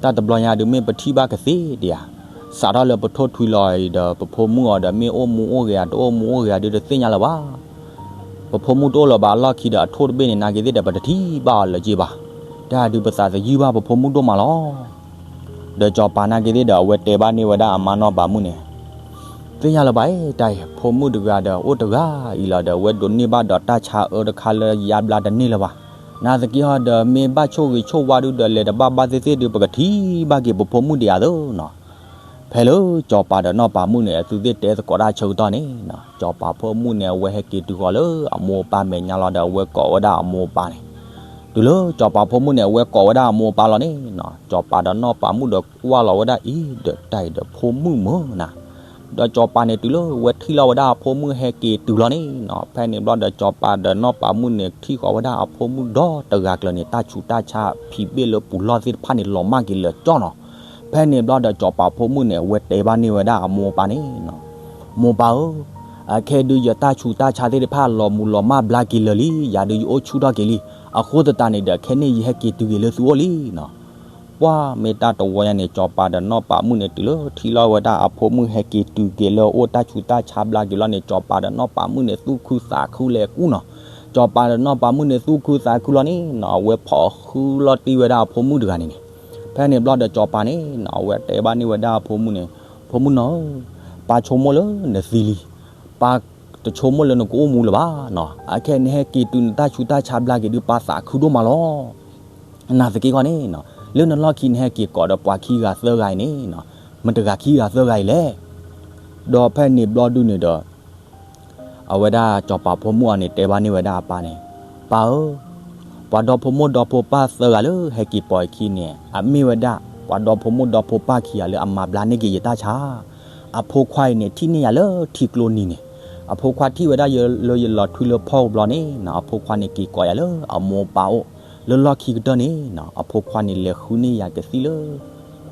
တၢ်တဘျီညါဒုး မ့ၢ်ပထံၣ်ဘၣ်ကသ့ဒံးဧါ, စးထီၣ်လၢပထိၣ်ထွံလီၤအံၤဒီး ပဖိမုၣ်အီၤဒီး မ့ၢ်အိၣ်မူအိၣ်ဂဲၤဧါ တအိၣ်မူအိၣ်ဂဲၤဧါဒုး တသ့ၣ်ညါလၢၤဘၣ်. ပဖိမုၣ်တအိၣ်လၢၤဘၣ်အလီၢ်ခံဒီး အထိၣ်တဘ့ၣ်န့ၣ် နာ်က့ၤသ့ၣ်ဒီး ပတထံၣ်ဘၣ်အီၤလၢၤက့ၤဘၣ်. တၢ်ဒုးပသးသယုၢ်ဘၣ်ပဖိမုၣ်ဒိၣ်မးလီၤ. ဒီးစီၤပၤနာ်က့ၤသ့ၣ်ဒီး အဝဲတဲဘၣ်န့ၢ်ဝဲဒၣ်အမါနီၢ်ပၤမုၣ်န့ၣ်, သ့ၣ်ညါလၢၤဘၣ်အံၤ တၢ်အံၤ ဖိမုၣ်တဂၤဒီး အိၣ်တဂၤအံၤလီၤဒီး အဝဲဒိးန့ၢ်ဘၣ်ဒီးတၢ်ဆါအၢတခါလၢယါဘျါတန့ၢ်လၢၤဘၣ်. နာ်သက့ဟီဒီး မ့ၢ်ဘၣ်ဆိၣ်ဂ့ၤဆိၣ်ဝါဒုးဒီး လဲၤတဘၣ်ဘၣ်သ့ၣ်သ့ၣ်ဒုး ပကထံၣ်ဘၣ်က့ၤပဖိမုၣ်ဒံးဧါသၢနီၤ. ဖဲလၢစီၤပၤဒီးနီၢ်ပၤမုၣ်န့ၣ် အသုသ့ၣ်တဲသကိးတၢ်ဆၢကတီၢ်န့ၣ်နီၤ စီၤပၤဖိမုၣ်န့ၣ် အဝဲဟဲက့ၤတုၤဃီၤလၢအမိၢ်အပၢ်မဲာ်ညါလီၤဒီး အဝဲကိးဝဲဒၣ်အမိၢ်အပၢ်န့ၣ်, တုၤလၢစီၤပၤဖိမုၣ်န့ၣ် အဝဲကိးဝဲဒၣ်အမိၢ်အပၢ်လီၤန့ၣ်နီၤ စီၤပၤဒီးနီၢ်ပၤမုၣ်ဒီးကွၢ်လီၤဝဲဒၣ်အံၤဒီး တၢ်အံၤဒီးဖိမုၣ်မုၢ်နၤ ဒီးစီၤပၤန့ၣ် တုၤလၢဝဲထံၣ်လီၤဝဲဒၣ်အဖိမုၣ်ဟဲက့ၤတုၤလီၤန့ၣ်နီၤ ဖဲန့ၣ်ဘျီဒီး စီၤပၤဒီးနီၢ်ပၤမုၣ်န့ၣ် ထံၣ်ဃီၤဝဲဒၣ်အဖိမုၣ်ဒီတဂၤကျၢၤန့ၣ် တၢ်ဆူးတၢ်ဆါဖံးဘ့ၣ်လၢပူၤလီၢ်သ့ၣ်တဖၣ်န့ၣ် လီၤမၢ်က့ၤလၢာ်ကၠီနီၤ. ဖဲန့ၣ်ဘျီဒီး စီၤပၤဖိမုၣ်န့ၣ် အဝဲတဲဘၣ်န့ၢ်ဝဲဒၣ်အမိၢ်အပၢ်န့ၣ်နီၤ, မိၢ်ပၢ်ဧၢ, အခဲဒုးယတၢ်ဆူးတၢ်ဆါသ့ၣ်တဖၣ် လီၤမူၤလီၤမၢ်ဘျါက့ၤလၢာ်လံ, ယၤဒုးယအိၣ်ဆူၣ်ထီၣ်က့ၤလံ, အဃိသတးန့ၣ်ဒီး ခဲန့ၣ်ယဟဲက့ၤတုၤက့ၤလၢသုအိၣ်လံနီၤ. ပှၢ်မ့ၢ်တၢ်တဝီညါန့ၣ် စီၤပၤဒီးနီၢ်ပၤမုၣ်န့ၣ် တုၤလၢထံၣ်လီၤဝဲဒၣ်အဖိမုၣ်ဟဲက့ၤတုၤက့ၤလၢအအိၣ် တၢ်ဆူးတၢ်ဆါဘျါက့ၤလီၤန့ၣ် စီၤပၤဒီးနီၢ်ပၤမုၣ်န့ၣ် သူၣ်ခုသးခုလဲၤကူၣ်နီၤ. စီၤပၤဒီးနီၢ်ပၤမုၣ်န့ၣ် သူၣ်ခုသးခုလီၤန့ၣ်နီၤ အဝဲဖီၣ်ဃုလီၤတံၢ်ဝဲဒၣ်အဖိမုၣ်တဂၤန့ၣ်န့ၣ်. ဖဲန့ၣ်ဘျီဒီးစီၤပၤန့ၣ်နီၤ အဝဲတဲဘၣ်န့ၢ်ဝဲဒၣ်အဖိမုၣ်န့ၣ်, ဖိမုၣ်နီၢ်ဧၢ, ပၢ်ဆိကမိၣ်လၢနသံလံ, ပၢ်တဆိကမိၣ်လၢနကအိၣ်မူလၢၤဘၣ်နီၤ. အခဲနဟဲက့ၤတုၤနတၢ်ဆူးတၢ်ဆါဘျါက့ၤဒုး ပၢ်သးခုဒိၣ်မးလီၤ. နာ်သက့ခီန့ၣ်နီၤ လၢနလီၢ်ခံနဟဲက့ၤကိးဒီးပှၤခံဂၤသၢဂၤအံၤန့ၣ်နီၤ မတဂၤခံဂၤသၢဂၤအံၤလဲၣ်. ဒီးဖဲန့ၣ်ဘျီဒုးန့ၣ်ဒီး အဝဲဒၣ်စီၤပၤဖိမုၣ်အီၤန့ၣ် တဲဘၣ်န့ၢ်ဝဲဒၣ်အပၢ်န့ၣ်, ပၢ်ဧၢ, ပှၤဒီဖိမိၢ်ဒီဖိပၢ်သၢဂၤလၢဟဲက့ၤပိာ်ယခံန့ၣ် အမ့ၢ်ဝဲဒၣ် ပှၤဒီဖိမိၢ်ဒီဖိပၢ်ခံဂၤလၢအမၤဘျါန့ၢ်က့ၤယတၢ်ဆါ. အဖိခွါအံၤန့ၣ် ထံၣ်န့ၢ်ယၤလၢထံကျိနံၤန့ၣ်, အဖိခွါထံၣ်ဝဲဒၣ်ယလၢယလီၤထွံလၢဖီၣ်ကဘျီန့ၣ်နီၤ အဖိခွါန့ၣ်က့ၤကိးယၤလၢအမိၢ်အပၢ်အိၣ်, လၢလီၢ်ခံကတၢၢ်န့ၣ်နီၤ အဖိခွါန့ၣ်လဲၤဃုန့ၢ်ယၤကသံၣ်လၢ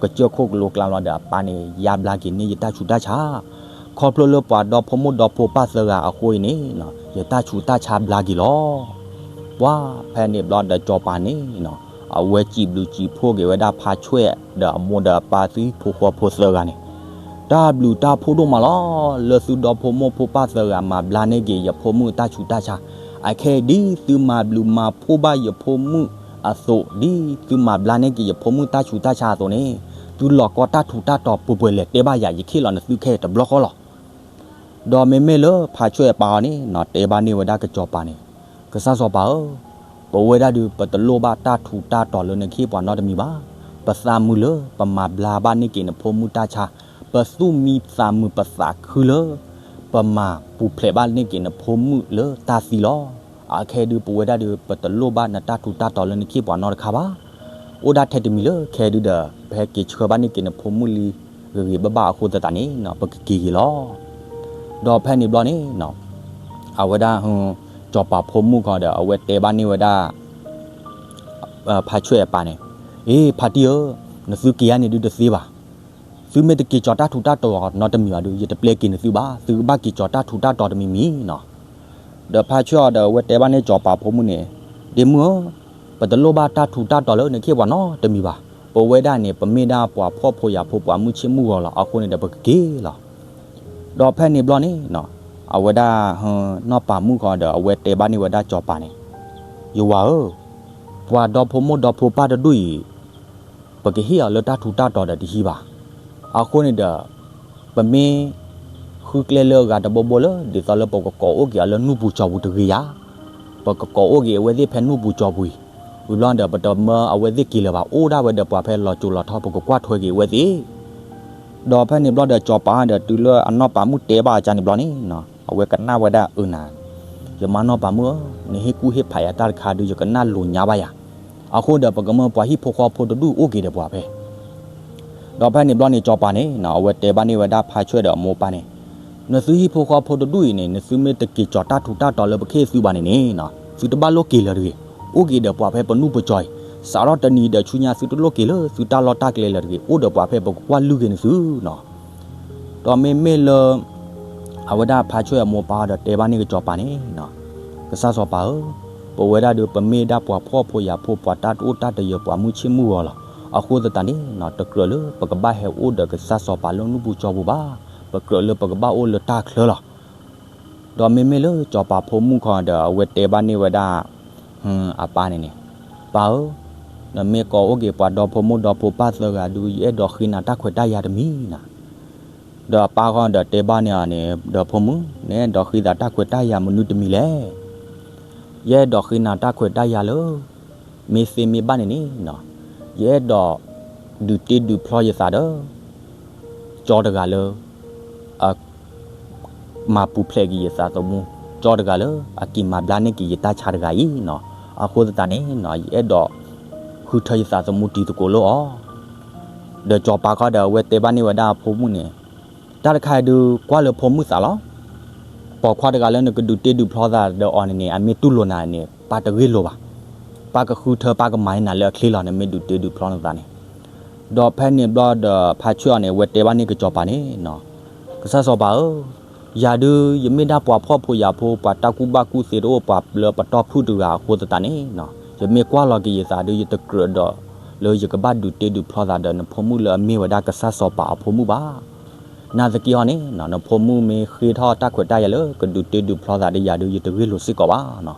ကစၢၢ်ခိၣ်ကလိကျါလီၤဒီး အပၢ်န့ၣ် ယါဘျါက့ၤန့ၢ်ယတၢ်ဆူးတၢ်ဆါ, ခီဖျိလၢပှၤဒီဖိမိၢ်ဒီဖိပၢ်သၢဂၤအဃိအံၤန့ၣ်နီၤ ယတၢ်ဆူးတၢ်ဆါဘျါက့ၤလီၤ. ပှၢ်ဖဲန့ၣ်ဘျီဒီးစီၤပၤန့ၣ်နီၤ အဝဲစံးဘျုးစံးဖှိၣ်က့ၤဝဲဒၣ်ဖါဆွဲၣ်ဒီးအမိၢ်ဒီးအပၢ် သုဟံၣ်ဖိဃီဖိသၢဂၤန့ၣ်, တၢ်ဘျုးတၢ်ဖှိၣ်ဒိၣ်မးလီၤ. လၢသုဒီဖိမိၢ်ဖိပၢ်သၢဂၤမၤဘျါန့ၢ်က့ၤယဖိမုၣ်တၢ်ဆူးတၢ်ဆါ, အခဲအံၤဒ်သုမၤဘျုးမၤဖှိၣ်ဘၣ်ယဖိမုၣ်အသိး, ဒ်သုမၤဘျါန့ၢ်က့ၤယဖိမုၣ်တၢ်ဆူးတၢ်ဆါအသိးန့ၣ်, သုလီၤကီတၢ်ထူးတၢ်တီၤပှဲၤပှဲၤလဲၤတဲဘၣ်ယၤ ယခ့ၣ်လီၤနသုခဲအံၤတဘျီဃီလီၤ. ဒီးမ့မ့ၢ်လၢဖါဆွဲၣ်အပၢ်အီၤန့ၣ်နီၤ တဲဘၣ်န့ၢ်ဝဲဒၣ်ကစီၤပၤန့ၣ်, ကစၢ်စီၤပၤဧၢ, ပဝဲဒၣ်ဒုး ပတလိၣ်ဘၣ်တၢ်ထူးတၢ်တီၤလၢနခ့ၣ်ပှၤနီတမံၤဘၣ်. ပသးမုာ်လၢပမၤဘျါဘၣ်န့ၢ်က့ၤနဖိမုၣ်တၢ်ဆါ, ပသူၣ်မံသးမုာ်ပသးခုလၢ ပမၤပူၤဖျဲးဘၣ်န့ၢ်က့ၤနဖိမုၣ်လၢတၢ်သံလီၤ. အခဲဒုး ပဝဲဒၣ်ဒုး ပတလိၣ်ဘၣ်နတၢ်ထူးတၢ်တီၤလၢနခ့ၣ်ပှၤနီတခါဘၣ်. အိၣ်ဒၣ်ထဲတမံၤလၢခဲဒုးဒီး ပဟဲက့ၤဆှၢဘၣ်န့ၢ်က့ၤနဖိမုၣ်လံ ဂ့ၤဂ့ၤဘၣ်ဘၣ်အဃိသတးန့ၣ်နီၤ ပကက့ၤဂ့ၤလီၤ. ဒီးဖဲန့ၣ်ဘျီန့ၣ်နီၤ အဝဲဒၣ် စီၤပၤဖိမုၣ်ခီဒီး အဝဲတဲဘၣ်န့ၢ်ဝဲဒၣ် ဖါဆွဲၣ်အပၢ်န့ၣ်, အ့ ဖါတံၢ်ဧၢ, နသုက့ၤယါန့ၣ်ဒုးတသ့ဘၣ်. သုမ့ၢ်တက့ၤကၠီၤတၢ်ထူးတၢ်တီၤနီတမံၤဘၣ်ဒုး ယတပျဲက့ၤနသုဘၣ်. သုကဘၣ်က့ၤကၠီၤတၢ်ထူးတၢ်တီၤတမံၤမံၤနီၤ. ဒီးဖါဆွဲၣ်အီၤဒီး အဝဲတဲဘၣ်န့ၢ်စီၤပၤဖိမုၣ်န့ၣ်, ဒ့မုၣ်ဧၢ, ပတလိၣ်ဘၣ်တၢ်ထူးတၢ်တီၤလၢနခ့ၣ်ပှၤနီတမံၤဘၣ်. ပဝဲဒၣ်န့ၣ် ပမ့ၢ်ဒၣ်ပှၤဖှီၣ်ဖိယာ်ဖိ ပှၤမုၢ်ဆ့ၣ်မုၢ်ဂီၤလီၤ. အဃိန့ၣ်ဒီး ပကက့ၤလီၤ. ဒီးဖဲန့ၣ်ဘျီန့ၣ်နီၤ အဝဲဒၣ် နီၢ်ပၤမုၣ်ခီဒီး အဝဲတဲဘၣ်န့ၢ်ဝဲဒၣ်စီၤပၤန့ၣ်, ယဝၤဧၢ, ပှၤဒီဖိမိၢ်ဒီဖိပၢ်တဒူၣ်အံၤ ပကဟ့ၣ်အီၤလၢတၢ်ထူးတၢ်တီၤဒီးတဟံးဘၣ်. အဃိန့ၣ်ဒီး ပမ့ၢ် ဃုကျဲလၢအဂၤတဘိဘိလၢ ဒ်သိးလၢပကကိးအိၣ်က့ၤအီၤလၢနူၢ်ပူၤကၠီပူၤတဂ့ၤယၤ, ပကကိးအိၣ်က့ၤအဝဲသ့ၣ်ဖဲနူၢ်ပူၤကၠီပူၤအံၤ, ဝံၤဘျီဒီး ပတမၢအဝဲသ့ၣ်က့ၤလၢၤဘၣ်, အိၣ်ဒၣ်ဝဲဒီးပှၤဖဲလီၤစိၤလီၤထီ ပကကွၢ်ထွဲက့ၤအဝဲသ့ၣ်. ဒီးဖဲန့ၣ်ဘျီဒီး စီၤပၤဒီးတုၤလၢအနီၢ်ပၤမုၣ်တဲဘၣ်အကါန့ၣ်ဘျီန့ၣ်, အဝဲကနၣ်ဝဲဒၣ်အၢနၤ, ယမါနီၢ်ပၤမုၣ်ဧၢ, နဟ့ၣ်ကူၣ်ဟ့ၣ်ဖးယၤတၢ်တခါဒီး ယကနၣ်လိာ်ညါဘၣ်ယၤ. အဃိဒီး ပကမၢပှၤဟံၣ်ဖိဃီဖိတဒူၣ်အိၣ်က့ၤဒီးပှၤဖဲ ဒီးဖဲန့ၣ်ဘျီန့ၣ် စီၤပၤန့ၣ် အဝဲတဲဘၣ်န့ၢ်ဝဲဒၣ်ဖါဆွဲၣ်ဒီးအမိၢ်အပၢ်န့ၣ်, နသုဟံၣ်ဖိဃီဖိတဒူၣ်အံၤန့ၣ် နသုမ့ၢ်တက့ၤကၠီၤတၢ်ထူးတၢ်တီၤလၢပခ့ၣ်သုဘၣ်န့ၣ်န့ၣ်, သုတဘၣ်လိၣ်က့ၤလၢၤတဂ့ၤ, အိၣ်က့ၤဒီးပှၤဖဲပနူၢ်ပူၤကၠီအံၤ, စးထီၣ်တနံၤဒီးဆူညါသုတလိၣ်က့ၤလၢသုတၢ်လီၢ်တၢ်ကျဲလၢၤတဂ့ၤ, အိၣ်ဒီးပှၤဖဲပကကွၢ်လုၢ်က့ၤနသုနီၤ. ဒီးမ့မ့ၢ်လၢ အဝဲဒၣ်ဖါဆွဲၣ်အမိၢ်အပၢ်ဒီးတဲဘၣ်န့ၢ်ကစီၤပၤန့ၣ်, ကစၢ်စီၤပၤဧၢ, ပဝဲဒၣ်ဒီးပမ့ၢ်ဒၣ်ပှၤဖှီၣ်ဖိယာ်ဖိ ပှၤတၢ်တအိၣ်တၢ်တယၢၤ ပှၤမုၢ်ဆ့ၣ်မုၢ်ဂီၤလီၤ. အဃိသတးန့ၣ် တကြၢးလၢပကဘၣ်ဟဲအိၣ်ဒီးကစၢ်စီၤပၤလၢနူၢ်ပူၤကၠီပူၤဘၣ်, ပကြၢးလၢပကဘၣ်အိၣ်လၢတၢ်ချၢလီၤ. ဒီးမ့မ့ၢ်လၢစီၤပၤဖိမုၣ်ခီဒီး အဝဲတဲဘၣ်န့ၢ်ဝဲဒၣ် အပၢ်န့ၣ်န့ၣ်, ပၢ်ဧၢ, နမ့ၢ်ကိးအိၣ်က့ၤပှၤဒီဖိမိၢ်ဒီဖိပၢ်သၢဂၤဒုး ယအဲၣ်ဒိးဃ့နၤတၢ်ခွဲးတၢ်ယာ်တမံၤနၤ. ဒီးအပၢ်ဃီဒီးတဲဘၣ်န့ၢ်အီၤန့ၣ်, ဒီဖိမုၣ်, နအဲၣ်ဒိးဃ့သးတၢ်ခွဲးတၢ်ယာ်မနုၤတမံၤလဲၣ်. ယအဲၣ်ဒိးဃ့နၤတၢ်ခွဲးတၢ်ယာ်လၢ မ့ၢ်သ့မ့ၢ်ဘၣ်န့ၣ်န့ၣ်, ယအဲၣ်ဒိး ဒုးတ့ဒုးဖျီယသးဒီး ကၠီတဂၤလၢ အ မၤပူၤဖျဲးက့ၤယသးသမူ, ကၠီတဂၤလၢ အက့ၤမၤဘျါန့ၢ်က့ၤယတၢ်ဆါတဂၤအံၤနီၤ. အဃိသတးန့ၣ်နီၤ ယအဲၣ်ဒိး ဃုထၢယသးသမူတံၤသကိးလၢအီၤ. ဒီးစီၤပၤခီဒီး အဝဲတဲဘၣ်န့ၢ်ဝဲဒၣ်အဖိမုၣ်န့ၣ်, တၢ်တခါအံၤဒုး ကွၢ်လၢဖိမုၣ်သးလီၤ. ပိာ်ခွါတဂၤလၢနကဒုးတ့ဒုးဖျီသးဒီးအီၤန့ၣ်န့ၣ် အမ့ၢ်တူၢ်လိာ်နၤန့ၣ် ပၢ်တဂ့ၢ်လိာ်ဘၣ်. ပၢ်ကဃုထၢပၢ်ကမၤန့ၢ်နၤလၢအချ့လီၤ နမ့ၢ်ဒုးတ့ဒုးဖျီနသးန့ၣ်. ဒီးဖဲန့ၣ်ဘျီဒီး ဖါဆွဲၣ်အီၤန့ၣ် အဝဲတဲဘၣ်န့ၢ်ကစီၤပၤန့ၣ်နီၤ, ကစၢ်စီၤပၤဧၢ, ယၤဒုး ယမ့ၢ်ဒၣ်ပှၤဖှီၣ်ဖိယာ်ဖိ ပှၤတၢ်ကူၣ်ဘၣ်ကူၣ်သ့တအိၣ် ပှၤပျၢၤပတီၢ်ဖုၣ်တဂၤအဃိသတးန့ၣ်နီၤ ယမ့ၢ်ကွၢ်လီၤက့ၤယသးဒုး ယတကြၢးဒီး လၢယကဘၣ်ဒုးတ့ဒုးဖျီသးဒီးနဖိမုၣ်လၢအမ့ၢ်ဝဲဒၣ်ကစၢ်စီၤပၤအဖိမုၣ်ဘၣ်. နာ်သက့ဟီန့ၣ် နဖိမုၣ်မ့ၢ်ဃ့ထီၣ်တၢ်ခွဲးတၢ်ယာ်လၢ ကဒုးတ့ဒုးဖျီသးဒီးယၤဒုး ယတဂ့ၢ်လိာ်စ့ၢ်ကီးဘၣ်နီၤ.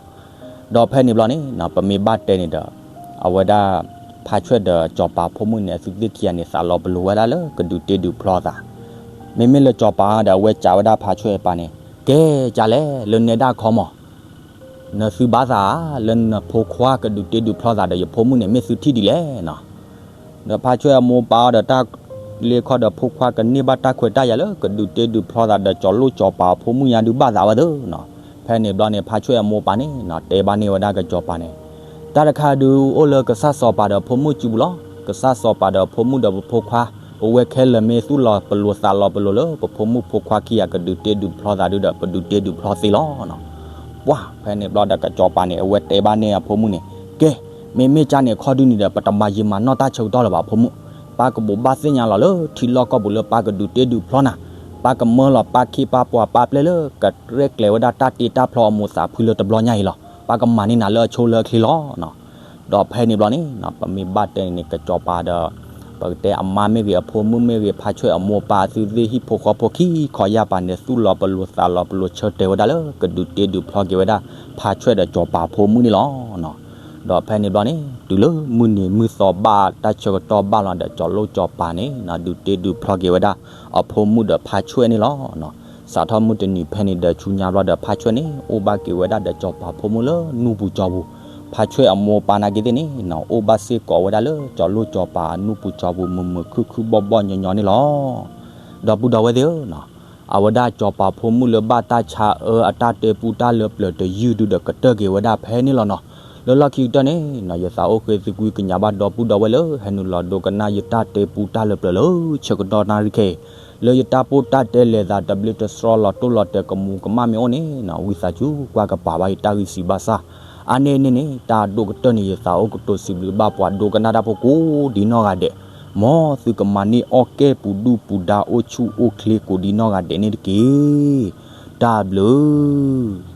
ဒီးဖဲန့ၣ်ဘျီန့ၣ် ပမ့ၢ်ဘၣ်တဲန့ၣ်ဒီး အဝဲဒၣ် ဖါဆွဲၣ်ဒီးစီၤပၤဖိမုၣ်န့ၣ် အသုးသ့ၣ်ခံဂၤန့ၣ် သးလီၤပလိာ်ဝဲဒၣ်လၢကဒုးတ့ဒုးဖျီသး. မ့မ့ၢ်လၢစီၤပၤဒီး အဝဲစံးဝဲဒၣ်ဖါဆွဲၣ်အပၢ်န့ၣ်, ကဲ ကလဲၣ် လၢနဲဒၣ်ခီမီၤ နသုဘၣ်သးဧါ လၢနဖိခွါကဒုးတ့ဒုးဖျီသးဒီးယဖိမုၣ်န့ၣ် မ့ၢ်သုထံၣ်ဒ်လဲၣ်နီၤ. ဒီးဖါဆွဲၣ်အမိၢ်ပၢ်ဒီးတၢ်လ့ခီဒီးဖိခွါကန့ၢ်ဘၣ်တၢ်ခွဲးတၢ်ယာ်လၢ ကဒုးတ့ဒုးဖျီသးဒီးစီၤလိၣ်စီၤပၤအဖိမုၣ်ညါဒုးဘၣ်သးဝဲသ့နီၤ. ဖဲန့ၣ်ဘျီန့ၣ် ဖါဆွဲၣ်အမိၢ်ပၢ်န့ၣ်နီၤ တဲဘၣ်န့ၢ်ဝဲဒၣ်ကစီၤပၤန့ၣ်, တၢ်တခါဒုးအိၣ်လၢကစၢ်စီၤပၤဒီးဖိမုၣ်စုပူၤလီၤ. ကစၢ်စီၤပၤဒီးဖိမုၣ်ဒီးပဖိခွါ ပဝဲခဲလၢာ်မ့ၢ်သူၣ်လီၤပလိာ်သးလီၤပလိာ်လၢ ပဖိမုၣ်ဖိခွါခံဂၤကဒုးတ့ဒုးဖျီသးဒုးဒီး ပဒုးတ့ဒုးဖျီသ့လီၤနီၤ. ပှၢ် ဖဲန့ၣ်ဘျီဒီးကစီၤပၤန့ၣ် အဝဲတဲဘၣ်န့ၢ်အဖိမုၣ်န့ၣ်, ကဲ မ့မ့ၢ်ကၢ်န့ၣ်အခီဒုန့ၣ်ဒီး ပတမၤယံာ်မၤနီၢ်တၢ်ဆၢကတီၢ်လၢၤဘၣ်အဖိမုၣ်, ပၢ်ကဘိးဘၣ်သ့ၣ်ညါလီၤလၢထံလီၢ်ကီၢ်ပူၤလၢပၢ်ကဒုးတ့ဒုးဖျီနၤ, ပၢ်ကမၢလီၤပၢ်ခ့ပၢ်ပှၢ်ပၢ်ပျဲၢ်လၢ ကရဲၣ်ကျဲၤဝဲဒၣ်တၢ်တ့တၢ်ဖျီအမိၢ်သးဖုလၢတဘျီညါအံၤလီၤ. ပၢ်ကမၤန့ၢ်နၤလၢအဆိလၢအချ့လီၤနီၤ. ဒီးဖဲန့ၣ်ဘျီန့ၣ် ပမ့ၢ်ဘၣ်တဲန့ၣ်န့ၣ် ကစီၤပၤဒီး ပကတဲအမါမ့ၢ်ဂ့ၤ အဖိမုၣ်မ့ၢ်ဂ့ၤ ဖါဆွဲၣ်အမိၢ်ပၢ်အသုးသ့ၣ်ဟံၣ်ဖိဃီဖိခံခီယၢ်ပၤန့ၣ် သူၣ်လီၤပလိာ်သးလီၤပလိာ်ဆၢတဲာ်ဝဲဒၣ်လၢ ကဒုးတ့ဒုးဖျီက့ၤဝဲဒၣ် ဖါဆွဲၣ်ဒီးစီၤပၤအဖိမုၣ်န့ၣ်လီၤ. ဒီးဖဲန့ၣ်ဘျီန့ၣ် တုၤလၢမုၢ်နံၤမုၢ်သီဘၣ်တၢ်ဆၢကတီၢ်ဘၣ်လီၤဒီး စီၤလိၣ်စီၤပၤန့ၣ် ဒုးတ့ဒုးဖျီက့ၤဝဲဒၣ် အဖိမုၣ်ဒီးဖါဆွဲၣ်န့ၣ်လီၤ. စးထီၣ်မုၢ်တနံၤဖဲန့ၣ်ဒီးဆူညါဘျီဒီး ဖါဆွဲၣ်န့ၣ် အိၣ်ဘၣ်က့ၤဝဲဒၣ်ဒီးစီၤပၤဖိမုၣ်လၢနူၢ်ပူၤကၠီပူၤ, ဖါဆွဲၣ်အမိၢ်ပၢ်နာ်က့သ့ၣ်န့ၣ် အိၣ်ဘၣ်စ့ၢ်ကီးဝဲဒၣ်လၢ စီၤလိၣ်စီၤပၤအနူၢ်ပူၤကၠီပူၤ မုာ်မုာ်ခုၣ်ခုၣ်ဘီၣ်ဘီၣ်ညီညီန့ၣ်လီၤ. ဒီပုၢ်ဒီဝဲၢ်သ့ၣ်ဧၢ, အဝဲဒၣ်စီၤပၤဖိမုၣ်လၢဘၣ်တၢ်ဆါအၢအတၢ်တဲပူတၢ်လၢပျၢၤတယုၢ်ဒုဒီး ကတၢၢ်က့ၤဝဲဒၣ်ဖဲန့ၣ်လီၤနီၤ. လၢလီၢ်ခံကတၢၢ်န့ၣ် ယသးအိၣ်ဃ့သုကွံကညးဘၣ်ဒီပုၢ်ဒီဝဲၢ်လၢ ဟဲနုာ်လီၤဒိကနၣ်ယတၢ်တဲပူတၢ်လၢပျၢၤလၢဆၢကတီၢ်နၣ်ရံၣ်ခဲအံၤ, လၢယတၢ်ပိၢ်တၢ်တဲလဲၤသးတဘျ့တဆှီလီၤတိၢ်လီၤတဲာ်ကမူၤကမၣ်မ့ၢ်အိၣ်န့ၣ် ဝံသးစူၤကွၢ်ကပၤဘၣ်ယတၢ်ဂံၢ်စံးဘၣ်ဆၣ်, အါန့ၢ်န့ၣ်န့ၣ် တၢ်ဒိၣ်ကတၢၢ်န့ၣ် ယသးအိၣ်ကတိၤစံးဘျုးဘၣ်ပှၤဒိကနၣ်တၢ်ဖိကိးဒ်နီၢ်ဂၤဒဲး, မ်သုကမၤန့ၢ်အီၣ်ကဲၣ်ပူၤဒူၣ်ပူၤဒါအိၣ်ဆူၣ်အိၣ်ချ့ကိးဒ်နီၢ်ဂၤဒဲးန့ၣ်တက့ၢ်. တၢ်ဘျုး